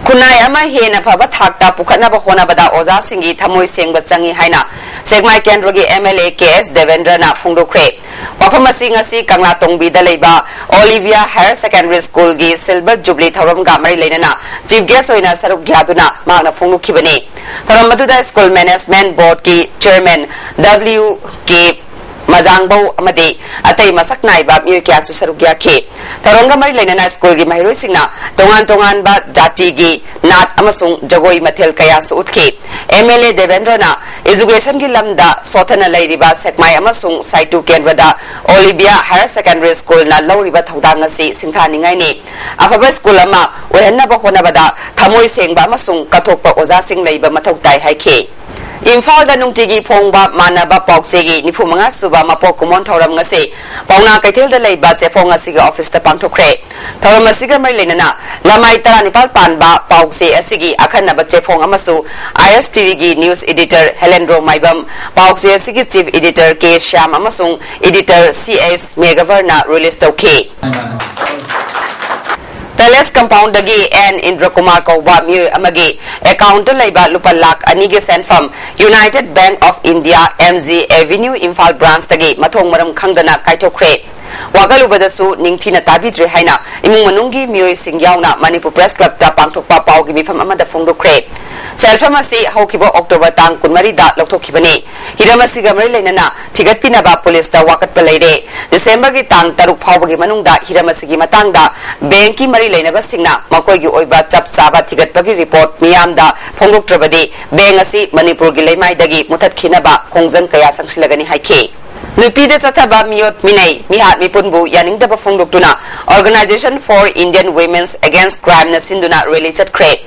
ꯈꯨꯟꯅꯥꯏ ꯑꯃ ꯍꯦꯟꯅ ꯐꯕ ꯊꯥꯛꯇ ꯄꯨꯈꯠꯅꯕ ꯍꯣꯠꯅꯕꯗ ꯑꯣꯖꯥꯁꯤꯡꯒꯤ ꯊꯃꯣꯏ ꯁꯦꯡꯕ ꯆꯪꯏ ꯍꯥꯏꯅ ꯁꯦꯛꯃꯥꯏ ꯀꯦꯟꯗ꯭ꯔꯒꯤ M L A K S ꯗꯦꯕꯦꯟꯗ꯭ꯔꯅ ꯐꯣꯡꯗꯣꯛꯈ꯭ꯔꯦ꯫ ꯋꯥꯐꯝ ꯑꯁꯤ ꯉꯁꯤ ꯀꯪꯂꯥꯇꯣꯡꯕꯤꯗ ꯂꯩꯕ Olivia Higher Secondary School ꯒꯤ Silver Jubilee ꯊꯧꯔꯝꯒ ꯃꯔꯤ ꯂꯩꯅꯅ chief guest ꯑꯣꯏꯅ ꯁꯔꯨꯛ ꯌꯥꯗꯨꯅ ꯃꯍꯥꯛꯅ ꯐꯣꯡꯗꯣꯛꯈꯤꯕꯅꯤ꯫ ꯊꯧꯔꯝ ꯑꯗꯨꯗ school management board ꯀꯤ chairman W K ꯃꯖꯥꯡꯕꯧ ꯑꯃꯗꯤ ꯑꯇꯩ ꯃꯁꯛ ꯅꯥꯏꯕ ꯃꯤꯑꯣꯏ ꯀꯌꯥꯁꯨ ꯁꯔꯨꯛ ꯌꯥꯈꯤ꯫ ꯊꯧꯔꯝꯒ ꯃꯔꯤ ꯂꯩꯅꯅ ꯁ꯭ꯀꯨꯜꯒꯤ ꯃꯍꯩꯔꯣꯏꯁꯤꯡꯅ ꯇꯣꯉꯥꯟ ꯇꯣꯉꯥꯟꯕ ꯖꯥꯇꯤꯒꯤ ꯅꯥꯠ ꯑꯃꯁꯨꯡ ꯖꯒꯣꯏ ꯃꯊꯦꯜ ꯀꯌꯥꯁꯨ ꯎꯠꯈꯤ꯫ ꯑꯦꯝ ꯑꯦꯜ ꯑꯦ ꯗꯦꯕꯦꯟꯗ꯭ꯔꯣꯅ educationꯒꯤ ꯂꯝꯗ ꯁꯣꯠꯊꯅ ꯂꯩꯔꯤꯕ ꯁꯦꯛꯃꯥꯏ ꯑꯃꯁꯨꯡ ꯁꯥꯏꯇꯨ ꯀꯦꯟꯗ꯭ꯔꯗ ꯑꯣꯂꯤꯕꯤꯌꯥ Higher Secondary Schoolꯅ ꯂꯧꯔꯤꯕ ꯊꯧꯗꯥꯡ ꯑꯁꯤ ꯁꯤꯡꯊꯥꯅꯤꯡꯉꯥꯏꯅꯤ꯫ ꯑꯐꯕ ꯁ꯭ꯀꯨꯜ ꯑꯃ ꯑꯣꯏꯍꯟꯅꯕ ꯍꯣꯠꯅꯕꯗ ꯊꯃꯣꯏ ꯁꯦꯡꯕ ꯑꯃꯁꯨꯡ ꯀꯠꯊꯣꯛꯄ ꯑꯣꯖꯥꯁꯤꯡ ꯂꯩꯕ ꯃꯊꯧ ꯇꯥꯏ ꯍꯥꯏꯈꯤ꯫ ꯏꯝꯐꯥꯜꯗ ꯅꯨꯡꯇꯤꯒꯤ ꯐꯣꯡꯕ ꯃꯥꯟꯅꯕ ꯄꯥꯎꯆꯦꯒꯤ ꯅꯤꯐꯨ ꯃꯉꯥ ꯁꯨꯕ ꯃꯄꯣꯛ ꯀꯨꯝꯑꯣꯟ ꯊꯧꯔꯝ ꯉꯁꯤ ꯄꯥꯎꯅꯥ ꯀꯩꯊꯦꯜꯗ ꯂꯩꯕ ꯆꯦꯐꯣꯡ ꯑꯁꯤꯒꯤ officeꯇ ꯄꯥꯡꯊꯣꯛꯈ꯭ꯔꯦ꯫ ꯊꯧꯔꯝ ꯑꯁꯤꯒ ꯃꯔꯤ ꯂꯩꯅꯅ ꯂꯃꯥꯏ ꯇꯔꯥꯅꯤꯄꯥꯜ ꯄꯥꯟꯕ ꯄꯥꯎꯆꯦ ꯑꯁꯤꯒꯤ ꯑꯈꯟꯅꯕ ꯆꯦꯐꯣꯡ ꯑꯃꯁꯨ I S T Vꯒꯤ news editor ꯍꯦꯂꯦꯟꯗ꯭ꯔꯣ ꯃꯥꯏꯕꯝ, ꯄꯥꯎꯆꯦ ꯑꯁꯤꯒꯤ chief editor K ꯁ꯭ꯌꯥꯝ ꯑꯃꯁꯨꯡ editor C S ꯃꯦꯒꯚꯔꯅ release ꯇꯧꯈꯤ꯫ Palace compoundꯗꯒꯤ N ꯏꯟꯗ꯭ꯔꯀꯨꯃꯥꯔ ꯀꯧꯕ ꯃꯤꯑꯣꯏ ꯑꯃꯒꯤ accountꯇ ꯂꯩꯕ ꯂꯨꯄꯥ ꯂꯥꯈ ꯑꯅꯤꯒꯤ ꯁꯦꯟꯐꯝ United Bank of India M G Avenue Imphal branchꯇꯒꯤ ꯃꯊꯣꯡ ꯃꯔꯝ ꯈꯪꯗꯅ ꯀꯥꯏꯊꯣꯛꯈ꯭ꯔꯦ꯫ ꯋꯥꯀꯠꯂꯨꯕꯗꯁꯨ ꯅꯤꯡꯊꯤꯅ ꯇꯥꯕꯤꯗ꯭ꯔꯦ ꯍꯥꯏꯅ ꯏꯃꯨꯡ ꯃꯅꯨꯡꯒꯤ ꯃꯤꯑꯣꯏꯁꯤꯡ ꯌꯥꯎꯅ ꯃꯅꯤꯄꯨꯔ Press Clubꯇ ꯄꯥꯡꯊꯣꯛꯄ ꯄꯥꯎꯒꯤ ꯃꯤꯐꯝ ꯑꯃꯗ ꯐꯣꯡꯗꯣꯛꯈ꯭ꯔꯦ꯫ ꯁꯦꯟꯐꯝ ꯑꯁꯤ ꯍꯧꯈꯤꯕ October ꯇꯥꯡ ꯀꯨꯟꯃꯔꯤꯗ ꯂꯧꯊꯣꯛꯈꯤꯕꯅꯤ꯫ ꯍꯤꯔꯝ ꯑꯁꯤꯒ ꯃꯔꯤ ꯂꯩꯅꯅ ꯊꯤꯒꯠꯄꯤꯅꯕ ꯄꯨꯂꯤꯁꯇ ꯋꯥꯀꯠꯄ ꯂꯩꯔꯦ꯫ Decemberꯒꯤ ꯇꯥꯡ ꯇꯔꯨꯛ ꯐꯥꯎꯕꯒꯤ ꯃꯅꯨꯡꯗ ꯍꯤꯔꯝ ꯑꯁꯤꯒꯤ ꯃꯇꯥꯡꯗ bankꯀꯤ ꯃꯔꯤ ꯂꯩꯅꯕꯁꯤꯡꯅ ꯃꯈꯣꯏꯒꯤ ꯑꯣꯏꯕ ꯆꯞ ꯆꯥꯕ ꯊꯤꯒꯠꯄꯒꯤ report ꯃꯤꯌꯥꯝꯗ ꯐꯣꯡꯗꯣꯛꯇ꯭ꯔꯕꯗꯤ bank ꯑꯁꯤ ꯃꯅꯤꯄꯨꯔꯒꯤ ꯂꯩꯃꯥꯏꯗꯒꯤ ꯃꯨꯊꯠꯈꯤꯅꯕ ꯈꯣꯡꯖꯪ ꯀꯌꯥ ꯆꯪꯁꯤꯜꯂꯒꯅꯤ ꯍꯥꯏꯈꯤ꯫ ꯅꯨꯄꯤꯗ ꯆꯠꯊꯕ ꯃꯤꯑꯣꯠ ꯃꯤꯅꯩ, ꯃꯤꯍꯥꯠ ꯃꯤꯄꯨꯟꯕꯨ ꯌꯥꯅꯤꯡꯗꯕ ꯐꯣꯡꯗꯣꯛꯇꯨꯅ Organisation for Indian Women's Against Crimeꯅ ꯁꯤꯟꯗꯨꯅ rally ꯆꯠꯈ꯭ꯔꯦ꯫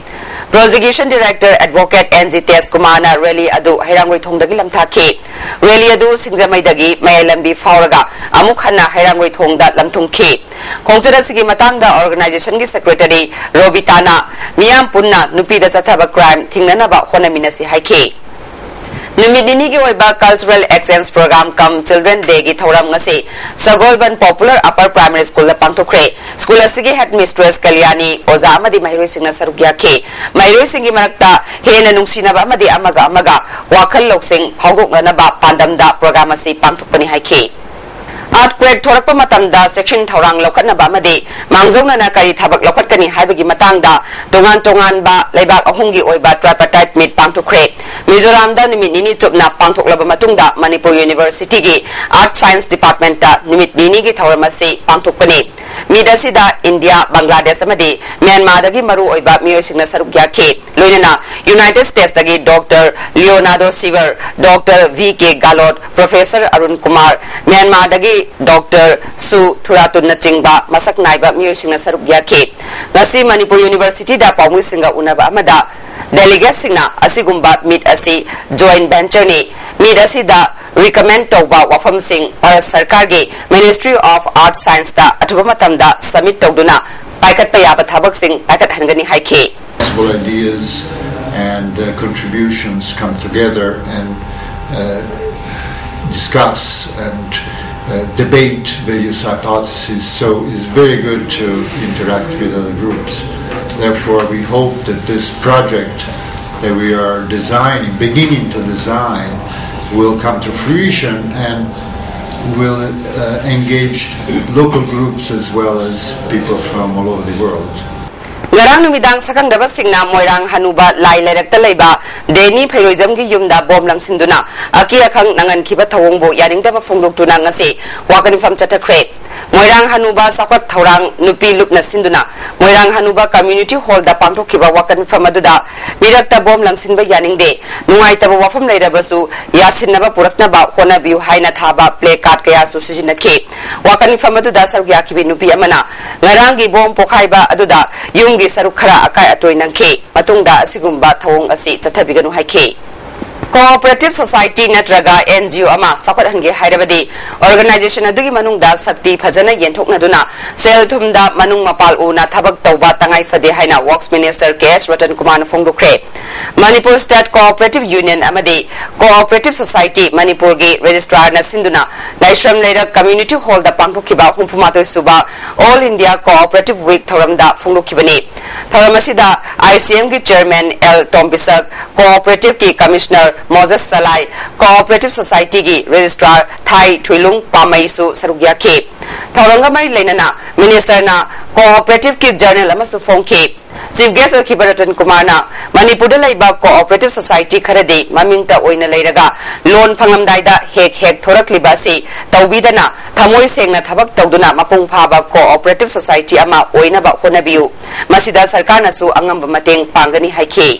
Prosecution Director Advocate N G ꯇꯦꯖ ꯀꯨꯃꯥꯔꯅ rally ꯑꯗꯨ ꯍꯩꯔꯥꯡꯒꯣꯏ ꯊꯣꯡꯗꯒꯤ ꯂꯝꯊꯥꯈꯤ꯫ Rally ꯑꯗꯨ ꯁꯤꯡꯖꯃꯩꯗꯒꯤ ꯃꯌꯥꯏ ꯂꯝꯕꯤ ꯐꯥꯎꯔꯒ ꯑꯃꯨꯛ ꯍꯟꯅ ꯍꯩꯔꯥꯡꯒꯣꯏ ꯊꯣꯡꯗ ꯂꯝꯊꯨꯡꯈꯤ꯫ ꯈꯣꯡꯆꯠ ꯑꯁꯤꯒꯤ ꯃꯇꯥꯡꯗ organisationꯒꯤ secretary ꯔꯣꯕꯤꯇꯥꯅ ꯃꯤꯌꯥꯝ ꯄꯨꯟꯅ ꯅꯨꯄꯤꯗ ꯆꯠꯊꯕ crime ꯊꯤꯡꯅꯅꯕ ꯍꯣꯠꯅꯃꯤꯟꯅꯁꯤ ꯍꯥꯏꯈꯤ꯫ ꯅꯨꯃꯤꯠ ꯅꯤꯅꯤꯒꯤ ꯑꯣꯏꯕ cultural exchange program cum Children Dayꯒꯤ ꯊꯧꯔꯝ ꯉꯁꯤ ꯁꯒꯣꯜꯕꯟ Popular Upper Primary Schoolꯗ ꯄꯥꯡꯊꯣꯛꯈ꯭ꯔꯦ꯫ School ꯑꯁꯤꯒꯤ headmistress ꯀꯂꯤꯌꯥꯅꯤ, ꯑꯣꯖꯥ ꯑꯃꯗꯤ ꯃꯍꯩꯔꯣꯏꯁꯤꯡꯅ ꯁꯔꯨꯛ ꯌꯥꯈꯤ꯫ ꯃꯍꯩꯔꯣꯏꯁꯤꯡꯒꯤ ꯃꯔꯛꯇ ꯍꯦꯟꯅ ꯅꯨꯡꯁꯤꯅꯕ ꯑꯃꯗꯤ ꯑꯃꯒ ꯑꯃꯒ ꯋꯥꯈꯜ ꯂꯧꯁꯤꯡ ꯐꯥꯎꯗꯣꯛꯅꯅꯕ ꯄꯥꯟꯗꯝꯗ program ꯑꯁꯤ ꯄꯥꯡꯊꯣꯛꯄꯅꯤ ꯍꯥꯏꯈꯤ꯫ Earthquake ꯊꯣꯔꯛꯄ ꯃꯇꯝꯗ ꯆꯦꯛꯁꯤꯟ ꯊꯧꯔꯥꯡ ꯂꯧꯈꯠꯅꯕ ꯑꯃꯗꯤ ꯃꯥꯡꯖꯧꯅꯅ ꯀꯔꯤ ꯊꯕꯛ ꯂꯧꯈꯠꯀꯅꯤ ꯍꯥꯏꯕꯒꯤ ꯃꯇꯥꯡꯗ ꯇꯣꯉꯥꯟ ꯇꯣꯉꯥꯟꯕ ꯂꯩꯕꯥꯛ ꯑꯍꯨꯝꯒꯤ ꯑꯣꯏꯕ tripartite meet ꯄꯥꯡꯊꯣꯛꯈ꯭ꯔꯦ꯫ ꯃꯤꯖꯣꯔꯥꯝꯗ ꯅꯨꯃꯤꯠ ꯅꯤꯅꯤ ꯆꯨꯞꯅ ꯄꯥꯡꯊꯣꯛꯂꯕ ꯃꯇꯨꯡꯗ ꯃꯅꯤꯄꯨꯔ University ꯒꯤ Earth Science Department ꯇ ꯅꯨꯃꯤꯠ ꯅꯤꯅꯤꯒꯤ ꯊꯧꯔꯝ ꯑꯁꯤ ꯄꯥꯡꯊꯣꯛꯄꯅꯤ꯫ Meet ꯑꯁꯤꯗ ꯏꯟꯗꯤꯌꯥ, ꯕꯪꯒ꯭ꯂꯥꯗꯦꯁ ꯑꯃꯗꯤ ꯃ꯭ꯌꯥꯟꯃꯥꯔꯗꯒꯤ ꯃꯔꯨꯑꯣꯏꯕ ꯃꯤꯑꯣꯏꯁꯤꯡꯅ ꯁꯔꯨꯛ ꯌꯥꯈꯤ꯫ ꯂꯣꯏꯅꯅ United States ꯇꯒꯤ Doctor Leonardo Seaver, Doctor V K Galot, Professor Arun Kumar, ꯃ꯭ꯌꯥꯟꯃꯥꯔꯗꯒꯤ Doctor Su Thuratun ꯅꯆꯤꯡꯕ ꯃꯁꯛ ꯅꯥꯏꯕ ꯃꯤꯑꯣꯏꯁꯤꯡꯅ ꯁꯔꯨꯛ ꯌꯥꯈꯤ꯫ ꯉꯁꯤ ꯃꯅꯤꯄꯨꯔ University ꯗ ꯄꯥꯎꯃꯤꯁꯤꯡꯒ ꯎꯅꯕ ꯑꯃꯗ delegates ꯁꯤꯡꯅ ꯑꯁꯤꯒꯨꯝꯕ meet ꯑꯁꯤ joint venture ꯅꯤ꯫ Meet ꯑꯁꯤꯗ recommend ꯇꯧꯕ ꯋꯥꯐꯝꯁꯤꯡ ꯚꯥꯔꯠ ꯁꯔꯀꯥꯔꯒꯤ Ministry of Earth Science ꯇ ꯑꯊꯨꯕ ꯃꯇꯝꯗ submit ꯇꯧꯗꯨꯅ ꯄꯥꯏꯈꯠꯄ ꯌꯥꯕ ꯊꯕꯛꯁꯤꯡ ꯄꯥꯏꯈꯠꯍꯟꯒꯅꯤ ꯍꯥꯏꯈꯤ꯫ Possible ideas and uh, contributions come together and uh, discuss and uh, debate various hypotheses. So it's very good to interact with other groups. Therefore, we hope that this project that we are designing, beginning to design, will come to fruition and will uh, engage local groups as well as people from all over the world. ꯉꯔꯥꯡ ꯅꯨꯃꯤꯗꯥꯡ ꯁꯛꯈꯪꯗꯕꯁꯤꯡꯅ ꯃꯣꯏꯔꯥꯡ ꯍꯅꯨꯕ ꯂꯥꯏ ꯂꯩꯔꯛꯇ ꯂꯩꯕ ꯗꯦꯅꯤ ꯐꯩꯔꯣꯏꯖꯝꯒꯤ ꯌꯨꯝꯗ bomb ꯂꯪꯁꯤꯟꯗꯨꯅ ꯑꯀꯤ ꯑꯈꯪ ꯅꯪꯍꯟꯈꯤꯕ ꯊꯧꯑꯣꯡꯕꯨ ꯌꯥꯅꯤꯡꯗꯕ ꯐꯣꯡꯗꯣꯛꯇꯨꯅ ꯉꯁꯤ ꯋꯥꯀꯠ ꯃꯤꯐꯝ ꯆꯠꯊꯈ꯭ꯔꯦ꯫ ꯃꯣꯏꯔꯥꯡ ꯍꯅꯨꯕ ꯆꯥꯎꯈꯠ ꯊꯧꯔꯥꯡ ꯅꯨꯄꯤ ꯂꯨꯞꯅ ꯁꯤꯟꯗꯨꯅ ꯃꯣꯏꯔꯥꯡ ꯍꯅꯨꯕ community hall ꯗ ꯄꯥꯡꯊꯣꯛꯈꯤꯕ ꯋꯥꯀꯠ ꯃꯤꯐꯝ ꯑꯗꯨꯗ ꯃꯤꯔꯛꯇ ꯕꯣꯝ ꯂꯪꯁꯤꯟꯕ ꯌꯥꯅꯤꯡꯗꯦ, ꯅꯨꯡꯉꯥꯏꯇꯕ ꯋꯥꯐꯝ ꯂꯩꯔꯕꯁꯨ ꯌꯥꯁꯤꯟꯅꯕ ꯄꯨꯔꯛꯅꯕ ꯍꯣꯠꯅꯕꯤꯌꯨ ꯍꯥꯏꯅ ꯊꯥꯕ placard ꯀꯌꯥꯁꯨ ꯁꯤꯖꯤꯟꯅꯈꯤ꯫ ꯋꯥꯀꯠ ꯃꯤꯐꯝ ꯑꯗꯨꯗ ꯁꯔꯨꯛ ꯌꯥꯈꯤꯕꯤ ꯅꯨꯄꯤ ꯑꯃꯅ ꯉꯔꯥꯡꯒꯤ ꯕꯣꯝ ꯄꯣꯈꯥꯏꯕ ꯑꯗꯨꯗ ꯌꯨꯝꯒꯤ ꯁꯔꯨꯛ ꯈꯔ ꯑꯀꯥꯏ ꯑꯇꯣꯏ ꯅꯪꯈꯤ꯫ ꯃꯇꯨꯡꯗ ꯑꯁꯤꯒꯨꯝꯕ ꯊꯧꯑꯣꯡ ꯑꯁꯤ ꯆꯠꯊꯕꯤꯒꯅꯨ ꯍꯥꯏꯈꯤ꯫ Cooperative society ꯅꯠꯇ꯭ꯔꯒ N G O ꯑꯃ ꯆꯥꯎꯈꯠꯍꯟꯒꯦ ꯍꯥꯏꯔꯕꯗꯤ organization ꯑꯗꯨꯒꯤ ꯃꯅꯨꯡꯗ ꯁꯛꯇꯤ ꯐꯖꯅ ꯌꯦꯟꯊꯣꯛꯅꯗꯨꯅ ꯁꯦꯜ ꯊꯨꯝꯗ ꯃꯅꯨꯡ ꯃꯄꯥꯜ ꯎꯅ ꯊꯕꯛ ꯇꯧꯕ ꯇꯉꯥꯏ ꯐꯗꯦ ꯍꯥꯏꯅ Works Minister K S Ratan Kumar ꯅ ꯐꯣꯡꯗꯣꯛꯈ꯭ꯔꯦ꯫ ꯃꯅꯤꯄꯨꯔ State Cooperative Union ꯑꯃꯗꯤ Cooperative Society ꯃꯅꯤꯄꯨꯔꯒꯤ Registrar ꯅ ꯁꯤꯟꯗꯨꯅ ꯂꯥꯏꯁ꯭ꯔꯝ ꯂꯩꯔꯛ Community Hall ꯗ ꯄꯥꯡꯊꯣꯛꯈꯤꯕ ꯍꯨꯝꯐꯨ ꯃꯥꯊꯣꯏ ꯁꯨꯕ All India Cooperative Week ꯊꯧꯔꯝꯗ ꯐꯣꯡꯗꯣꯛꯈꯤꯕꯅꯤ꯫ ꯊꯧꯔꯝ ꯑꯁꯤꯗ ꯑꯥꯏ ꯁꯤ ꯑꯦꯝꯒꯤ ꯆꯤꯌꯔꯃꯦꯟ ꯑꯦꯜ ꯇꯣꯝꯕꯤꯁꯛ, ꯀꯣꯑꯣꯄꯔꯦꯇꯤꯚꯀꯤ ꯀꯃꯤꯁꯅꯔ ꯃꯣꯖꯦꯁ ꯆꯂꯥꯏ, ꯀꯣꯑꯣꯄꯔꯦꯇꯤꯚ ꯁꯣꯁꯥꯏꯇꯤꯒꯤ ꯔꯦꯖꯤꯁꯇ꯭ꯔꯥꯔ ꯊꯥꯏ ꯊꯨꯏꯂꯨꯡ ꯄꯥꯃꯩꯁꯨ ꯁꯔꯨꯛ ꯌꯥꯈꯤ꯫ ꯊꯧꯔꯝꯒ ꯃꯔꯤ ꯂꯩꯅꯅ ꯃꯤꯅꯤꯁꯇꯔꯅ ꯀꯣꯑꯣꯄꯔꯦꯇꯤꯚꯀꯤ ꯖꯔꯅꯦꯜ ꯑꯃꯁꯨ ꯐꯣꯡꯈꯤ꯫ ꯆꯤꯐ ꯒꯦꯁ ꯑꯣꯏꯈꯤꯕ ꯔꯇꯟ ꯀꯨꯃꯥꯔꯅ ꯃꯅꯤꯄꯨꯔꯗ ꯂꯩꯕ ꯀꯣꯑꯣꯄꯔꯦꯇꯤꯚ ꯁꯣꯁꯥꯏꯇꯤ ꯈꯔꯗꯤ ꯃꯃꯤꯡꯇ ꯑꯣꯏꯅ ꯂꯩꯔꯒ ꯂꯣꯟ ꯐꯪꯂꯝꯗꯥꯏꯗ ꯍꯦꯛ ꯍꯦꯛ ꯊꯣꯔꯛꯂꯤꯕ ꯑꯁꯤ ꯇꯧꯕꯤꯗꯅ ꯊꯃꯣꯏ ꯁꯦꯡꯅ ꯊꯕꯛ ꯇꯧꯗꯨꯅ ꯃꯄꯨꯡ ꯐꯥꯕ ꯀꯣꯑꯣꯄꯔꯦꯇꯤꯚ ꯁꯣꯁꯥꯏꯇꯤ ꯑꯃ ꯑꯣꯏꯅꯕ ꯍꯣꯠꯅꯕꯤꯌꯨ꯫ ꯃꯁꯤꯗ ꯁꯔꯀꯥꯔꯅꯁꯨ ꯑꯉꯝꯕ ꯃꯇꯦꯡ ꯄꯥꯡꯒꯅꯤ ꯍꯥꯏꯈꯤ꯫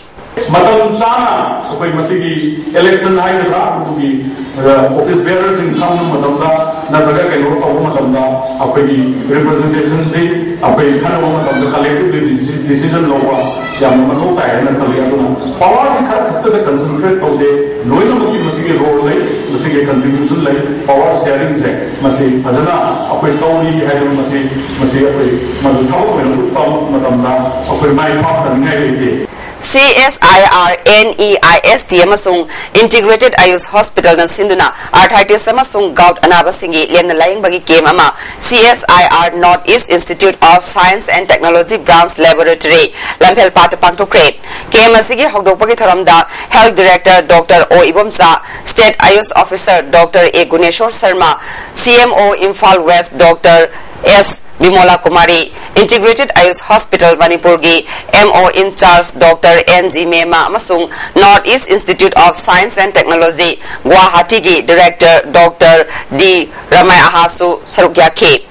ꯃꯇꯝ ꯆꯥꯅ ꯑꯩꯈꯣꯏ ꯃꯁꯤꯒꯤ ꯏꯂꯦꯛꯁꯟ ꯍꯥꯏꯒꯗ꯭ꯔꯥ, ꯑꯗꯨꯒꯤ, ꯑ, ꯑꯣꯐꯤꯁ ꯕꯦꯔꯔꯁꯤꯡ ꯈꯪꯕ ꯃꯇꯝꯗ ꯅꯠꯇ꯭ꯔꯒ ꯀꯩꯅꯣ ꯇꯧꯕ ꯃꯇꯝꯗ ꯑꯩꯈꯣꯏꯒꯤ ꯔꯤꯄ꯭ꯔꯖꯦꯟꯇꯦꯁꯟꯁꯤ ꯑꯩꯈꯣꯏ ꯈꯟꯅꯕ ꯃꯇꯝꯗ ꯀꯂꯦꯛꯇꯤꯚ ꯗꯤꯁꯤꯖꯟ ꯂꯧꯕ ꯌꯥꯝꯅ ꯃꯊꯧ ꯇꯥꯏ ꯍꯥꯏꯅ ꯈꯜꯂꯤ꯫ ꯑꯗꯨꯅ ꯄꯋꯥꯔꯁꯤ ꯈꯔ ꯈꯛꯇꯗ ꯀꯟꯁꯦꯟꯇ꯭ꯔꯦꯠ ꯇꯧꯗꯦ, ꯂꯣꯏꯅꯃꯛꯀꯤ ꯃꯁꯤꯒꯤ ꯔꯣꯜ ꯂꯩ, ꯃꯁꯤꯒꯤ ꯀꯟꯇ꯭ꯔꯤꯕ꯭ꯌꯨꯁꯟ ꯂꯩ꯫ ꯄꯋꯥꯔ ꯁꯤꯌꯥꯔꯤꯡꯁꯦ ꯃꯁꯤ ꯐꯖꯅ ꯑꯩꯈꯣꯏ ꯇꯧꯔꯤ ꯍꯥꯏꯗꯅ ꯃꯁꯤ, ꯃꯁꯤ ꯑꯩꯈꯣꯏ ꯃꯗꯨ ꯊꯕꯛ ꯑꯣꯏꯅ ꯎꯠꯄ ꯃꯇꯝꯗ ꯑꯩꯈꯣꯏ ꯃꯥꯏ ꯄꯥꯛꯇꯅꯤꯡꯉꯥꯏ ꯂꯩꯇꯦ꯫ ꯁꯤ S I R, N E I S T ꯑꯃꯁꯨꯡ ꯏꯟꯇꯤꯒ꯭ꯔꯦꯇꯦꯗ ꯑꯌꯨꯁ ꯍꯣꯁꯄꯤꯇꯥꯜꯅ ꯁꯤꯟꯗꯨꯅ ꯑꯥꯔꯊ꯭ꯔꯥꯏꯇꯤꯁ ꯑꯃꯁꯨꯡ ꯒꯥꯎꯠ ꯑꯅꯥꯕꯁꯤꯡꯒꯤ ꯂꯦꯝꯅ ꯂꯥꯌꯦꯡꯕꯒꯤ ꯀꯦꯝ ꯑꯃ C S I R North East Institute of Science and Technology Branch Laboratory ꯂꯝꯐꯦꯜꯄꯥꯠꯇ ꯄꯥꯡꯊꯣꯛꯈ꯭ꯔꯦ꯫ ꯀꯦꯝ ꯑꯁꯤꯒꯤ ꯍꯧꯗꯣꯛꯄꯒꯤ ꯊꯧꯔꯝꯗ health director doctor O Ibomcha, state Ayush officer doctor A Guneshor Sharma, C M O Imphal west doctor S Bimola Kumari, integrated Ayush hospital ꯃꯅꯤꯄꯨꯔꯒꯤ M O in charge doctor N G Mema ꯑꯃꯁꯨꯡ North East Institute of Science and Technology ꯒꯨꯋꯥꯍꯥꯇꯤꯒꯤ director doctor D ꯔꯃꯥꯌꯥꯍꯥꯁꯨ ꯁꯔꯨꯛ ꯌꯥꯈꯤ꯫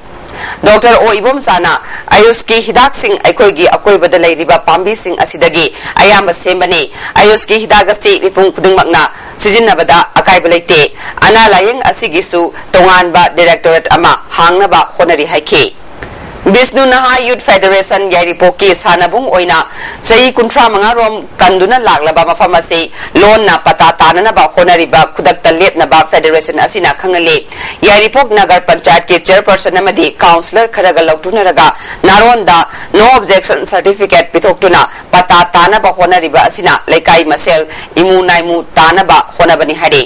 Doctor ꯑꯣ ꯏꯕꯣꯝꯆꯥꯅ, "ꯑꯌꯨꯁꯀꯤ ꯍꯤꯗꯥꯛꯁꯤꯡ ꯑꯩꯈꯣꯏꯒꯤ ꯑꯀꯣꯏꯕꯗ ꯂꯩꯔꯤꯕ ꯄꯥꯝꯕꯤꯁꯤꯡ ꯑꯁꯤꯗꯒꯤ ꯑꯌꯥꯝꯕ ꯁꯦꯝꯕꯅꯤ꯫ ꯑꯌꯨꯁꯀꯤ ꯍꯤꯗꯥꯛ ꯑꯁꯤ ꯃꯤꯄꯨꯝ ꯈꯨꯗꯤꯡꯃꯛꯅ ꯁꯤꯖꯤꯟꯅꯕꯗ ꯑꯀꯥꯏꯕ ꯂꯩꯇꯦ꯫ ꯑꯅꯥ ꯂꯥꯌꯦꯡ ꯑꯁꯤꯒꯤꯁꯨ ꯇꯣꯉꯥꯟꯕ ꯗꯥꯏꯔꯦꯛꯇꯣꯔꯦꯠ ꯑꯃ ꯍꯥꯡꯅꯕ ꯍꯣꯠꯅꯔꯤ" ꯍꯥꯏꯈꯤ꯫ ꯕꯤꯁꯅꯨ ꯅꯍꯥ ꯌꯨꯊ ꯐꯦꯗꯔꯦꯁꯟ ꯌꯥꯏꯔꯤꯄꯣꯛꯀꯤ ꯁꯥꯟꯅꯕꯨꯡ ꯑꯣꯏꯅ ꯆꯍꯤ ꯀꯨꯟꯊ꯭ꯔꯥ ꯃꯉꯥ ꯔꯣꯝ ꯀꯟꯗꯨꯅ ꯂꯥꯛꯂꯕ ꯃꯐꯝ ꯑꯁꯤ ꯂꯣꯟꯅ ꯄꯇꯥ ꯇꯥꯅꯅꯕ ꯍꯣꯠꯅꯔꯤꯕ ꯈꯨꯗꯛꯇ ꯂꯦꯞꯅꯕ ꯐꯦꯗꯔꯦꯁꯟ ꯑꯁꯤꯅ ꯈꯪꯍꯜꯂꯤ꯫ ꯌꯥꯏꯔꯤꯄꯣꯛ ꯅꯒꯔ ꯄꯟꯆꯥꯌꯠꯀꯤ ꯆꯦꯌꯔꯄꯔꯁꯟ ꯑꯃꯗꯤ ꯀꯥꯎꯟꯁꯤꯂꯔ ꯈꯔꯒ ꯂꯧꯊꯣꯛꯅꯔꯒ ꯅꯥꯔꯣꯟꯗ no objection certificate ꯄꯤꯊꯣꯛꯇꯨꯅ ꯄꯇꯥ ꯇꯥꯅꯕ ꯍꯣꯠꯅꯔꯤꯕ ꯑꯁꯤꯅ ꯂꯩꯀꯥꯏ ꯃꯁꯦꯜ ꯏꯃꯨ ꯅꯥꯏꯃꯨ ꯇꯥꯅꯕ ꯍꯣꯠꯅꯕꯅꯤ ꯍꯥꯏꯔꯤ꯫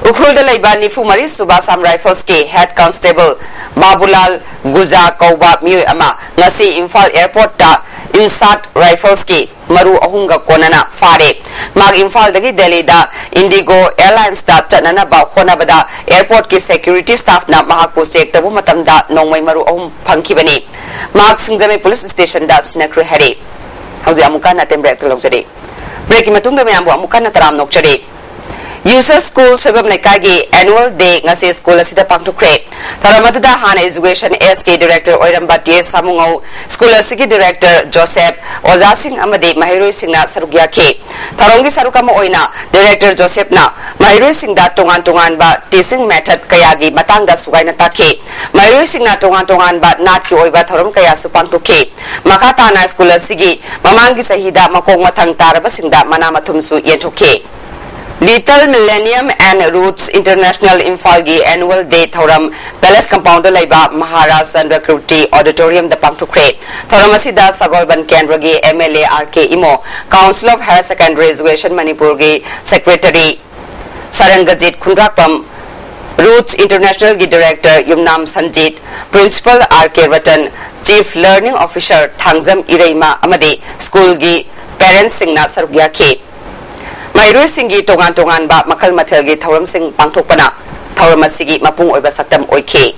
ꯎꯈ꯭ꯔꯨꯜꯗ ꯂꯩꯕ ꯅꯤꯐꯨ ꯃꯔꯤ ꯁꯨꯕ ꯑꯁꯥꯝ ꯔꯥꯏꯐꯜꯁꯀꯤ ꯍꯦꯗ ꯀꯟꯁꯇꯦꯕꯜ ꯕꯥꯕꯨꯂꯥꯜ ꯒꯨꯖꯥ ꯀꯧꯕ ꯃꯤꯑꯣꯏ ꯑꯃ ꯉꯁꯤ ꯏꯝꯐꯥꯜ ꯑꯦꯌꯔꯄꯣꯔꯠꯇ INSAT Riflesꯀꯤ ꯃꯔꯨ ꯑꯍꯨꯝꯒ ꯀꯣꯟꯅꯅ ꯐꯥꯔꯦ꯫ ꯃꯍꯥꯛ ꯏꯝꯐꯥꯜꯗꯒꯤ ꯗꯦꯜꯂꯤꯗ IndiGo Airlinesꯇ ꯆꯠꯅꯅꯕ ꯍꯣꯠꯅꯕꯗ airportꯀꯤ security staffꯅ ꯃꯍꯥꯛꯄꯨ check ꯇꯧꯕ ꯃꯇꯝꯗ ꯅꯣꯡꯃꯩ ꯃꯔꯨ ꯑꯍꯨꯝ ꯐꯪꯈꯤꯕꯅꯤ꯫ ꯃꯍꯥꯛ ꯁꯤꯡꯖꯃꯩ police stationꯗ ꯁꯤꯟꯅꯈ꯭ꯔꯦ ꯍꯥꯏꯔꯦ꯫ ꯍꯧꯖꯤꯛ ꯑꯃꯨꯛ ꯍꯟꯅ time breakꯇ ꯂꯧꯖꯔꯤ꯫ Breakꯀꯤ ꯃꯇꯨꯡꯗ ꯃꯌꯥꯝꯕꯨ ꯑꯃꯨꯛ ꯍꯟꯅ ꯇꯔꯥꯝ ꯅꯣꯛꯆꯔꯤ꯫ ꯌꯨꯁꯁ ꯁ꯭ꯀꯨꯜ ꯁꯣꯏꯕꯝ ꯂꯩꯀꯥꯏꯒꯤ annual day ꯉꯁꯤ ꯁ꯭ꯀꯨꯜ ꯑꯁꯤꯗ ꯄꯥꯡꯊꯣꯛꯈ꯭ꯔꯦ꯫ ꯊꯧꯔꯝ ꯑꯗꯨꯗ ꯍꯥꯟꯅ Education Sꯀꯤ director ꯑꯣꯏꯔꯝꯕ ꯇꯤ ꯑꯦꯁ ꯁꯥꯃꯨꯉꯧ, ꯁ꯭ꯀꯨꯜ ꯑꯁꯤꯒꯤ director ꯖꯣꯁꯦꯐ, ꯑꯣꯖꯥꯁꯤꯡ ꯑꯃꯗꯤ ꯃꯍꯩꯔꯣꯏꯁꯤꯡꯅ ꯁꯔꯨꯛ ꯌꯥꯈꯤ꯫ ꯊꯧꯔꯝꯒꯤ ꯁꯔꯨꯛ ꯑꯃ ꯑꯣꯏꯅ director ꯖꯣꯁꯦꯐꯅ ꯃꯍꯩꯔꯣꯏꯁꯤꯡꯗ ꯇꯣꯉꯥꯟ ꯇꯣꯉꯥꯟꯕ teaching method ꯀꯌꯥꯒꯤ ꯃꯇꯥꯡꯗ ꯁꯨꯒꯥꯏꯅ ꯇꯥꯛꯈꯤ꯫ ꯃꯍꯩꯔꯣꯏꯁꯤꯡꯅ ꯇꯣꯉꯥꯟ ꯇꯣꯉꯥꯟꯕ ꯅꯥꯠꯀꯤ ꯑꯣꯏꯕ ꯊꯧꯔꯝ ꯀꯌꯥꯁꯨ ꯄꯥꯡꯊꯣꯛꯈꯤ꯫ ꯃꯈꯥ ꯇꯥꯅ ꯁ꯭ꯀꯨꯜ ꯑꯁꯤꯒꯤ ꯃꯃꯥꯡꯒꯤ ꯆꯍꯤꯗ ꯃꯈꯣꯡ ꯃꯊꯪ ꯇꯥꯔꯕꯁꯤꯡꯗ ꯃꯅꯥ ꯃꯊꯨꯝꯁꯨ ꯌꯦꯟꯊꯣꯛꯈꯤ꯫ Little Millennium and Roots International ꯏꯝꯐꯥꯜꯒꯤ annual day ꯊꯧꯔꯝ Palace Compoundꯗ ꯂꯩꯕ ꯃꯍꯥꯔꯥꯖ ꯆꯟꯗ꯭ꯔꯀꯤꯔꯇꯤ Auditoriumꯗ ꯄꯥꯡꯊꯣꯛꯈ꯭ꯔꯦ꯫ ꯊꯧꯔꯝ ꯑꯁꯤꯗ ꯁꯒꯣꯜꯕꯟ ꯀꯦꯟꯗ꯭ꯔꯒꯤ MLA R K Imo, Council of Higher Secondary Education ꯃꯅꯤꯄꯨꯔꯒꯤ secretary ꯁꯔꯪꯒꯖꯤꯠ ꯈꯨꯟꯗ꯭ꯔꯥꯛꯄꯝ, Roots Internationalꯒꯤ director ꯌꯨꯝꯅꯥꯝ Sanjit, principal R K Ratan, chief learning officer Thangjam ꯏꯔꯩꯃ ꯑꯃꯗꯤ ꯁ꯭ꯀꯨꯜꯒꯤ parentsꯁꯤꯡꯅ ꯁꯔꯨꯛ ꯌꯥꯈꯤ꯫ ꯃꯍꯩꯔꯣꯏꯁꯤꯡꯒꯤ ꯇꯣꯉꯥꯟ ꯇꯣꯉꯥꯟꯕ ꯃꯈꯜ ꯃꯊꯦꯜꯒꯤ ꯊꯧꯔꯝꯁꯤꯡ ꯄꯥꯡꯊꯣꯛꯄꯅ ꯊꯧꯔꯝ ꯑꯁꯤꯒꯤ ꯃꯄꯨꯡ ꯑꯣꯏꯕ ꯁꯛꯇꯝ ꯑꯣꯏꯈꯤ꯫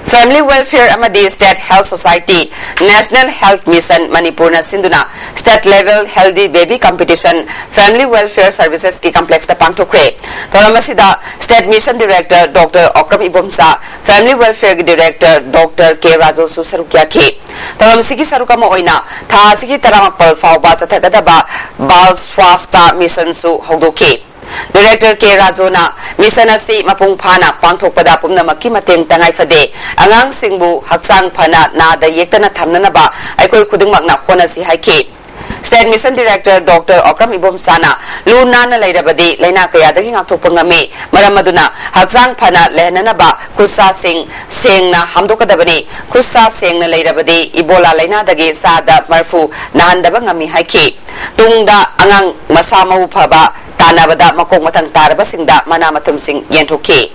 Family Welfare ꯑꯃꯗꯤ State Health Society, National Health Mission ꯃꯅꯤꯄꯨꯔꯅ ꯁꯤꯟꯗꯨꯅ state level healthy baby competition Family Welfare Servicesꯀꯤ complexꯇ ꯄꯥꯡꯊꯣꯛꯈ꯭ꯔꯦ꯫ ꯊꯧꯔꯝ ꯑꯁꯤꯗ state mission director Doctor Okram Ibomcha, Family Welfareꯒꯤ director Doctor K ꯔꯥꯖꯨꯁꯨ ꯁꯔꯨꯛ ꯌꯥꯈꯤ꯫ ꯊꯧꯔꯝꯁꯤꯒꯤ ꯁꯔꯨꯛ ꯑꯃ ꯑꯣꯏꯅ ꯊꯥ ꯑꯁꯤꯒꯤ ꯇꯔꯥꯃꯥꯄꯜ ꯐꯥꯎꯕ ꯆꯠꯊꯒꯗꯕ ꯕꯥꯜ ꯁ꯭ꯋꯥꯁꯇꯥ ꯃꯤꯁꯟꯁꯨ ꯍꯧꯗꯣꯛꯈꯤ꯫ Director K ꯔꯥꯖꯨꯅ ꯃꯤꯁꯟ ꯑꯁꯤ ꯃꯄꯨꯡ ꯐꯥꯅ ꯄꯥꯡꯊꯣꯛꯄꯗ ꯄꯨꯝꯅꯃꯛꯀꯤ ꯃꯇꯦꯡ ꯇꯉꯥꯏ ꯐꯗꯦ꯫ ꯑꯉꯥꯡꯁꯤꯡꯕꯨ ꯍꯛꯆꯥꯡ ꯐꯅ ꯅꯥꯗ ꯌꯦꯛꯇꯅ ꯊꯝꯅꯅꯕ ꯑꯩꯈꯣꯏ ꯈꯨꯗꯤꯡꯃꯛꯅ ꯍꯣꯠꯅꯁꯤ ꯍꯥꯏꯈꯤ꯫ State Mission Director Doctor Okram ꯏꯕꯣꯝꯆꯥꯅ ꯂꯨ ꯅꯥꯟꯅ ꯂꯩꯔꯕꯗꯤ ꯂꯥꯏꯅꯥ ꯀꯌꯥꯗꯒꯤ ꯉꯥꯛꯊꯣꯛꯄ ꯉꯝꯃꯤ꯫ ꯃꯔꯝ ꯑꯗꯨꯅ ꯍꯛꯆꯥꯡ ꯐꯅ ꯂꯩꯍꯟꯅꯅꯕ ꯈꯨꯠꯁꯥꯁꯤꯡ ꯁꯦꯡꯅ ꯍꯥꯝꯗꯣꯛꯀꯗꯕꯅꯤ꯫ ꯈꯨꯠꯁꯥ ꯁꯦꯡꯅ ꯂꯩꯔꯕꯗꯤ ꯏꯕꯣꯂꯥ ꯂꯥꯏꯅꯥꯗꯒꯤ ꯆꯥꯗ ꯃꯔꯐꯨ ꯅꯥꯍꯟꯗꯕ ꯉꯝꯃꯤ ꯍꯥꯏꯈꯤ꯫ ꯇꯨꯡꯗ ꯑꯉꯥꯡ ꯃꯁꯥ ꯃꯎ ꯐꯕ ꯇꯥꯟꯅꯕꯗ ꯃꯀꯣꯛ ꯃꯊꯪ ꯇꯥꯔꯕꯁꯤꯡꯗ ꯃꯅꯥ ꯃꯊꯨꯝꯁꯤꯡ ꯌꯦꯟꯊꯣꯛꯈꯤ꯫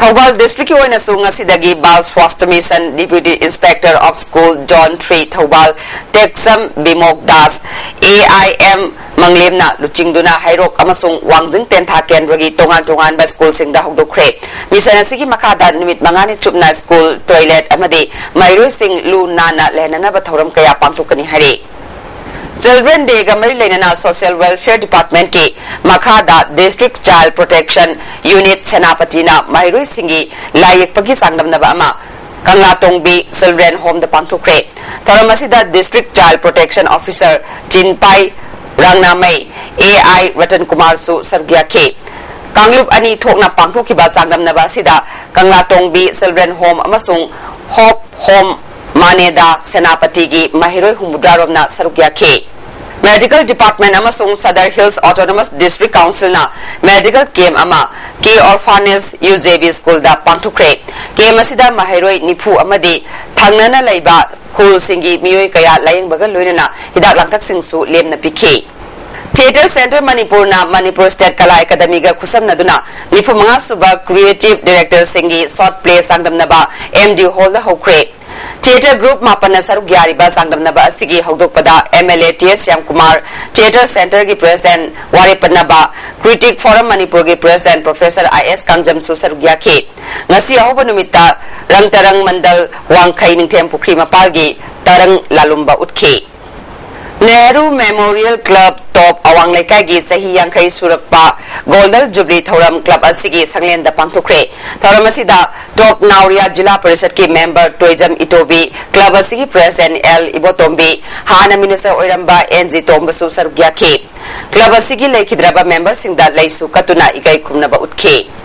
ꯊꯧꯕꯥꯜ districtꯀꯤ ꯑꯣꯏꯅꯁꯨ ꯉꯁꯤꯗꯒꯤ Bal Swasthya Mission Deputy Inspector of School Zone three Thoubal ꯇꯦꯛꯆꯝ ꯕꯤꯃꯣꯛ Das, A I M ꯃꯪꯂꯦꯝꯅ ꯂꯨꯆꯤꯡꯗꯨꯅ ꯍꯩꯔꯣꯛ ꯑꯃꯁꯨꯡ ꯋꯥꯡꯖꯤꯡ ꯇꯦꯟꯊꯥ ꯀꯦꯟꯗ꯭ꯔꯒꯤ ꯇꯣꯉꯥꯟ ꯇꯣꯉꯥꯟꯕ schoolꯁꯤꯡꯗ ꯍꯧꯗꯣꯛꯈ꯭ꯔꯦ꯫ Mission ꯑꯁꯤꯒꯤ ꯃꯈꯥꯗ ꯅꯨꯃꯤꯠ ꯃꯉꯥꯅꯤ ꯆꯨꯞꯅ school, toilet ꯑꯃꯗꯤ ꯃꯍꯩꯔꯣꯏꯁꯤꯡ ꯂꯨ ꯅꯥꯟꯅ ꯂꯩꯍꯟꯅꯅꯕ ꯊꯧꯔꯝ ꯀꯌꯥ ꯄꯥꯡꯊꯣꯛꯀꯅꯤ ꯍꯥꯏꯔꯤ꯫ Children Dayꯒ ꯃꯔꯤ ꯂꯩꯅꯅ Social Welfare Departmentꯀꯤ ꯃꯈꯥꯗ District Child Protection Unit ꯁꯦꯅꯥꯄꯇꯤꯅ ꯃꯍꯩꯔꯣꯏꯁꯤꯡꯒꯤ ꯂꯥꯏ ꯌꯦꯛꯄꯒꯤ ꯆꯥꯡꯗꯝꯅꯕ ꯑꯃ ꯀꯪꯂꯥꯇꯣꯡꯕꯤ Children Homeꯗ ꯄꯥꯡꯊꯣꯛꯈ꯭ꯔꯦ꯫ ꯊꯧꯔꯝ ꯑꯁꯤꯗ District Child Protection Officer ꯆꯤꯟꯄꯥꯏ ꯔꯥꯡꯅꯥꯃꯩ, A I Ratan ꯀꯨꯃꯥꯔꯁꯨ ꯁꯔꯨꯛ ꯌꯥꯈꯤ꯫ ꯀꯥꯡꯂꯨꯞ ꯑꯅꯤ ꯊꯣꯛꯅ ꯄꯥꯡꯊꯣꯛꯈꯤꯕ ꯆꯥꯡꯗꯝꯅꯕ ꯑꯁꯤꯗ ꯀꯪꯂꯥꯇꯣꯡꯕꯤ Children Home ꯑꯃꯁꯨꯡ Hope Home ꯃꯥꯅꯦꯗꯥ ꯁꯦꯅꯥꯄꯇꯤꯒꯤ ꯃꯍꯩꯔꯣꯏ ꯍꯨꯝꯐꯨꯇꯔꯥꯔꯣꯝꯅ ꯁꯔꯨꯛ ꯌꯥꯈꯤ꯫ Medical Department ꯑꯃꯁꯨꯡ Sadar Hills Autonomous District Councilꯅ medical camp ꯑꯃ K Orphanage U J B Schoolꯗ ꯄꯥꯡꯊꯣꯛꯈ꯭ꯔꯦ꯫ Camp ꯑꯁꯤꯗ ꯃꯍꯩꯔꯣꯏ ꯅꯤꯐꯨ ꯑꯃꯗꯤ ꯊꯪꯅꯅ ꯂꯩꯕ ꯈꯨꯜꯁꯤꯡꯒꯤ ꯃꯤꯑꯣꯏ ꯀꯌꯥ ꯂꯥꯌꯦꯡꯕꯒ ꯂꯣꯏꯅꯅ ꯍꯤꯗꯥꯛ ꯂꯥꯡꯊꯛꯁꯤꯡꯁꯨ ꯂꯦꯝꯅ ꯄꯤꯈꯤ꯫ Theatre Centre ꯃꯅꯤꯄꯨꯔꯅ ꯃꯅꯤꯄꯨꯔ State ꯀꯂꯥ ꯑꯦꯀꯥꯗꯃꯤꯒ ꯈꯨꯠꯁꯝꯅꯗꯨꯅ ꯅꯤꯐꯨ ꯃꯉꯥ ꯁꯨꯕ Creative Directorꯁꯤꯡꯒꯤ short play ꯆꯥꯡꯗꯝꯅꯕ M D Hallꯗ ꯍꯧꯈ꯭ꯔꯦ꯫ Theatre group ꯃꯥꯄꯟꯅ ꯁꯔꯨꯛ ꯌꯥꯔꯤꯕ ꯆꯥꯡꯗꯝꯅꯕ ꯑꯁꯤꯒꯤ ꯍꯧꯗꯣꯛꯄꯗ M L A T S Shyamkumar, Theatre Centreꯒꯤ President ꯋꯥꯔꯦꯄꯅꯕ, Critic Forum ꯃꯅꯤꯄꯨꯔꯒꯤ President Professor I S ꯀꯥꯡꯖꯝꯁꯨ ꯁꯔꯨꯛ ꯌꯥꯈꯤ꯫ ꯉꯁꯤ ꯑꯍꯧꯕ ꯅꯨꯃꯤꯠꯇ ꯔꯪꯇꯔꯪ ꯃꯟꯗꯜ ꯋꯥꯡꯈꯩ ꯅꯤꯡꯊꯦꯝ ꯄꯨꯈ꯭ꯔꯤ ꯃꯄꯥꯜꯒꯤ ꯇꯔꯪ ꯂꯥꯂꯨꯝꯕ ꯎꯠꯈꯤ꯫ Nehru Memorial Club Top ꯑꯋꯥꯡ ꯂꯩꯀꯥꯏꯒꯤ ꯆꯍꯤ ꯌꯥꯡꯈꯩ ꯁꯨꯔꯛꯄ Golden Jubilee ꯊꯧꯔꯝ club ꯑꯁꯤꯒꯤ ꯁꯪꯂꯦꯟꯗ ꯄꯥꯡꯊꯣꯛꯈ꯭ꯔꯦ꯫ ꯊꯧꯔꯝ ꯑꯁꯤꯗ Top ꯅꯥꯎꯔꯤꯌꯥ ꯖꯤꯂꯥ ꯄꯔꯤꯁꯠꯀꯤ member ꯇꯣꯏꯖꯝ ꯏꯇꯣꯕꯤ, club ꯑꯁꯤꯒꯤ president L ꯏꯕꯣꯇꯣꯝꯕꯤ, ꯍꯥꯟꯅ minister ꯑꯣꯏꯔꯝꯕ N G ꯇꯣꯝꯕꯁꯨ ꯁꯔꯨꯛ ꯌꯥꯈꯤ꯫ Club ꯑꯁꯤꯒꯤ ꯂꯩꯈꯤꯗ꯭ꯔꯕ memberꯁꯤꯡꯗ ꯂꯩꯁꯨ ꯀꯠꯇꯨꯅ ꯏꯀꯥꯏ ꯈꯨꯝꯅꯕ ꯎꯠꯈꯤ꯫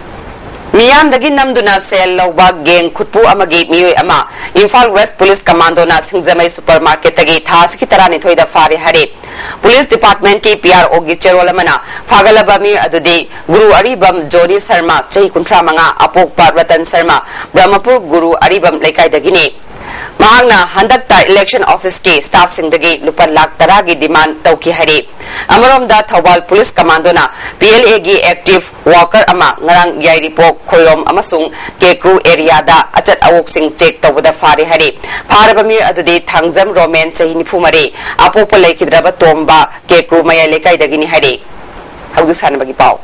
ꯃꯤꯌꯥꯝꯗꯒꯤ ꯅꯝꯗꯨꯅ ꯁꯦꯜ ꯂꯧꯕ gang ꯈꯨꯠꯄꯨ ꯑꯃꯒꯤ ꯃꯤꯑꯣꯏ ꯑꯃ ꯏꯝꯐꯥꯜ West Police Commandoꯅ ꯁꯤꯡꯖꯃꯩ supermarketꯇꯒꯤ ꯊꯥ ꯑꯁꯤꯒꯤ ꯇꯔꯥꯅꯤꯊꯣꯏꯗ ꯐꯥꯔꯦ ꯍꯥꯏꯔꯦ꯫ Police Departmentꯀꯤ P R Oꯒꯤ ꯆꯦꯔꯣꯜ ꯑꯃꯅ ꯐꯥꯒꯠꯂꯕ ꯃꯤꯑꯣꯏ ꯑꯗꯨꯗꯤ ꯒꯨꯔꯨ ꯑꯔꯤꯕꯝ ꯖꯣꯅꯤ ꯁꯔꯃ, ꯆꯍꯤ ꯀꯨꯟꯊ꯭ꯔꯥ ꯃꯉꯥ, ꯑꯄꯣꯛꯄ ꯔꯇꯟ ꯁꯔꯃ, ꯕ꯭ꯔꯍꯃꯄꯨꯔ ꯒꯨꯔꯨ ꯑꯔꯤꯕꯝ ꯂꯩꯀꯥꯏꯗꯒꯤꯅꯤ꯫ ꯃꯍꯥꯛꯅ ꯍꯟꯗꯛꯇ election officeꯀꯤ staffꯁꯤꯡꯗꯒꯤ ꯂꯨꯄꯥ ꯂꯥꯈ ꯇꯔꯥꯒꯤ demand ꯇꯧꯈꯤ ꯍꯥꯏꯔꯤ꯫ ꯑꯃꯔꯣꯝꯗ, ꯊꯧꯕꯥꯜ police commandoꯅ PLAꯒꯤ active worker ꯑꯃ ꯉꯔꯥꯡ ꯌꯥꯏꯔꯤꯄꯣꯛ, ꯈꯣꯏꯔꯣꯝ ꯑꯃꯁꯨꯡ ꯀꯦꯀ꯭ꯔꯨ areaꯗ ꯑꯆꯠ ꯑꯋꯣꯛꯁꯤꯡ check ꯇꯧꯕꯗ ꯐꯥꯔꯦ ꯍꯥꯏꯔꯤ꯫ ꯐꯥꯔꯕ ꯃꯤꯑꯣꯏ ꯑꯗꯨꯗꯤ ꯊꯥꯡꯖꯝ ꯔꯣꯃꯦꯟ, ꯆꯍꯤ ꯅꯤꯐꯨ ꯃꯔꯤ, ꯑꯄꯣꯛꯄ ꯂꯩꯈꯤꯗ꯭ꯔꯕ ꯇꯣꯝꯕ, ꯀꯦꯀ꯭ꯔꯨ ꯃꯌꯥꯏ ꯂꯩꯀꯥꯏꯗꯒꯤꯅꯤ ꯍꯥꯏꯔꯤ꯫ ꯍꯧꯖꯤꯛ ꯁꯥꯟꯅꯕꯒꯤ ꯄꯥꯎ꯫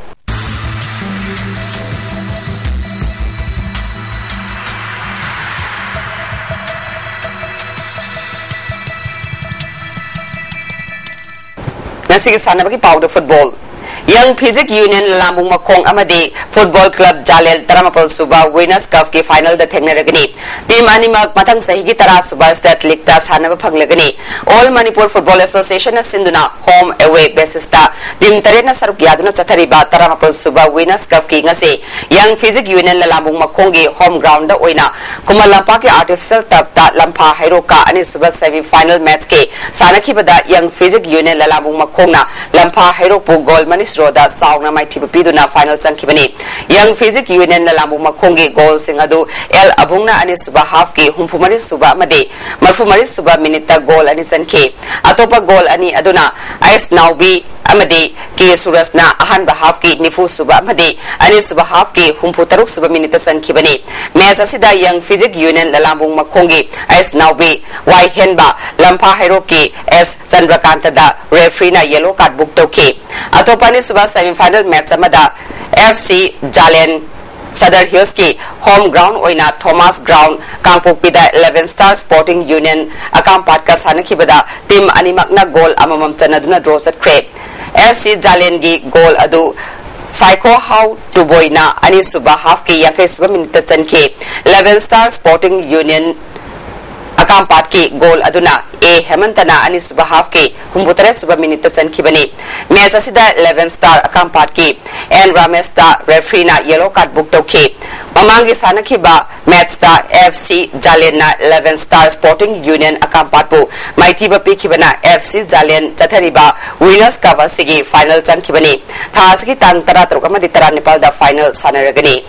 ꯉꯁꯤꯒꯤ ꯁꯥꯟꯅꯕꯒꯤ ꯄꯥꯎꯗ football꯫ Young Physic Union ꯂꯂꯥꯝꯕꯨꯡ ꯃꯈꯣꯡ ꯑꯃꯗꯤ Football Club ꯖꯥꯂꯦꯟ ꯇꯔꯥꯃꯥꯄꯜ ꯁꯨꯕ Winners Cupꯀꯤ finalꯗ ꯊꯦꯡꯅꯔꯒꯅꯤ꯫ Team ꯑꯅꯤꯃꯛ ꯃꯊꯪ ꯆꯍꯤꯒꯤ ꯇꯔꯥ ꯁꯨꯕ state leagueꯇ ꯁꯥꯟꯅꯕ ꯐꯪꯂꯒꯅꯤ꯫ All Manipur Football Associationꯅ ꯁꯤꯟꯗꯨꯅ home away basisꯇ team ꯇꯔꯦꯠꯅ ꯁꯔꯨꯛ ꯌꯥꯗꯨꯅ ꯆꯠꯊꯔꯤꯕ ꯇꯔꯥꯃꯥꯄꯜ ꯁꯨꯕ Winners Cupꯀꯤ ꯉꯁꯤ Young Physic Union ꯂꯂꯥꯝꯕꯨꯡ ꯃꯈꯣꯡꯒꯤ home groundꯗ ꯑꯣꯏꯅ ꯈꯨꯃꯟ ꯂꯝꯄꯥꯛꯀꯤ artificial turfꯇ ꯂꯝꯐꯥ ꯍꯩꯔꯣꯛꯀ ꯑꯅꯤꯁꯨꯕ semi final matchꯀꯤ ꯁꯥꯟꯅꯈꯤꯕꯗ Young Physic Union ꯂꯂꯥꯝꯕꯨꯡ ꯃꯈꯣꯡꯅ ꯂꯝꯐꯥ ꯍꯩꯔꯣꯛꯄꯨ goal ꯃꯅꯤ zeroꯗ ꯆꯥꯎꯅ ꯃꯥꯏꯊꯤꯕ ꯄꯤꯗꯨꯅ final ꯆꯪꯈꯤꯕꯅꯤ꯫ Young Physic Union ꯂꯂꯥꯝꯕꯨꯡ ꯃꯈꯣꯡꯒꯤ goalꯁꯤꯡ ꯑꯗꯨ ꯑꯦꯜ ꯑꯕꯨꯡꯅ ꯑꯅꯤꯁꯨꯕ halfꯀꯤ ꯍꯨꯝꯐꯨ ꯃꯔꯤ ꯁꯨꯕ ꯑꯃꯗꯤ ꯃꯔꯤꯐꯨ ꯃꯔꯤ ꯁꯨꯕ minuteꯇ goal ꯑꯅꯤ ꯆꯟꯈꯤ꯫ ꯑꯇꯣꯞꯄ goal ꯑꯅꯤ ꯑꯗꯨꯅ ꯑꯩꯁ ꯅꯥꯎꯕꯤ ꯑꯃꯗꯤ ꯀꯦ ꯁꯨꯔꯖꯅ ꯑꯍꯥꯟꯕ halfꯀꯤ ꯅꯤꯐꯨ ꯁꯨꯕ ꯑꯃꯗꯤ ꯑꯅꯤꯁꯨꯕ halfꯀꯤ ꯍꯨꯝꯐꯨ ꯇꯔꯨꯛ ꯁꯨꯕ minuteꯇ ꯆꯟꯈꯤꯕꯅꯤ꯫ Match ꯑꯁꯤꯗ Young Physic Union ꯂꯂꯥꯝꯕꯨꯡ ꯃꯈꯣꯡꯒꯤ ꯑꯩꯁ ꯅꯥꯎꯕꯤ, ꯋꯥꯏ ꯍꯦꯟꯕ, ꯂꯝꯐꯥ ꯍꯩꯔꯣꯛꯀꯤ ꯑꯦꯁ ꯆꯟꯗ꯭ꯔꯀꯥꯟꯇꯗ refereeꯅ yellow card book ꯇꯧꯈꯤ꯫ ꯑꯇꯣꯞꯄ ꯑꯅꯤꯁꯨꯕ semi final match ꯑꯃꯗ FC ꯖꯥꯂꯦꯟ Sadar Hillsꯀꯤ home ground ꯑꯣꯏꯅ Thomas Ground ꯀꯥꯡꯄꯣꯛꯄꯤꯗ Eleven Star Sporting Union ꯑꯀꯥꯝꯄꯥꯠꯀ ꯁꯥꯟꯅꯈꯤꯕꯗ team ꯑꯅꯤꯃꯛꯅ goal ꯑꯃꯃꯝ ꯆꯟꯅꯗꯨꯅ draw ꯆꯠꯈ꯭ꯔꯦ꯫ FC ꯖꯥꯂꯦꯟꯒꯤ goal ꯑꯗꯨ ꯁꯥꯏꯈꯣꯍꯥꯎ ꯇꯨꯕꯣꯏꯅ ꯑꯅꯤꯁꯨꯕ halfꯀꯤ ꯌꯥꯡꯈꯩ ꯁꯨꯕ minuteꯇ ꯆꯟꯈꯤ꯫ Eleven Star Sporting Union ꯑꯀꯥꯝꯄꯥꯠꯀꯤ goal ꯑꯗꯨꯅ ꯑꯦ ꯍꯦꯃꯟꯇꯅ ꯑꯅꯤꯁꯨꯕ halfꯀꯤ ꯍꯨꯝꯐꯨꯇꯔꯦꯠ ꯁꯨꯕ minuteꯇ ꯆꯟꯈꯤꯕꯅꯤ꯫ Match ꯑꯁꯤꯗ Eleven Star ꯑꯀꯥꯝꯄꯥꯠꯀꯤ ꯑꯦꯟ ꯔꯥꯃꯦꯁꯇ refereeꯅ yellow card book ꯇꯧꯈꯤ꯫ ꯃꯃꯥꯡꯒꯤ ꯁꯥꯟꯅꯈꯤꯕ matchꯇ FC ꯖꯥꯂꯦꯟꯅ Eleven Star Sporting Union ꯑꯀꯥꯝꯄꯥꯠꯄꯨ ꯃꯥꯏꯊꯤꯕ ꯄꯤꯈꯤꯕꯅ FC ꯖꯥꯂꯦꯟ ꯆꯠꯊꯔꯤꯕ Winners Cup ꯑꯁꯤꯒꯤ final ꯆꯪꯈꯤꯕꯅꯤ꯫ ꯊꯥ ꯑꯁꯤꯒꯤ ꯇꯥꯡ ꯇꯔꯥꯇꯔꯨꯛ ꯑꯃꯗꯤ ꯇꯔꯥꯅꯤꯄꯥꯜꯗ final ꯁꯥꯟꯅꯔꯒꯅꯤ꯫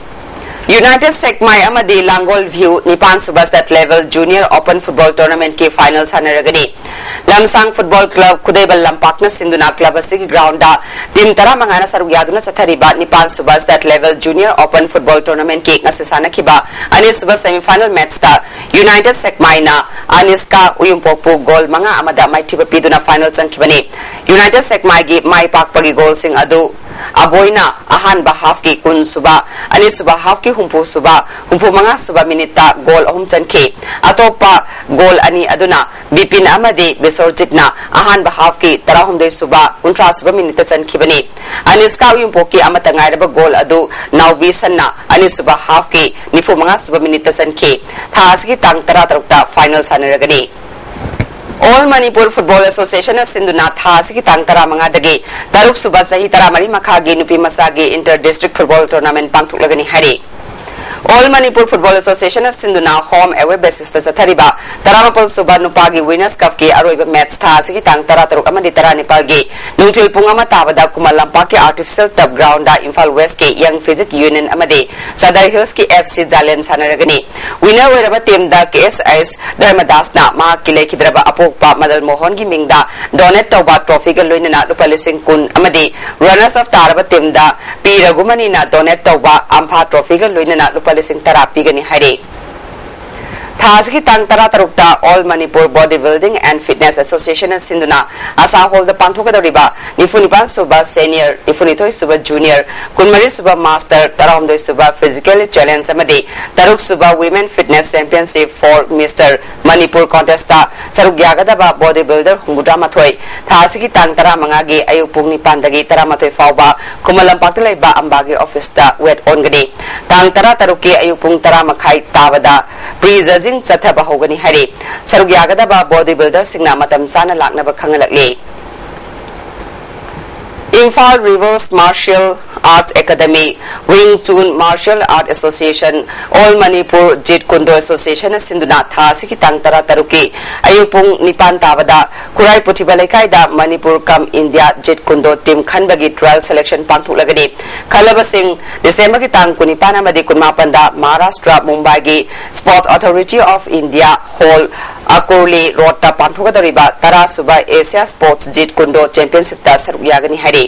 United Sekmai ꯑꯃꯗꯤ ꯂꯥꯡꯒꯣꯜ ꯚ꯭ꯌꯨ ꯅꯤꯄꯥꯟ ꯁꯨꯕ state level junior open football tournament ꯀꯤ final ꯁꯥꯟꯅꯔꯒꯅꯤ꯫ ꯂꯝꯁꯥꯡ Football Club ꯈꯨꯗꯩꯕꯜ ꯂꯝꯄꯥꯛꯅ ꯁꯤꯟꯗꯨꯅ club ꯑꯁꯤꯒꯤ ground ꯇ team ꯇꯔꯥꯃꯉꯥꯅ ꯁꯔꯨꯛ ꯌꯥꯗꯨꯅ ꯆꯠꯊꯔꯤꯕ ꯅꯤꯄꯥꯟ ꯁꯨꯕ state level junior open football tournament ꯀꯤ ꯉꯁꯤ ꯁꯥꯟꯅꯈꯤꯕ ꯑꯅꯤꯁꯨꯕ semi final match ꯇ United Sekmai ꯅ ꯑꯅꯤꯁꯀꯥ ꯎꯌꯨꯝꯄꯣꯛꯄꯨ goal ꯃꯉꯥ ꯑꯃꯗ ꯃꯥꯏꯊꯤꯕ ꯄꯤꯗꯨꯅ final ꯆꯪꯈꯤꯕꯅꯤ꯫ United Sekmai ꯒꯤ ꯃꯥꯏ ꯄꯥꯛꯄꯒꯤ goal ꯁꯤꯡ ꯑꯗꯨ ꯑꯕꯣꯏꯅ ꯑꯍꯥꯟꯕ half ꯀꯤ ꯀꯨꯟ ꯁꯨꯕ, ꯑꯅꯤꯁꯨꯕ half ꯀꯤ ꯍꯨꯝꯐꯨ ꯁꯨꯕ, ꯍꯨꯝꯐꯨ ꯃꯉꯥ ꯁꯨꯕ minute ꯇ goal ꯑꯍꯨꯝ ꯆꯟꯈꯤ꯫ ꯑꯇꯣꯞꯄ goal ꯑꯅꯤ ꯑꯗꯨꯅ ꯕꯤꯄꯤꯟ ꯑꯃꯗꯤ ꯕꯤꯁꯣꯔꯖꯤꯠꯅ ꯑꯍꯥꯟꯕ half ꯀꯤ ꯇꯔꯥꯍꯨꯝꯗꯣꯏ ꯁꯨꯕ, ꯀꯨꯟꯊ꯭ꯔꯥ ꯁꯨꯕ minute ꯇ ꯆꯟꯈꯤꯕꯅꯤ꯫ ꯑꯅꯤꯁꯀꯥ ꯎꯌꯨꯝꯄꯣꯛꯀꯤ ꯑꯃꯠꯇ ꯉꯥꯏꯔꯕ goal ꯑꯗꯨ ꯅꯥꯎꯕꯤ ꯁꯟꯅ ꯑꯅꯤꯁꯨꯕ half ꯀꯤ ꯅꯤꯐꯨ ꯃꯉꯥ ꯁꯨꯕ minute ꯇ ꯆꯟꯈꯤ꯫ ꯊꯥ ꯑꯁꯤꯒꯤ ꯇꯥꯡ ꯇꯔꯥ ꯇꯔꯨꯛꯇ final ꯁꯥꯟꯅꯔꯒꯅꯤ꯫ All Manipur Football Association ꯅ ꯁꯤꯟꯗꯨꯅ ꯊꯥ ꯑꯁꯤꯒꯤ ꯇꯥꯡ ꯇꯔꯥꯃꯉꯥꯗꯒꯤ ꯇꯔꯨꯛ ꯁꯨꯕ ꯆꯍꯤ ꯇꯔꯥꯃꯔꯤ ꯃꯈꯥꯒꯤ ꯅꯨꯄꯤ ꯃꯆꯥꯒꯤ inter district football tournament ꯄꯥꯡꯊꯣꯛꯂꯒꯅꯤ ꯍꯥꯏꯔꯤ꯫ All Manipur Football Association ꯅ ꯁꯤꯟꯗꯨꯅ home away basis ꯇ ꯆꯠꯊꯔꯤꯕ ꯇꯔꯥꯃꯥꯄꯜ ꯁꯨꯕ ꯅꯨꯄꯥꯒꯤ Winners Cup ꯀꯤ ꯑꯔꯣꯏꯕ match ꯊꯥ ꯑꯁꯤꯒꯤ ꯇꯥꯡ ꯇꯔꯥ ꯇꯔꯨꯛ ꯑꯃꯗꯤ ꯇꯔꯥꯅꯤꯄꯥꯜꯒꯤ ꯅꯨꯡꯊꯤꯜ ꯄꯨꯡ ꯑꯃ ꯇꯥꯕꯗ ꯈꯨꯃꯟ ꯂꯝꯄꯥꯛꯀꯤ artificial turf ground ꯗ ꯏꯝꯐꯥꯜ West ꯀꯤ Young Physique Union ꯑꯃꯗꯤ Sadar Hills ꯀꯤ F C Jalen ꯁꯥꯟꯅꯔꯒꯅꯤ꯫ Winner ꯑꯣꯏꯔꯕ team ꯗ K S S ꯙꯔꯃꯗꯥꯁꯅ ꯃꯍꯥꯛꯀꯤ ꯂꯩꯈꯤꯗ꯭ꯔꯕ ꯑꯄꯣꯛꯄ ꯃꯗꯜ ꯃꯣꯍꯟꯒꯤ ꯃꯤꯡꯗ donate ꯇꯧꯕ trophy ꯒ ꯂꯣꯏꯅꯅ ꯂꯨꯄꯥ ꯂꯤꯁꯤꯡ ꯀꯨꯟ ꯑꯃꯗꯤ runners up ꯇꯥꯔꯕ team ꯗ ꯄꯤ ꯔꯘꯨꯃꯅꯤꯅ donate ꯇꯧꯕ ꯑꯝꯐꯥ trophy ꯒ ꯂꯣꯏꯅꯅ ꯂꯨꯄꯥ ꯂꯤꯁꯤꯡ ꯇꯔꯥ ꯄꯤꯒꯅꯤ ꯍꯥꯏꯔꯤ꯫ ꯊꯥ ꯑꯁꯤꯒꯤ ꯇꯥꯡ ꯇꯔꯥ ꯇꯔꯨꯛꯇ All Manipur Body Building and Fitness Association ꯅ ꯁꯤꯟꯗꯨꯅ ꯑꯁꯥ hall ꯗ ꯄꯥꯡꯊꯣꯛꯀꯗꯧꯔꯤꯕ ꯅꯤꯐꯨ ꯅꯤꯄꯥꯟ ꯁꯨꯕ senior, ꯅꯤꯐꯨ ꯅꯤꯊꯣꯏ ꯁꯨꯕ junior, ꯀꯨꯟꯃꯔꯤ ꯁꯨꯕ master, ꯇꯔꯥꯍꯨꯝꯗꯣꯏ ꯁꯨꯕ physically challenge ꯑꯃꯗꯤ ꯇꯔꯨꯛ ꯁꯨꯕ women fitness championship for Mister Manipur contest ꯇ ꯁꯔꯨꯛ ꯌꯥꯒꯗꯕ body builder ꯍꯨꯝꯐꯨꯇꯔꯥꯃꯥꯊꯣꯏ ꯊꯥ ꯑꯁꯤꯒꯤ ꯇꯥꯡ ꯇꯔꯥꯃꯉꯥꯒꯤ ꯑꯌꯨꯛ ꯄꯨꯡ ꯅꯤꯄꯥꯟꯗꯒꯤ ꯇꯔꯥꯃꯥꯊꯣꯏ ꯐꯥꯎꯕ ꯈꯨꯃꯟ ꯂꯝꯄꯥꯛꯇ ꯂꯩꯕ ꯑꯝꯕꯥꯒꯤ office ꯇ weight ꯑꯣꯟꯒꯅꯤ꯫ ꯇꯥꯡ ꯇꯔꯥ ꯇꯔꯨꯛꯀꯤ ꯑꯌꯨꯛ ꯄꯨꯡ ꯇꯔꯥ ꯃꯈꯥꯏ ꯇꯥꯕꯗ pre judging ꯆꯠꯊꯕ ꯍꯧꯒꯅꯤ ꯍꯥꯏꯔꯤ꯫ ꯁꯔꯨꯛ ꯌꯥꯒꯗꯕ body builder ꯁꯤꯡꯅ ꯃꯇꯝ ꯆꯥꯅ ꯂꯥꯛꯅꯕ ꯈꯪꯍꯜꯂꯛꯂꯤ꯫ Imphal Rivers Martial Arts Academy, Wing Chun Martial Art Association, All Manipur Jeet Kune Do Association ꯅ ꯁꯤꯟꯗꯨꯅ ꯊꯥ ꯑꯁꯤꯒꯤ ꯇꯥꯡ ꯇꯔꯥ ꯇꯔꯨꯛꯀꯤ ꯑꯌꯨꯛ ꯄꯨꯡ ꯅꯤꯄꯥꯟ ꯇꯥꯕꯗ ꯈꯨꯔꯥꯏ ꯄꯨꯊꯤꯕ ꯂꯩꯀꯥꯏꯗ ꯃꯅꯤꯄꯨꯔ ꯀꯝ ꯏꯟꯗꯤꯌꯥ ꯖꯤꯠ ꯀꯨꯟꯗꯣ ꯇꯤꯝ ꯈꯟꯕꯒꯤ trial selection ꯄꯥꯡꯊꯣꯛꯂꯒꯅꯤ꯫ ꯈꯜꯂꯕꯁꯤꯡ ꯗꯤꯁꯦꯝꯕꯔꯒꯤ ꯇꯥꯡ ꯀꯨꯟꯅꯤꯄꯥꯟ ꯑꯃꯗꯤ ꯀꯨꯟꯃꯥꯄꯟꯗ ꯃꯍꯥꯔꯥꯁꯇ꯭ꯔ ꯃꯨꯝꯕꯥꯏꯒꯤ Sports Authority of India Hall, ꯑꯀꯣꯔꯂꯤ ꯔꯣꯗꯇ ꯄꯥꯡꯊꯣꯛꯀꯗꯧꯔꯤꯕ ꯇꯔꯥ ꯁꯨꯕ ꯑꯦꯁꯤꯌꯥ ꯁ꯭ꯄꯣꯔꯠꯁ ꯖꯤꯠ ꯀꯨꯟꯗꯣ ꯆꯦꯝꯄꯤꯌꯟꯁꯤꯞꯇ ꯁꯔꯨꯛ ꯌꯥꯒꯅꯤ ꯍꯥꯏꯔꯤ꯫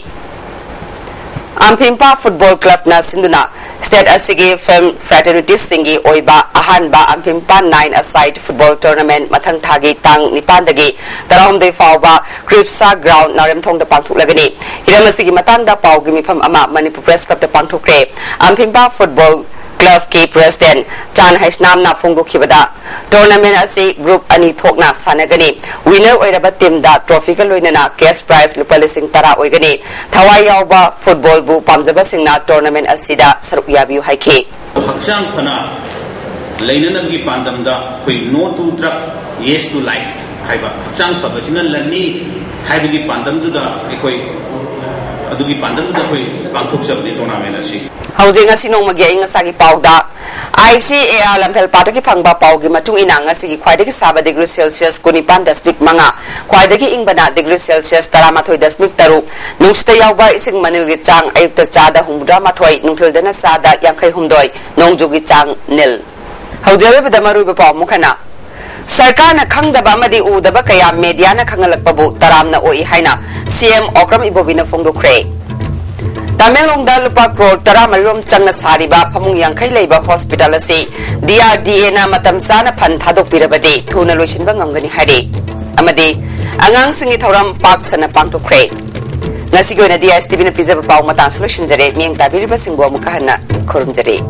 ꯑꯝꯐꯤꯝꯄꯥ ꯐꯨꯠꯕꯣꯜ ꯀ꯭ꯂꯕꯅ ꯁꯤꯟꯗꯨꯅ ꯁ꯭ꯇꯦꯠ ꯑꯁꯤꯒꯤ ꯐꯤꯜꯝ ꯐ꯭ꯔꯦꯇꯔꯅꯤꯇꯤꯁꯁꯤꯡꯒꯤ ꯑꯣꯏꯕ ꯑꯍꯥꯟꯕ ꯑꯝꯐꯤꯝꯄꯥ nine-a-side ꯐꯨꯠꯕꯣꯜ ꯇꯣꯔꯅꯥꯃꯦꯟꯠ ꯃꯊꯪ ꯊꯥꯒꯤ ꯇꯥꯡ ꯅꯤꯄꯥꯟꯗꯒꯤ ꯇꯔꯥꯍꯨꯝꯗꯣꯏ ꯐꯥꯎꯕ ꯀ꯭ꯔꯤꯞꯁꯥ ꯒ꯭ꯔꯥꯎꯟ ꯅꯥꯔꯦꯝꯊꯣꯡꯗ ꯄꯥꯡꯊꯣꯛꯂꯒꯅꯤ꯫ ꯍꯤꯔꯝ ꯑꯁꯤꯒꯤ ꯃꯇꯥꯡꯗ ꯄꯥꯎꯒꯤ ꯃꯤꯐꯝ ꯑꯃ ꯃꯅꯤꯄꯨꯔ ꯄ꯭ꯔꯦꯁ ꯀ꯭ꯂꯕꯇ ꯄꯥꯡꯊꯣꯛꯈ꯭ꯔꯦ꯫ ꯑꯝꯐꯤꯝꯄꯥ ꯐꯨꯠꯕꯣꯜ ꯀ꯭ꯂꯕꯀꯤ ꯄ꯭ꯔꯦꯁꯤꯗꯦꯟꯠ ꯆꯥꯟ ꯍꯩꯁꯅꯥꯝꯅ ꯐꯣꯡꯗꯣꯛꯈꯤꯕꯗ, ꯇꯣꯔꯅꯥꯃꯦꯟꯠ ꯑꯁꯤ ꯒ꯭ꯔꯨꯞ ꯑꯅꯤ ꯊꯣꯛꯅ ꯁꯥꯟꯅꯒꯅꯤ꯫ ꯋꯤꯅꯔ ꯑꯣꯏꯔꯕ ꯇꯤꯝꯗ ꯇ꯭ꯔꯣꯐꯤꯒ ꯂꯣꯏꯅꯅ ꯀꯦꯁ ꯄ꯭ꯔꯥꯏꯖ ꯂꯨꯄꯥ ꯂꯤꯁꯤꯡ ꯇꯔꯥ ꯑꯣꯏꯒꯅꯤ꯫ ꯊꯋꯥꯏ ꯌꯥꯎꯕ ꯐꯨꯠꯕꯣꯜꯕꯨ ꯄꯥꯝꯖꯕꯁꯤꯡꯅ ꯇꯣꯔꯅꯥꯃꯦꯟꯠ ꯑꯁꯤꯗ ꯁꯔꯨꯛ ꯌꯥꯕꯤꯌꯨ ꯍꯥꯏꯈꯤ꯫ ꯍꯛꯆꯥꯡ ꯐꯅ ꯂꯩꯅꯅꯕꯒꯤ ꯄꯥꯟꯗꯝꯗ ꯑꯩꯈꯣꯏ No to Drug, Yes to Life ꯍꯥꯏꯕ, ꯍꯛꯆꯥꯡ ꯐꯕꯁꯤꯅ ꯂꯟꯅꯤ ꯍꯥꯏꯕꯒꯤ ꯄꯥꯟꯗꯝꯗꯨꯗ ꯑꯩꯈꯣꯏ, ꯑꯗꯨꯒꯤ ꯄꯥꯟꯗꯝꯗꯨꯗ ꯑꯩꯈꯣꯏ ꯄꯥꯡꯊꯣꯛꯆꯕꯅꯤ ꯇꯣꯔꯅꯥꯃꯦꯟꯠ ꯑꯁꯤ꯫ ꯍꯧꯖꯤꯛ ꯉꯁꯤ ꯅꯣꯡꯃꯒꯤ ꯑꯏꯪ ꯑꯁꯥꯒꯤ ꯄꯥꯎꯗ꯫ ICAR ꯂꯝꯐꯦꯜ ꯄꯥꯠꯇꯒꯤ ꯐꯪꯕ ꯄꯥꯎꯒꯤ ꯃꯇꯨꯡ ꯏꯟꯅ, ꯉꯁꯤꯒꯤ ꯈ꯭ꯋꯥꯏꯗꯒꯤ ꯁꯥꯕ ꯗꯤꯒ꯭ꯔꯤ ꯁꯦꯜꯁꯤꯌꯁ ꯀꯨꯟꯅꯤꯄꯥꯟ ꯗꯁꯃꯤꯛ ꯃꯉꯥ, ꯈ꯭ꯋꯥꯏꯗꯒꯤ ꯏꯪꯕꯅ ꯗꯤꯒ꯭ꯔꯤ ꯁꯦꯜꯁꯤꯌꯁ ꯇꯔꯥꯃꯥꯊꯣꯏ ꯗꯁꯃꯤꯛ ꯇꯔꯨꯛ, ꯅꯨꯡꯁꯤꯠꯇ ꯌꯥꯎꯕ ꯏꯁꯤꯡ ꯃꯅꯤꯜꯒꯤ ꯆꯥꯡ ꯑꯌꯨꯛꯇ ꯆꯥꯗ ꯍꯨꯝꯐꯨꯇꯔꯥꯃꯥꯊꯣꯏ, ꯅꯨꯡꯊꯤꯜꯗꯅ ꯆꯥꯗ ꯌꯥꯡꯈꯩ ꯍꯨꯝꯗꯣꯏ, ꯅꯣꯡꯖꯨꯒꯤ ꯆꯥꯡ ꯅꯤꯜ꯫ ꯍꯧꯖꯤꯛ ꯑꯔꯣꯏꯕꯗ ꯃꯔꯨꯑꯣꯏꯕ ꯄꯥꯎ ꯑꯃꯨꯛ ꯍꯟꯅ꯫ ꯁꯔꯀꯥꯔꯅ ꯈꯪꯗꯕ ꯑꯃꯗꯤ ꯎꯗꯕ ꯀꯌꯥ ꯃꯦꯗꯤꯌꯥꯅ ꯈꯪꯍꯜꯂꯛꯄꯕꯨ ꯇꯔꯥꯝꯅ ꯑꯣꯛꯏ ꯍꯥꯏꯅ CM ꯑꯣꯀ꯭ꯔꯝ ꯏꯕꯣꯕꯤꯅ ꯐꯣꯡꯗꯣꯛꯈ꯭ꯔꯦ꯫ ꯇꯃꯦꯡꯂꯣꯡꯗ ꯂꯨꯄꯥ ꯀ꯭ꯔꯣꯔ ꯇꯔꯥꯃꯔꯤ ꯔꯣꯝ ꯆꯪꯅ ꯁꯥꯔꯤꯕ ꯐꯃꯨꯡ ꯌꯥꯡꯈꯩ ꯂꯩꯕ ꯍꯣꯁꯄꯤꯇꯥꯜ ꯑꯁꯤ DRDAꯅ ꯃꯇꯝ ꯆꯥꯅ ꯐꯟ ꯊꯥꯗꯣꯛꯄꯤꯔꯕꯗꯤ ꯊꯨꯅ ꯂꯣꯏꯁꯤꯟꯕ ꯉꯝꯒꯅꯤ ꯍꯥꯏꯔꯤ꯫ ꯑꯃꯗꯤ ꯑꯉꯥꯡꯁꯤꯡꯒꯤ ꯊꯧꯔꯝ ꯄꯥꯛ ꯁꯟꯅ ꯄꯥꯡꯊꯣꯛꯈ꯭ꯔꯦ꯫ ꯉꯁꯤꯒꯤ ꯑꯣꯏꯅꯗꯤ ISTVꯅ ꯄꯤꯖꯕ ꯄꯥꯎ ꯃꯇꯥꯡꯁꯨ ꯂꯣꯏꯁꯤꯟꯖꯔꯦ꯫ ꯃꯤꯠꯌꯦꯡ ꯇꯥꯕꯤꯔꯤꯕꯁꯤꯡꯕꯨ ꯑꯃꯨꯛꯀ ꯍꯟꯅ ꯈꯨꯔꯨꯝꯖꯔꯤ꯫